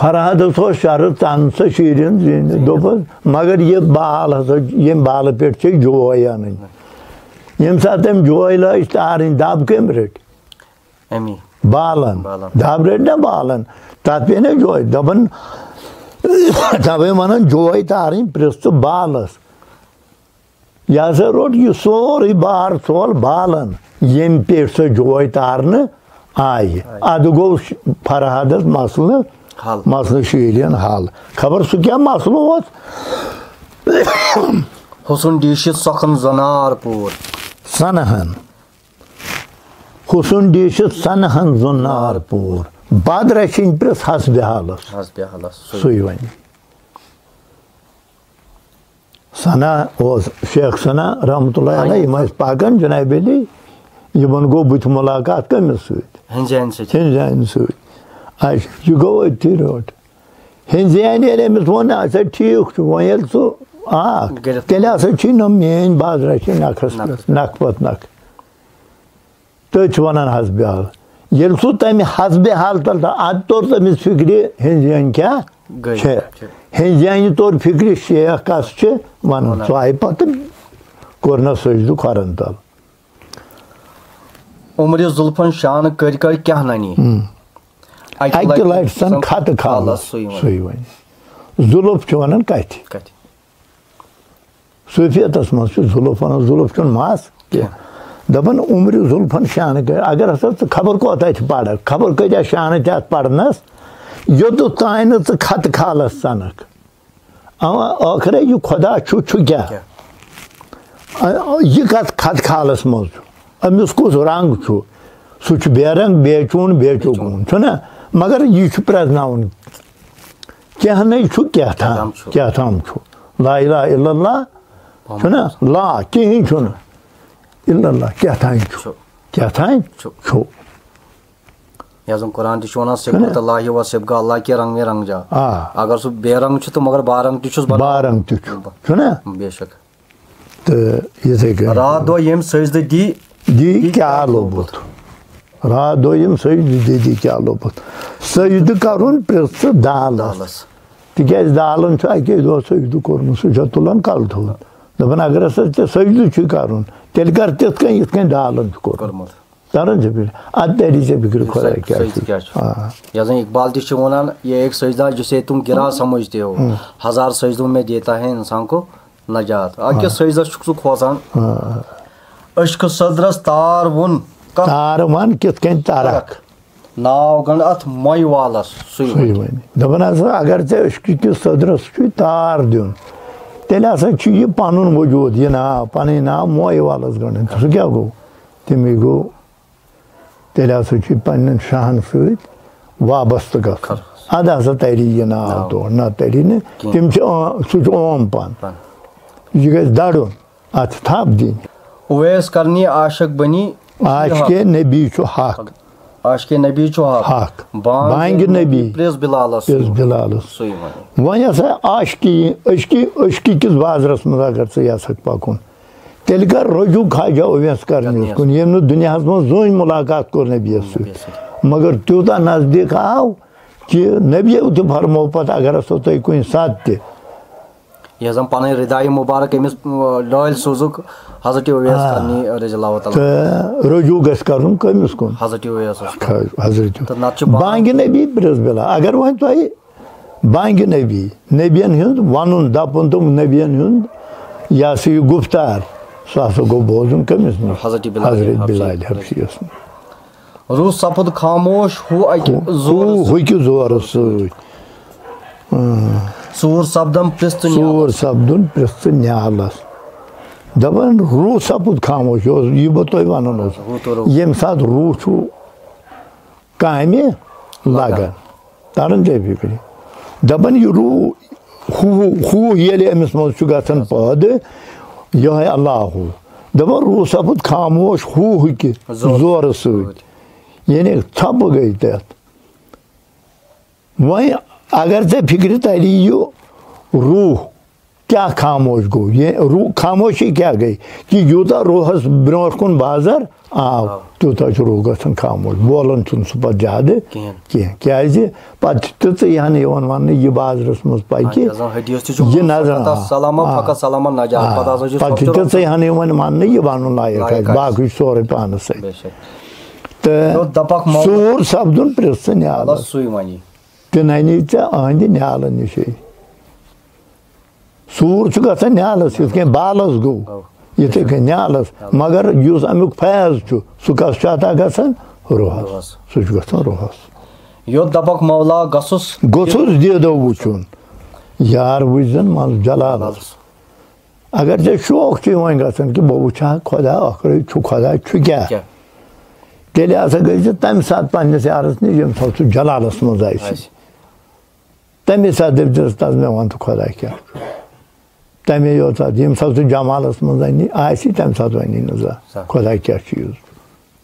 فرہادَس اوس شرط، ژَن سا شیٖریٖن زیٖنِتھ۔ دوٚپُس، مگر یہِ بال ہسا، ییٚمہِ بالہٕ پٮ۪ٹھ چھے جوے اَنٕنۍ۔ ییٚمہِ ساتہٕ تٔمۍ جوے لٲج تارٕنۍ، دَب کٔمۍ رٔٹۍ؟ امی۔ بالن۔ بالن۔ دب رٔٹۍ نا بالن۔ تتھ پیٚیہِ نا جوے۔ دپان، توے ونان جوے تارٕنۍ پرٛژھ ژٕ بالس۔ یہِ ہسا روٚٹ یہِ سورُے بار ژول بالن، ییٚمہِ پیٚٹھۍ سۄ جوے تارنہٕ آیہِ۔ آیہِ۔ ادٕ گوٚو ش-، فرہادس مسلہٕ، حل۔ مسلہٕ شیٖرِن حل۔ خبر سُہ کیٛاہ مسلہٕ اوس؟ حسن ڈیٖشِتھ سۄکھن زنار پوٗر۔ سنہن۔ حسن ڈیٖشِتھ سنہن زُنار پوٗر۔ بد رچھِنۍ پرٛژھ حسبِ حالس۔ حسبِ حالس، سُے۔ سُے وَنہِ۔ ثنا اوس شیخ ثنا رحمتہ اللہ علیہ، یِم ٲسۍ پکان جناب علی، یِمن گوٚو بٕتھِ ملاقات کٔمِس سۭتۍ؟ ہِنزِ ہَنہِ سۭتۍ۔ ہِنزِ ہَنہِ سۭتۍ۔ اچھا، یہِ گوٚو أتھی روٹ۔ ہِنزِ ہَنہِ ییٚلہِ أمِس ووٚن، اچھا ٹھیٖک چھُ، وۄنۍ ییٚلہِ ژٕ آکھ، گٔرِتھ۔ تیٚلہِ ہسا چھُے نہ میٲنۍ بد رچھِنۍ نکھس نکھس۔ پٮ۪ٹھ، نکھ پتہٕ نکھ۔ تٔتھۍ چھِ وَنان حسبِ حال۔ ییٚلہِ سُہ تَمہِ حسبِ حال تَل تہٕ اَدٕ توٚر تٔمِس فِکرِ ہِنٛزِ ہَنہِ کیٛاہ گٔے۔ چھےٚ۔ چھےٚ۔ ہِنٛزِ ہَنہِ توٚر فِکرِ شیخ کَس چھِ وَنان۔ وَنان۔ سُہ آیہِ پَتہٕ کوٚر نہ سجدٕ کھۄرَن تَل۔ عمرِ زُلفَن شانہٕ کٔرۍ کٔرۍ کیٛاہ نَنی؟ ہُم۔ اَکہِ اَکہِ لَٹہِ لَٹہِ سَن سَن کھَتہٕ کھالَس کھالَس سُے وَنہِ۔ سُے وَنہِ۔ زُلُف چھِ وَنان کَتھِ۔ کَتھِ۔ صوفیتس منٛز چھُ زُلُف وَنان، زُلُف چھُنہٕ مَس کینٛہہ۔ دَپان عمرِ زُلفَن شانہٕ کٔرۍ۔ اگر ہسا ژٕ خبر کوتاہ چھِ پَران، خبر کۭتیٛاہ شانہٕ تہِ اَتھ پَرنَس، یوٚتَتھ تام نہٕ ژٕ کھَتہٕ کھالَس ژَنَکھ۔ اَوا ٲخرَے یہِ خۄدا چھُ، چھُ کیٛاہ؟ کیٛاہ؟ اَ-، یہِ کَتھ کھَتہٕ کھالَس منٛز چھُ؟ أمِس کُس رنٛگ چھُ؟ سُہ چھُ بے رنٛگ، بے چوٗن، بے چوٗن۔ چھُنہ؟ مگر یہِ چھُ پرٛزناوُن۔ کینٛہہ نَے چھُ، کیٛاہ تام، کیٛاہ تام چھُ۔ کیٛاہ تام چھُ۔ لا الہ الا اللہ چھُنہ؟ لا، کِہیٖنۍ چھُنہٕ۔ الا اللہ، کیٛاہ تام چھُ۔ چھُ۔ کیٛاہ تام چھُ۔ چھُ۔ یَتھ زَن قرآن تہِ چھُ وَنان، صبغت اللہ و صبغہ اللہ کے رنگ میں رنگ جا۔ آ۔ اگر سُہ بے رنگ چھُ تہٕ مگر با رنگ تہِ چھُس بَناوان۔ با رنگ تہِ چھُ۔ چھُنہ؟ بے شک۔ تہٕ یِتھَے کٔنۍ۔ راتھ دۄہ ییٚمۍ سجدٕ دی، دی دی کیٛاہ کیٛاہ لوٚبُتھ؟ لوٚبُتھ؟ راتھ دۄہ ییٚمۍ سجدٕ دی، دی کیٛاہ لوٚبُتھ؟ سجدٕ کَرُن پرٛژھ ژٕ دالَس۔ دالَس۔ تِکیٛازِ دالَن چھُ اَکے دۄہ سجدٕ کوٚرمُت، سُہ چھا تُلان کَلہٕ تھوٚد؟ دَپان، اگر ہسا ژےٚ سجدٕ چھُے کَرُن، تیٚلہِ کَر تِتھ کٔنۍ، یِتھ کٔنۍ دالَن چھُ کوٚرمُت۔ کوٚرمُت۔ تَران چھِ فِکرِ؟ اَدٕ تَری ژےٚ فِکرِ، خۄداے کیٛاہ چھُ؟ کیٛاہ چھُ؟ آ۔ یَتھ زَن اقبال تہِ چھُ وَنان، یہ ایک سجدہ جسے تم گرا سمجھتے ہو، ہُم۔ ہزار سجدوں میں دیتا ہے انسان کو نجات۔ اَکہِ ہُم۔ سجدس چھُکھ ژٕ کھوژان۔ آ۔ عشقہٕ سٔدرس تار وُن کتھ؟ تار وَن کِتھ کٔنۍ ترکھ؟ ناو گنٛڈ اتھ مۄیہِ والس سُے سُے وَنہِ۔ وَنہِ۔ دَپان ہسا، اگر ژےٚ عشقہٕ کِس سٔدرس چھُے تار دیُن، تیٚلہِ ہسا چھُ یہِ پنُن وجوٗد، یہِ ناو، پنٕنۍ ناو مۄیہِ والس گنٛڈٕنۍ۔ سُہ کیٛاہ گوٚو؟ تٔمی گوٚو، تیٚلہِ ہسا چھُ یہِ پننٮ۪ن شاہن سۭتۍ وابستہٕ گژھُن۔ خلص۔ اَدٕ ہسا تَری یہِ ناو ناو۔ تور، نہ تَری نہٕ۔ کینٛہہ۔ تِم چھِ عام، سُہ چھُ عام پن۔ پن۔ یہِ گژھِ دَرُن، اَتھ چھِ تھپھ دِنۍ۔ اویس کرنی عاشق بنی عاشقِ نبی چھُ حق۔ عاشقِ نبی چھُ حق۔ حق۔ بانگِ بانگِ نبی نبی۔ پرٛژھ بلالس۔ پرٛژھ بلالس۔ سُے وَنہِ۔ وۄنۍ ہسا عاشقی، عشقی، عشقی کِس بازرس منٛز اگر ژٕ یژھکھ پکُن، تیٚلہِ کر رجوع خواجہ اویس کرنیس کرنیس۔ کُن، ییٚمۍ نہٕ دُنیاہس منٛز زٕہٕنۍ ملاقات کوٚر نبیَس سۭتۍ۔ نبیَس سۭتۍ۔ مگر تیوٗتاہ نزدیٖک آو کہِ نبیو تہِ فرموو پتہٕ، اگر ہسا تُہۍ کُنہِ ساتہٕ تہِ یۄس زن پنٕنۍ ردایہِ مبارک أمِس، اۭں، ڈٲلۍ سوٗزُکھ حضرت اویس آ۔ کرنی رضی اللہ تعالیٰ۔ تہٕ رجوع گژھِ کرُن کٔمِس کُن؟ حضرت اویسس کُن۔ حضرت۔ تہٕ نتہٕ چھُ بانگِ نبی پرٛژھ بلا۔ اگر وۄنۍ تۄہہِ بانگِ نبی، نبین ہُنٛد ونُن، دپُن تہٕ نبین ہُنٛد، یہِ ہسا یہِ گفتار، سُہ ہسا گوٚو بوزُن کٔمِس نِش؟ حضرت بلال حضرت حبشی۔ بلال حبشیس نِش۔ روح سپُد خاموش ہُہ اکہِ ہُہ زورٕ ہُہ سۭتۍ۔ ہُکہِ زورٕ سۭتۍ۔ ژوٗر سپدم پرٛژھ تہٕ نیالس۔ ژوٗر سپدُن پرٛژھ تہٕ نیالس۔ دپان روح سپُد خاموش، یہِ اوس، یہِ بہٕ تۄہہِ ونان اوسُس۔ ہُہ تہٕ روح۔ ییٚمہِ ساتہٕ روح چھُ کامہِ لگان۔ تران چھا فکرِ؟ دپان یہِ روح، ہُہ، ہُہ ییٚلہِ أمِس منٛز چھُ گژھان پٲدٕ، یِہوٚے اللہ ہُہ۔ دپان روح سپُد خاموش ہُہ ہُکہِ زورٕ زورٕ سۭتۍ۔ سۭتۍ۔ یعنی ژھۄپہٕ گٔے تتھ۔ وۄنۍ اگر ژےٚ فکرِ تری یہِ روح کیٛاہ خاموش گوٚو، یہِ روح خاموشی کیٛاہ گٔے؟ کہِ یوٗتاہ روحس برونٛٹھ کُن بازر آو، آ۔ تیوٗتاہ چھُ روح گژھان خاموش، بولان چھُنہٕ سُہ پتہٕ زیادٕ کِہیٖنۍ۔ کینٛہہ۔ کیٛازِ؟ پتہٕ چھِ تِژٕے ہن یِوان وننہٕ، یہِ بازرس منٛز پکہِ، اہن حظ، آ، حدیث تہِ چھُ یہِ وَنان، نظر، فقط آ، سلامہ، آ، فقط سلامہ نجات، آ، پتہٕ ہسا چھُ پتہٕ چھِ سۄ تہِ تِژٕے ہن یِوان وننہٕ، یہِ ونُن لایق لایق آسہِ، آسہِ۔ باقٕے چھُ سورُے پانس سۭتۍ۔ بے شک۔ تہٕ یوٚت دپکھ مولا۔ ژوٗر سپدُن پرٛژھ ژٕ نیالس۔ سُے ونہِ۔ تہِ ننی ژےٚ أہنٛدِ نیالہٕ نِشے۔ سوٗر چھُ گژھان نیالس، یِتھ کٔنۍ بالس گوٚو، اَو۔ یِتھَے کٔنۍ نیالس۔ اَو۔ مگر یُس اَمیُک فیض چھُ، سُہ کَس چھُ عطا گژھان؟ روحس۔ روحس۔ سُہ چھُ گژھان روحس۔ یوٚت دَپَکھ مولا گژھُس۔ گوٚژھُس دیٖدو وٕچھُن۔ یار وٕچھ زَن منٛز جلالس۔ جلالس۔ اگر ژےٚ شوق چھُے وۄنۍ گژھان کہِ بہٕ وٕچھِ ہا خۄدا ٲخرٕے چھُ، خۄدا چھُ کیٛاہ؟ کیٛاہ؟ تیٚلہِ ہسا گٔے زِ تَمہِ ساتہٕ پنٛنِس یارس نِش، ییٚمہِ ساتہٕ سُہ جلالس منٛز آسہِ۔ آسہِ۔ تَمے ساتہٕ دٔپۍزٮ۪س، "تَس مےٚ وَن تہٕ خۄدا کیٛاہ چھُ؟" تَمے یوت ساتہٕ، ییٚمہِ ساتہٕ سُہ جمالَس منٛز اَنہِ، آسہِ، تَمہِ ساتہٕ وَنہِ نہٕ زانٛہہ، سا۔ "خۄدا کیٛاہ چھُ یُس؟"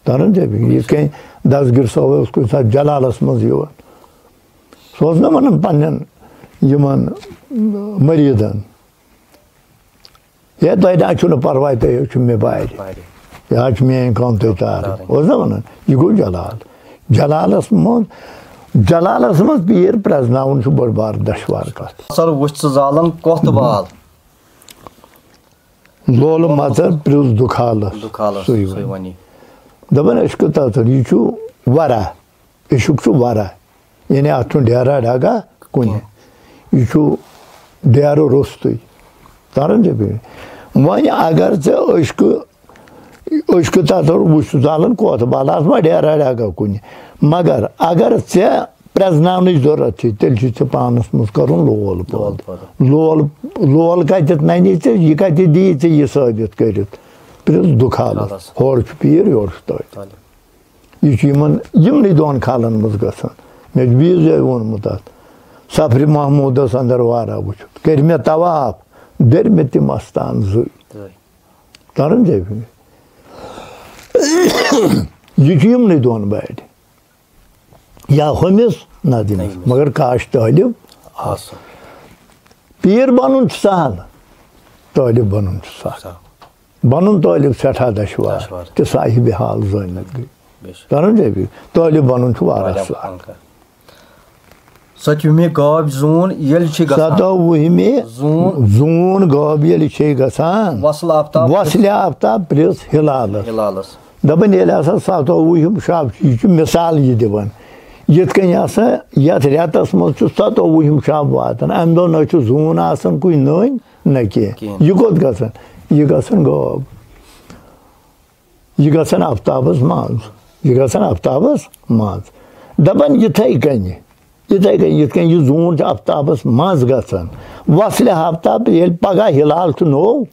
تَران چھا فِکرِ؟ یِتھ کٔنۍ دستگیٖر صٲب اوس کُنہِ ساتہٕ جلالَس منٛز یِوان۔ سُہ اوس نہ وَنان پنٛنٮ۪ن یِمَن مٔریٖدَن، "ہے، تۄہہِ نہ چھُو نہٕ پَرواے، تُہۍ حظ چھِو مےٚ بارِ۔ بارِ۔ یہِ حظ چھِ میٛٲنۍ کٲم تۄہہِ تارٕنۍ۔" تارٕنۍ۔ اوس نہ وَنان؟ یہِ گوٚو جلال۔ جلالَس منٛز، جلالَس منٛز پیٖر پرٛزناوُن چھُ بٔڑ بار دۄشوار کَتھ۔ سر وٕچھ ژٕ زالان کۄتھ بال۔ لولہٕ مَژَر پرٛژھ دُکھالَس۔ دُکھالَس، سُے سُے وَنہِ۔ وَنہِ۔ دَپان، أسۍ کوٗتاہ ژَر، یہِ چھُ وَرا۔ عشق چھُ وَرا، یعنی اَتھ چھُنہٕ ڈیرا ڈاگا کُنہِ۔ کینٛہہ۔ یہِ چھُ ڈیرٕ روٚستُے۔ تَران چھا فِکرِ؟ وۄنۍ اگر ژےٚ عشقہٕ، عشقہٕ تَتھ وٕچھ ژٕ زالان کوتھ بالَس ما ڈیرا ڈاگا کُنہِ، مگر اگر ژےٚ پرٛزناونٕچ ضوٚرَتھ چھِ، تیٚلہِ چھُ ژےٚ پانَس منٛز کَرُن لول لول پٲدٕ۔ پٲدٕ۔ لول، لول کَتٮ۪تھ نَنہِ ژےٚ، یہِ کَتہِ دی ژےٚ یہِ ثٲبِت کٔرِتھ؟ پرٛژھ دُکھالَس۔ دُکھالَس۔ ہورٕ چھُ پیٖر، یورٕ چھُ طٲلب۔ طٲلب۔ یہِ چھُ یِمن، یِمنٕے دۄن خالن منٛز گژھان۔ مےٚ چھُ بیٚیِس جایہِ ووٚنمُت اَتھ۔ سفرِ محموٗدس اندر وارا وٕچھُتھ کٔرۍ مےٚ طواف، دٔرۍ مےٚ تِم استان زٕے۔ زٕے۔ تران چھا فِکرِ؟ یہِ چھُ یِمنٕے دۄن بارِ۔ یا ہُمِس، نہ تٔمِس۔ نہ ییٚمِس۔ مگر کاش طٲلب آسُن۔ پیٖر بنُن چھُ سہل، طٲلب بنُن چھُ سہل۔ سہل۔ بنُن طٲلب سٮ۪ٹھاہ دشوار، دشوار۔ تہٕ صاحبِ حال زٲنِتھ گٔے۔ بے شک۔ تران چھا فِکرِ؟ طٲلب بنُن چھُ واریاہ واریاہ سخت۔ پنکھا۔ ستمہِ گٲبۍ زوٗن ییٚلہِ چھِ گژھان۔ ستووُہمہِ زوٗن۔ زوٗن گٲبۍ ییٚلہِ چھے گژھان۔ وصل آفتاب۔ وصلِ آفتاب پرٛژھ ہلالس۔ ہلالس۔ دپان ییٚلہِ ہسا ستووُہِم شب چھُ، یہِ چھُ مثال یہِ دِوان۔ یِتھ کٔنۍ ہسا یتھ رٮ۪تس منٛز چھُ ستووُہِم شب واتان، امہِ دۄہ نہ چھُ زوٗن آسان کُنہِ نٔنۍ، نہ کینٛہہ۔ کینٛہہ۔ یہِ کوٚت گژھان؟ یہِ گژھان غٲب۔ یہِ گژھان آفتابس منٛز۔ یہِ گژھان آفتابس منٛز۔ دپان یِتھے کٔنۍ، یِتھے کٔنۍ، یِتھ کٔنۍ یہِ زوٗن چھُ آفتابس منٛز گژھان۔ وصلِ آفتاب ییٚلہِ پگاہ ہلال چھُ نوٚو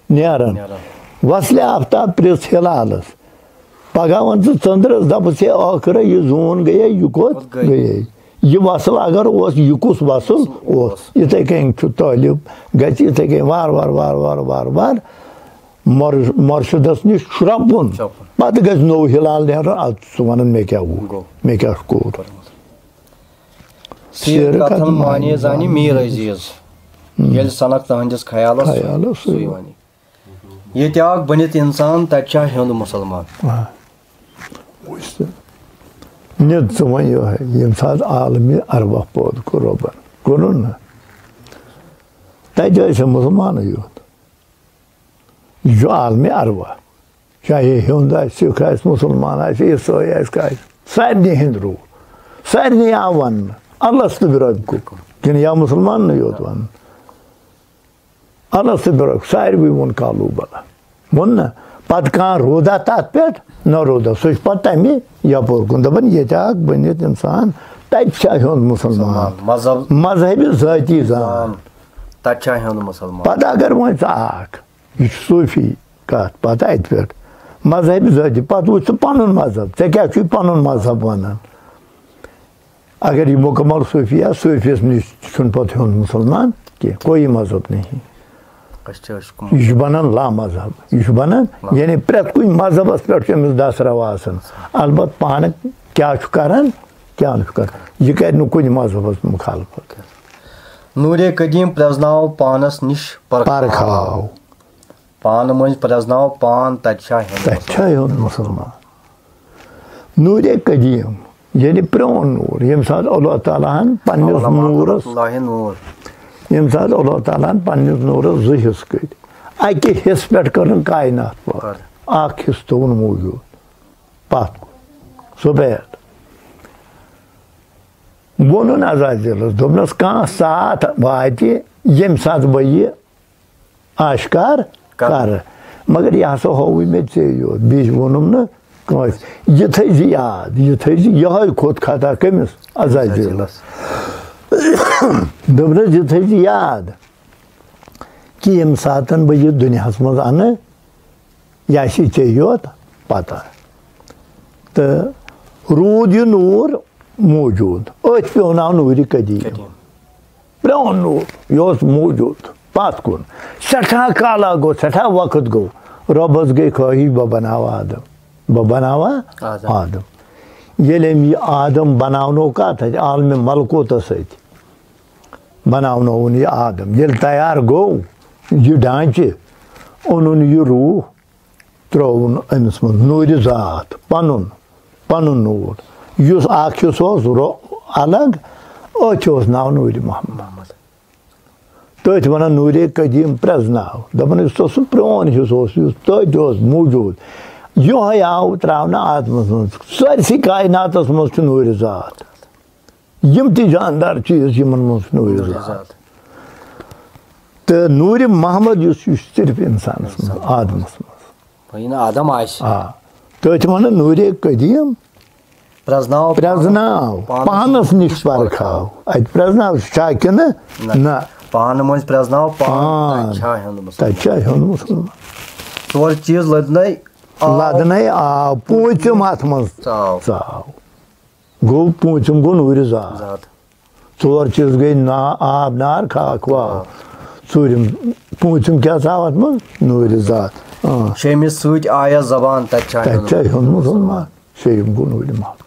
نیران۔ نیران۔ وصلِ آفتاب پرٛژھ ہلالس۔ پگاہ وَن ژٕ ژٔنٛدرَس، دَپُس، "ہے ٲخرہ، یہِ زوٗن گٔیے، یہِ کوٚت کوٚت گٔے؟ گٔیے؟" یہِ وصل اگر اوس، یہِ کُس وصل اوس؟ یِتھَے کٔنۍ چھُ طٲلب، گژھِ یِتھَے کٔنۍ وار وار، وار وار، وار وار مُر-، مُرشِدَس نِش شرٛپُن۔ شرٛپُن۔ پَتہٕ گژھِ نوٚو ہلال نیرُن، اَدٕ چھُ سُہ وَنان، "مےٚ کیٛاہ ووت؟ گوٚو۔ مےٚ کیٛاہ کوٚر؟" کوٚرمُت۔ سیٖر سیٖر کَتھَن کَتھَن معنی معنی زانہِ زانہِ میٖر میٖر عزیٖز۔ عزیٖز۔ ہُم۔ ییٚلہِ سَنَکھ تُہٕنٛدِس خیالَس خیالَس سُے سُے وَنہِ۔ وَنہِ۔ ییٚتہِ آکھ بٔنِتھ اِنسان، تَتہِ چھا ہیوٚنٛد مُسلمان؟ آ۔ وٕچھ ژٕ، نِد ژٕ وۄنۍ یِہوٚے، ییٚمہِ ساتہٕ عالمِ ارواح پٲدٕ کوٚر رۄبَن، کوٚرُن نہ؟ تَتہِ ٲسۍ مُسلمانٕے یوت۔ یہِ چھُ عالمِ ارواح۔ چاہے ہیوٚنٛد آسہِ، سِکھ آسہِ، مُسلمان آسہِ، عیٖسٲے آسہِ، کیٛاہ آسہِ، سارنٕے ہِنٛدۍ روٗح۔ سارنٕے آو وَننہٕ، "الستُ بربکم"۔ کِنہٕ یا مُسلماننٕے یوت وَننہٕ؟ الستُ بربکم، ساروٕے ووٚن قالوا بلی۔ ووٚن نہ؟ پتہٕ کانٛہہ روٗدا تتھ پٮ۪ٹھ، نہ روٗدا، سُہ چھُ پتہٕ تمہِ یپور کُن دپان، ییٚتہِ اکھ بٔنِتھ انسان، تتہِ چھا ہیوٚنٛد مسلمان۔ مذہب مذہبِ ذٲتی زان۔ زان۔ تتہِ چھا ہیوٚنٛد مسلمان۔ پتہٕ اگر وۄنۍ ژٕ اکھ، یہِ چھُ صوٗفی کتھ، پتہٕ اتہِ پٮ۪ٹھ مذہبِ ذٲتی، پتہٕ وٕچھ ژٕ پنُن مذہب، ژےٚ کیٛاہ چھُے پنُن مذہب ونان؟ اگر یہِ مکمل صوٗفی آسہِ، صوٗفیس نِش چھُنہٕ پتہٕ ہیوٚنٛد مسلمان کینٛہہ، کوئی مذہب نہیں۔ أسۍ چھِ أسۍ کُم یہِ چھُ بنان لا مذہب، یہِ چھُ بنان، یعنی پرٛٮ۪تھ کُنہِ مذہبس پٮ۪ٹھ چھُ أمِس دسترو آسان، البتہٕ پانہٕ کیٛاہ چھُ کران، کیٛاہ نہٕ چھُ کران، یہِ کرِ نہٕ کُنہِ مذہبس مخالفت۔ نورِ قدیم پرزناو پانس نِش پرکھاو۔ پرکھاو۔ پانہٕ مٔنٛزۍ پرزناو پان، تتہِ چھا ہیوٚنٛد تتہِ چھا ہیوٚنٛد مسلمان؟ نورِ قدیم، یعنی پرٛون نور، ییٚمہِ ساتہٕ اللہ تعالیٰ ہن پننِس نورس، اللہ نور۔ ییٚمہِ ساتہٕ اللہ تعالیٰ ہن پننِس نورس زٕ حصہٕ کٔرۍ، اکہِ حصہٕ پٮ۪ٹھ کٔرٕن کائنات پٲدٕ، اکھ حصہٕ تھوٚوُن موجود پتھ کُن۔ سُہ بیت ووٚنُن عزازیلس، دوٚپنس، کانٛہہ ساتھ واتہِ، ییٚمہِ ساتہٕ بہٕ یہِ آشکار کرٕ۔ کرٕ، مگر یہِ ہسا ہووُے مےٚ ژےٚ یوت، بیٚیہِ ووٚنُم نہٕ کٲنٛسہِ۔ یہِ تھٲیزِ یاد، یہِ تھٲیزِ یِہوٚے خود خطا کٔمِس؟ عزازیلس۔ دوٚپنس، یہِ تھٲیزِ یاد کہِ ییٚمہِ ساتہٕ بہٕ یہِ دُنیاہس منٛز انہٕ، یہِ آسی ژےٚ یوت پتہ۔ تہٕ روٗد یہِ نوٗر موجود، أتھۍ پیوٚو ناو نوٗرِ قدیٖم۔ پرٛون نوٗر، یہِ اوس موجود پتھ کُن۔ سٮ۪ٹھاہ کالا گوٚو، سٮ۪ٹھاہ وقت گوٚو۔ رۄبس گٔے خٲہِش، بہٕ بناوٕ آدم، بہٕ بناوٕ آدم۔ آدم۔ ییٚلہِ أمۍ یہِ آدم بناونو کتھ اتھِ؟ عالمِ ملکوتس سۭتۍ بناونووُن یہِ آدم۔ ییٚلہِ تیار گوٚو یہِ ڈھانچہِ، اوٚنُن یہِ روح، ترٛووُن أمِس منٛز نوٗرِ ذات، پنُن، پنُن نوٗر۔ یُس اکھ حصہٕ اوس رو-، الگ، أتھۍ اوس ناو نوٗرِ محمد۔ تٔتھۍ ونان نوٗرِ قدیٖم پرٛزناو۔ دپان، یُس تۄہہِ سُہ پرٛون حصہٕ اوس، یُس تٔتھۍ اوس موجود، یِہوٚے آو ترٛاونہٕ آدمس منٛز۔ سٲرسٕے کائناتس منٛز چھُ نوٗرِ ذات۔ یِم تہِ جاندار چیٖز، یِمن منٛز چھُ نوٗرِ ذات۔ تہٕ نوٗرِ محمد یُس، یہِ چھُ صرف انسانس منٛز، آدمس منٛز۔ وۄنۍ یہِ نہٕ آدم آسہِ۔ آ، تٔتھۍ ونان نوٗرِ قدیٖم پرٛزناو پرٛزناو، پانس پانس نِش پرکھاو۔ اتہِ پرٛزناو چھا کِنہٕ نہ؟ پانہٕ مٔنٛزۍ پرٛزناو پان، پان۔ تتہِ چھا ہیوٚنٛد مسلمان؟ تتہِ چھا ہیوٚنٛد مسلمان؟ ژور چیٖز لٔدنَے آو۔ لدنَے آو، پوٗنٛژِم اتھ منٛز ژاو۔ ژاو۔ گوٚو پوٗنٛژِم گوٚو نوٗرِ ذات۔ ذات۔ ژور چیٖز گٔے نا-، آب نار خاک واو۔ ژوٗرِم، پوٗنٛژِم کیٛاہ ژاو اتھ منٛز؟ نوٗرِ ذات۔ آ۔ شیٚمہِ سۭتۍ آیس زبان، تتہِ چھا تتہِ چھا ہیوٚنٛد مسلمان؟ شیٚیِم گوٚو نوٗرِ محمد۔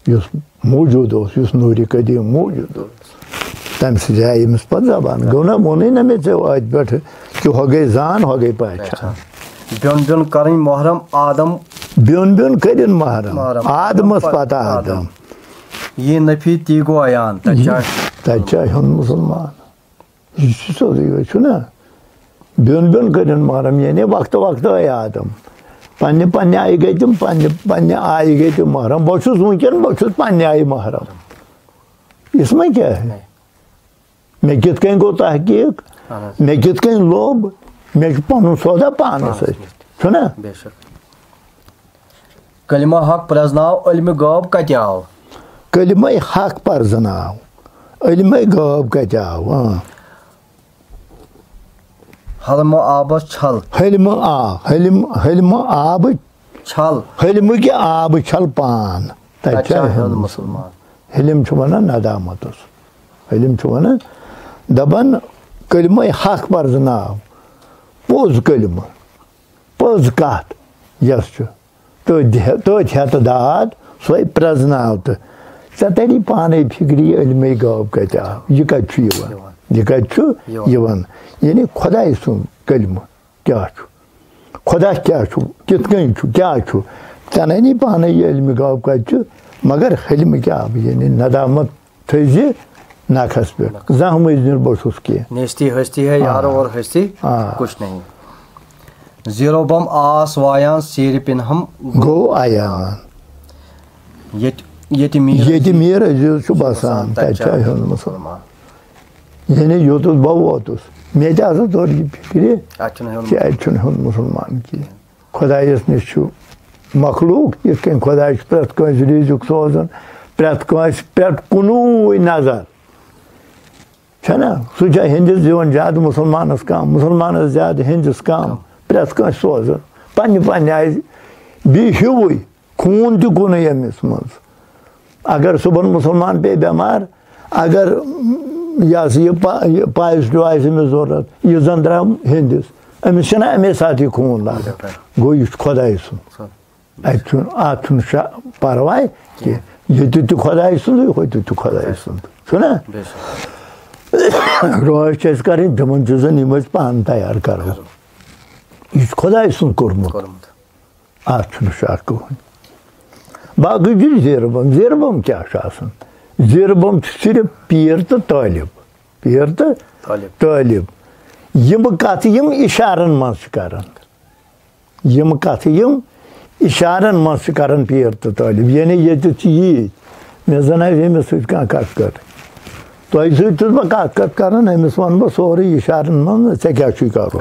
یُس موجود اوس، یُس نوٗرِ قدیٖم موجود اوس، تمہِ سۭتۍ آیہِ أمِس پتہٕ زبان۔ گوٚو نہ، ووٚنُے نہ مےٚ ژےٚ اتہِ پٮ۪ٹھ کہِ ہۄ گٔے زان، ہۄ گٔے پہچان۔ بیوٚن بیوٚن کرٕنۍ محرم آدم۔ بیوٚن بیوٚن کٔرِن محرم، محرم۔ آدمس پتہٕ پتہٕ آدم۔ آدم۔ یہِ نفی تی گوٚو عیان، تتہِ چھا؟ تتہِ چھا ہیوٚنٛد مسلمان؟ یہِ چھُ سیوٚدُے یوت، چھُنہ؟ بیوٚن بیوٚن کٔرِن محرم، یعنی وقتہٕ وقتہٕ آے آدم۔ پننہِ پننہِ آیہِ گٔے تِم، پننہِ پننہِ آیہِ گٔے تِم محرم۔ بہٕ چھُس وٕنکیٚن، بہٕ چھُس پننہِ آیہِ محرم۔ یِژھ ما کیٛاہ؟ مےٚ کِتھ کٔنۍ گوٚو تحقیٖق؟ اہن حظ۔ مےٚ کِتھ کٔنۍ لوٚب؟ مےٚ چھُ پنُن سودا پانس سۭتۍ، چھُنہ؟ بے شک۔ کلمہ حق پرٛزناو، علمِ غٲب کتہِ آو؟ کلمہ حق پرزناو، علمِ غٲب کتہِ آو؟ اۭں۔ حلمہٕ آبس چھل۔ حلمہٕ آ، حلم-، حلمہٕ آبہٕ، چھل۔ حلمہٕ کہِ آبہٕ چھل پان۔ تتہِ تتہِ چھا چھا ہیوٚنٛد ہیوٚنٛد مسلمان؟ حلم چھُ ونان ندامتس۔ حلم چھُ ونان، دپان، کلمے حق پرزناو، پوٚز کلمہٕ، پٔز کتھ یۄس چھِ، تٔتھۍ دِ-، تٔتھۍ ہٮ۪تہٕ داد، سۄے پرزناو تہٕ ژےٚ تری پانے فکرِ، یہِ علمے غٲب کتہِ آو، یہِ کتہِ چھُ یِوان؟ یہِ کتہِ چھُ یِوان۔ یِوان؟ یعنی خدایہِ سُنٛد کلمہٕ کیٛاہ چھُ؟ خدا کیٛاہ چھُ؟ کِتھ کٔنۍ چھُ؟ کیٛاہ چھُ؟ ژےٚ نَے نی پانَے یہِ علمِ غٲب کَتہِ چھُ؟ مگر حلمہِ کیٛاہ؟ یعنی ندامت تھٲیزِ نَکھَس پٮ۪ٹھ۔ زانٛہہ مٔنٛزۍ نہٕ بہٕ چھُس کینٛہہ۔ نیستی ہستی ہے یار اور ہستی آ۔ کچھ نہیں۔ زیرو بم آس وایان سیر پن ہم گوٚو عیان۔ یت-، ییٚتہِ میٖر ییٚتہِ میٖر عزیز چھُ بسان، تَتہِ چھُ ہیوٚن مُسلمان۔ یعنی یوٚتَس بہٕ ووتُس، مےٚ تہِ ہسا توٚر یہِ فِکرِ اَتہِ چھُنہٕ ہیوٚن کہِ اَتہِ چھُنہٕ ہیوٚن مُسلمان کینٛہہ۔ خۄدایَس نِش چھُ مخلوٗق، یِتھ کٔنۍ خۄداے چھُ پرٛٮ۪تھ کٲنٛسہِ رِزِق سوزان، پرٛٮ۪تھ کٲنٛسہِ پٮ۪ٹھ کُنُے نظر۔ چھَنا؟ سُہ چھا ہیٚنٛدِس دِوان زیادٕ مُسلمانَس کَم، مُسلمانَس زیادٕ ہیٚنٛدِس کَم، پرٛٮ۪تھ کٲنٛسہِ سوزان پنٛنہِ پنٛنہِ آیہِ بیٚیہِ ہیوٗوٕے، خوٗن تہِ کُنُے أمِس منٛز۔ اگر صُبحن مُسلمان پیٚیہِ بٮ۪مار، اگر، م، یہِ ہسا یہِ پا-، یہِ positive آسہِ أمِس ضروٗرت، یہِ زن درٛاو ہیٚنٛدِس، أمِس چھِنہ اَمے ساتہٕ یہِ خوٗن لاگان۔ گوٚو، یہِ چھُ خۄداے سُنٛد۔ اَتہِ چھُنہٕ، اَتھ چھُنہٕ شا-، پرواے کینٛہہ۔ ییٚتہِ تہِ خۄداے سُنٛدٕے، ہوٚتہِ تہِ خۄداے سُنٛد۔ چھُنہ؟ رٲچھ چھِ اَسہِ کَرٕنۍ تِمن چیٖزن، یِم أسۍ پانہٕ تیار کَرو۔ یہِ چھُ خۄداے سُنٛد کوٚرمُت۔ اَتھ چھُنہٕ شک کٕہٕنۍ۔ باقٕے چھُ زیرٕ بۄم۔ زیرٕ بۄم کیٛاہ چھُ آسان؟ زیرٕ بۄم چھُ صرف پیٖر تہٕ طٲلب۔ پیٖر تہٕ طٲلب۔ طٲلب۔ یِم کَتھٕ یِم اِشارَن منٛز چھِ کَران۔ یِم کَتھٕ یِم اِشارَن منٛز چھِ کَران پیٖر تہٕ طٲلب۔ یعنی ییٚتٮ۪تھ چھِ ییٖتۍ۔ مےٚ زَن آسہِ ییٚمِس سۭتۍ کانٛہہ کَتھ کَرٕنۍ۔ تۄہہِ سۭتۍ چھُس بہٕ کَتھ کَتھ کَران، أمِس وَنہٕ بہٕ سورُے اِشارَن منٛز، ژےٚ کیٛاہ چھُے کَرُن؟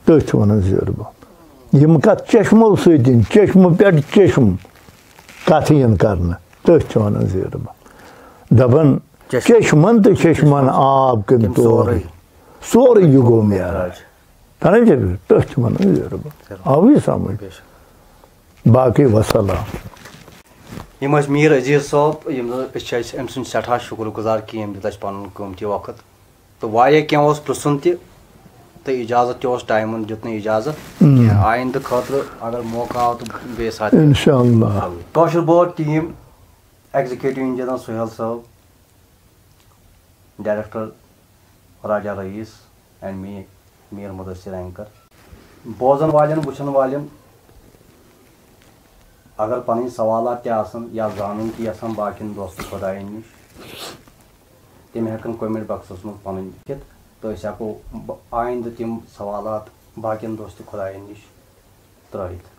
تٔتھۍ چھِ وَنان زیرٕ بۄم۔ یِم کَتھ چشمو سۭتۍ یِن، چشمہٕ پٮ۪ٹھ چشم کَتھٕ یِن کَرنہٕ، تٔتھۍ چھِ وَنان زیرٕ بۄم۔ دَپان، چشم۔ چشمَن تہٕ چشمَن آب کٔمۍ تٔمۍ تورٕے۔ سورُے۔ سورُے یہِ گوٚو معراج۔ تَران چھا فِکرِ؟ تٔتھۍ چھِ وَنان زیرٕ بۄم۔ زیرٕ بۄم۔ آوٕے سَمٕجھ؟ بے شک۔ باقٕے وَسَلام۔ یِم ٲسۍ میٖر عزیٖز صٲب، یِم زَن أسۍ چھِ اَسہِ أمۍ سٕنٛدۍ سٮ۪ٹھاہ شُکُر گُزار کہِ ییٚمۍ دیُت اَسہِ پَنُن قۭمتی وقت۔ تہٕ واریاہ کینٛہہ اوس پرٛژھُن تہِ، تہٕ اِجازت تہِ اوس، ٹایمَن دیُت نہٕ اِجازت کینٛہہ۔ آیِندٕ خٲطرٕ اگر موقعہٕ آو تہٕ بیٚیہِ ساتہٕ تہِ۔ اِنشاء اللہ۔ کٲشُر بوڈ team, executive engineer Suhail Sahab, director Raja Rayees and me, Mir Mudasir anchor. بوزن والٮ۪ن، وٕچھن والٮ۪ن، اگر پنٕنۍ سوالات تہِ آسن یا زانُن تہِ یژھن باقین دوستہٕ خۄداین نِش، تِم ہٮ۪کن کمنٹ باکسس منٛز پنٕنۍ لیکھِتھ، تہٕ أسۍ ہٮ۪کو ب-، آیندٕ تِم سوالات باقین دوستہٕ خۄداین نِش ترٲوِتھ۔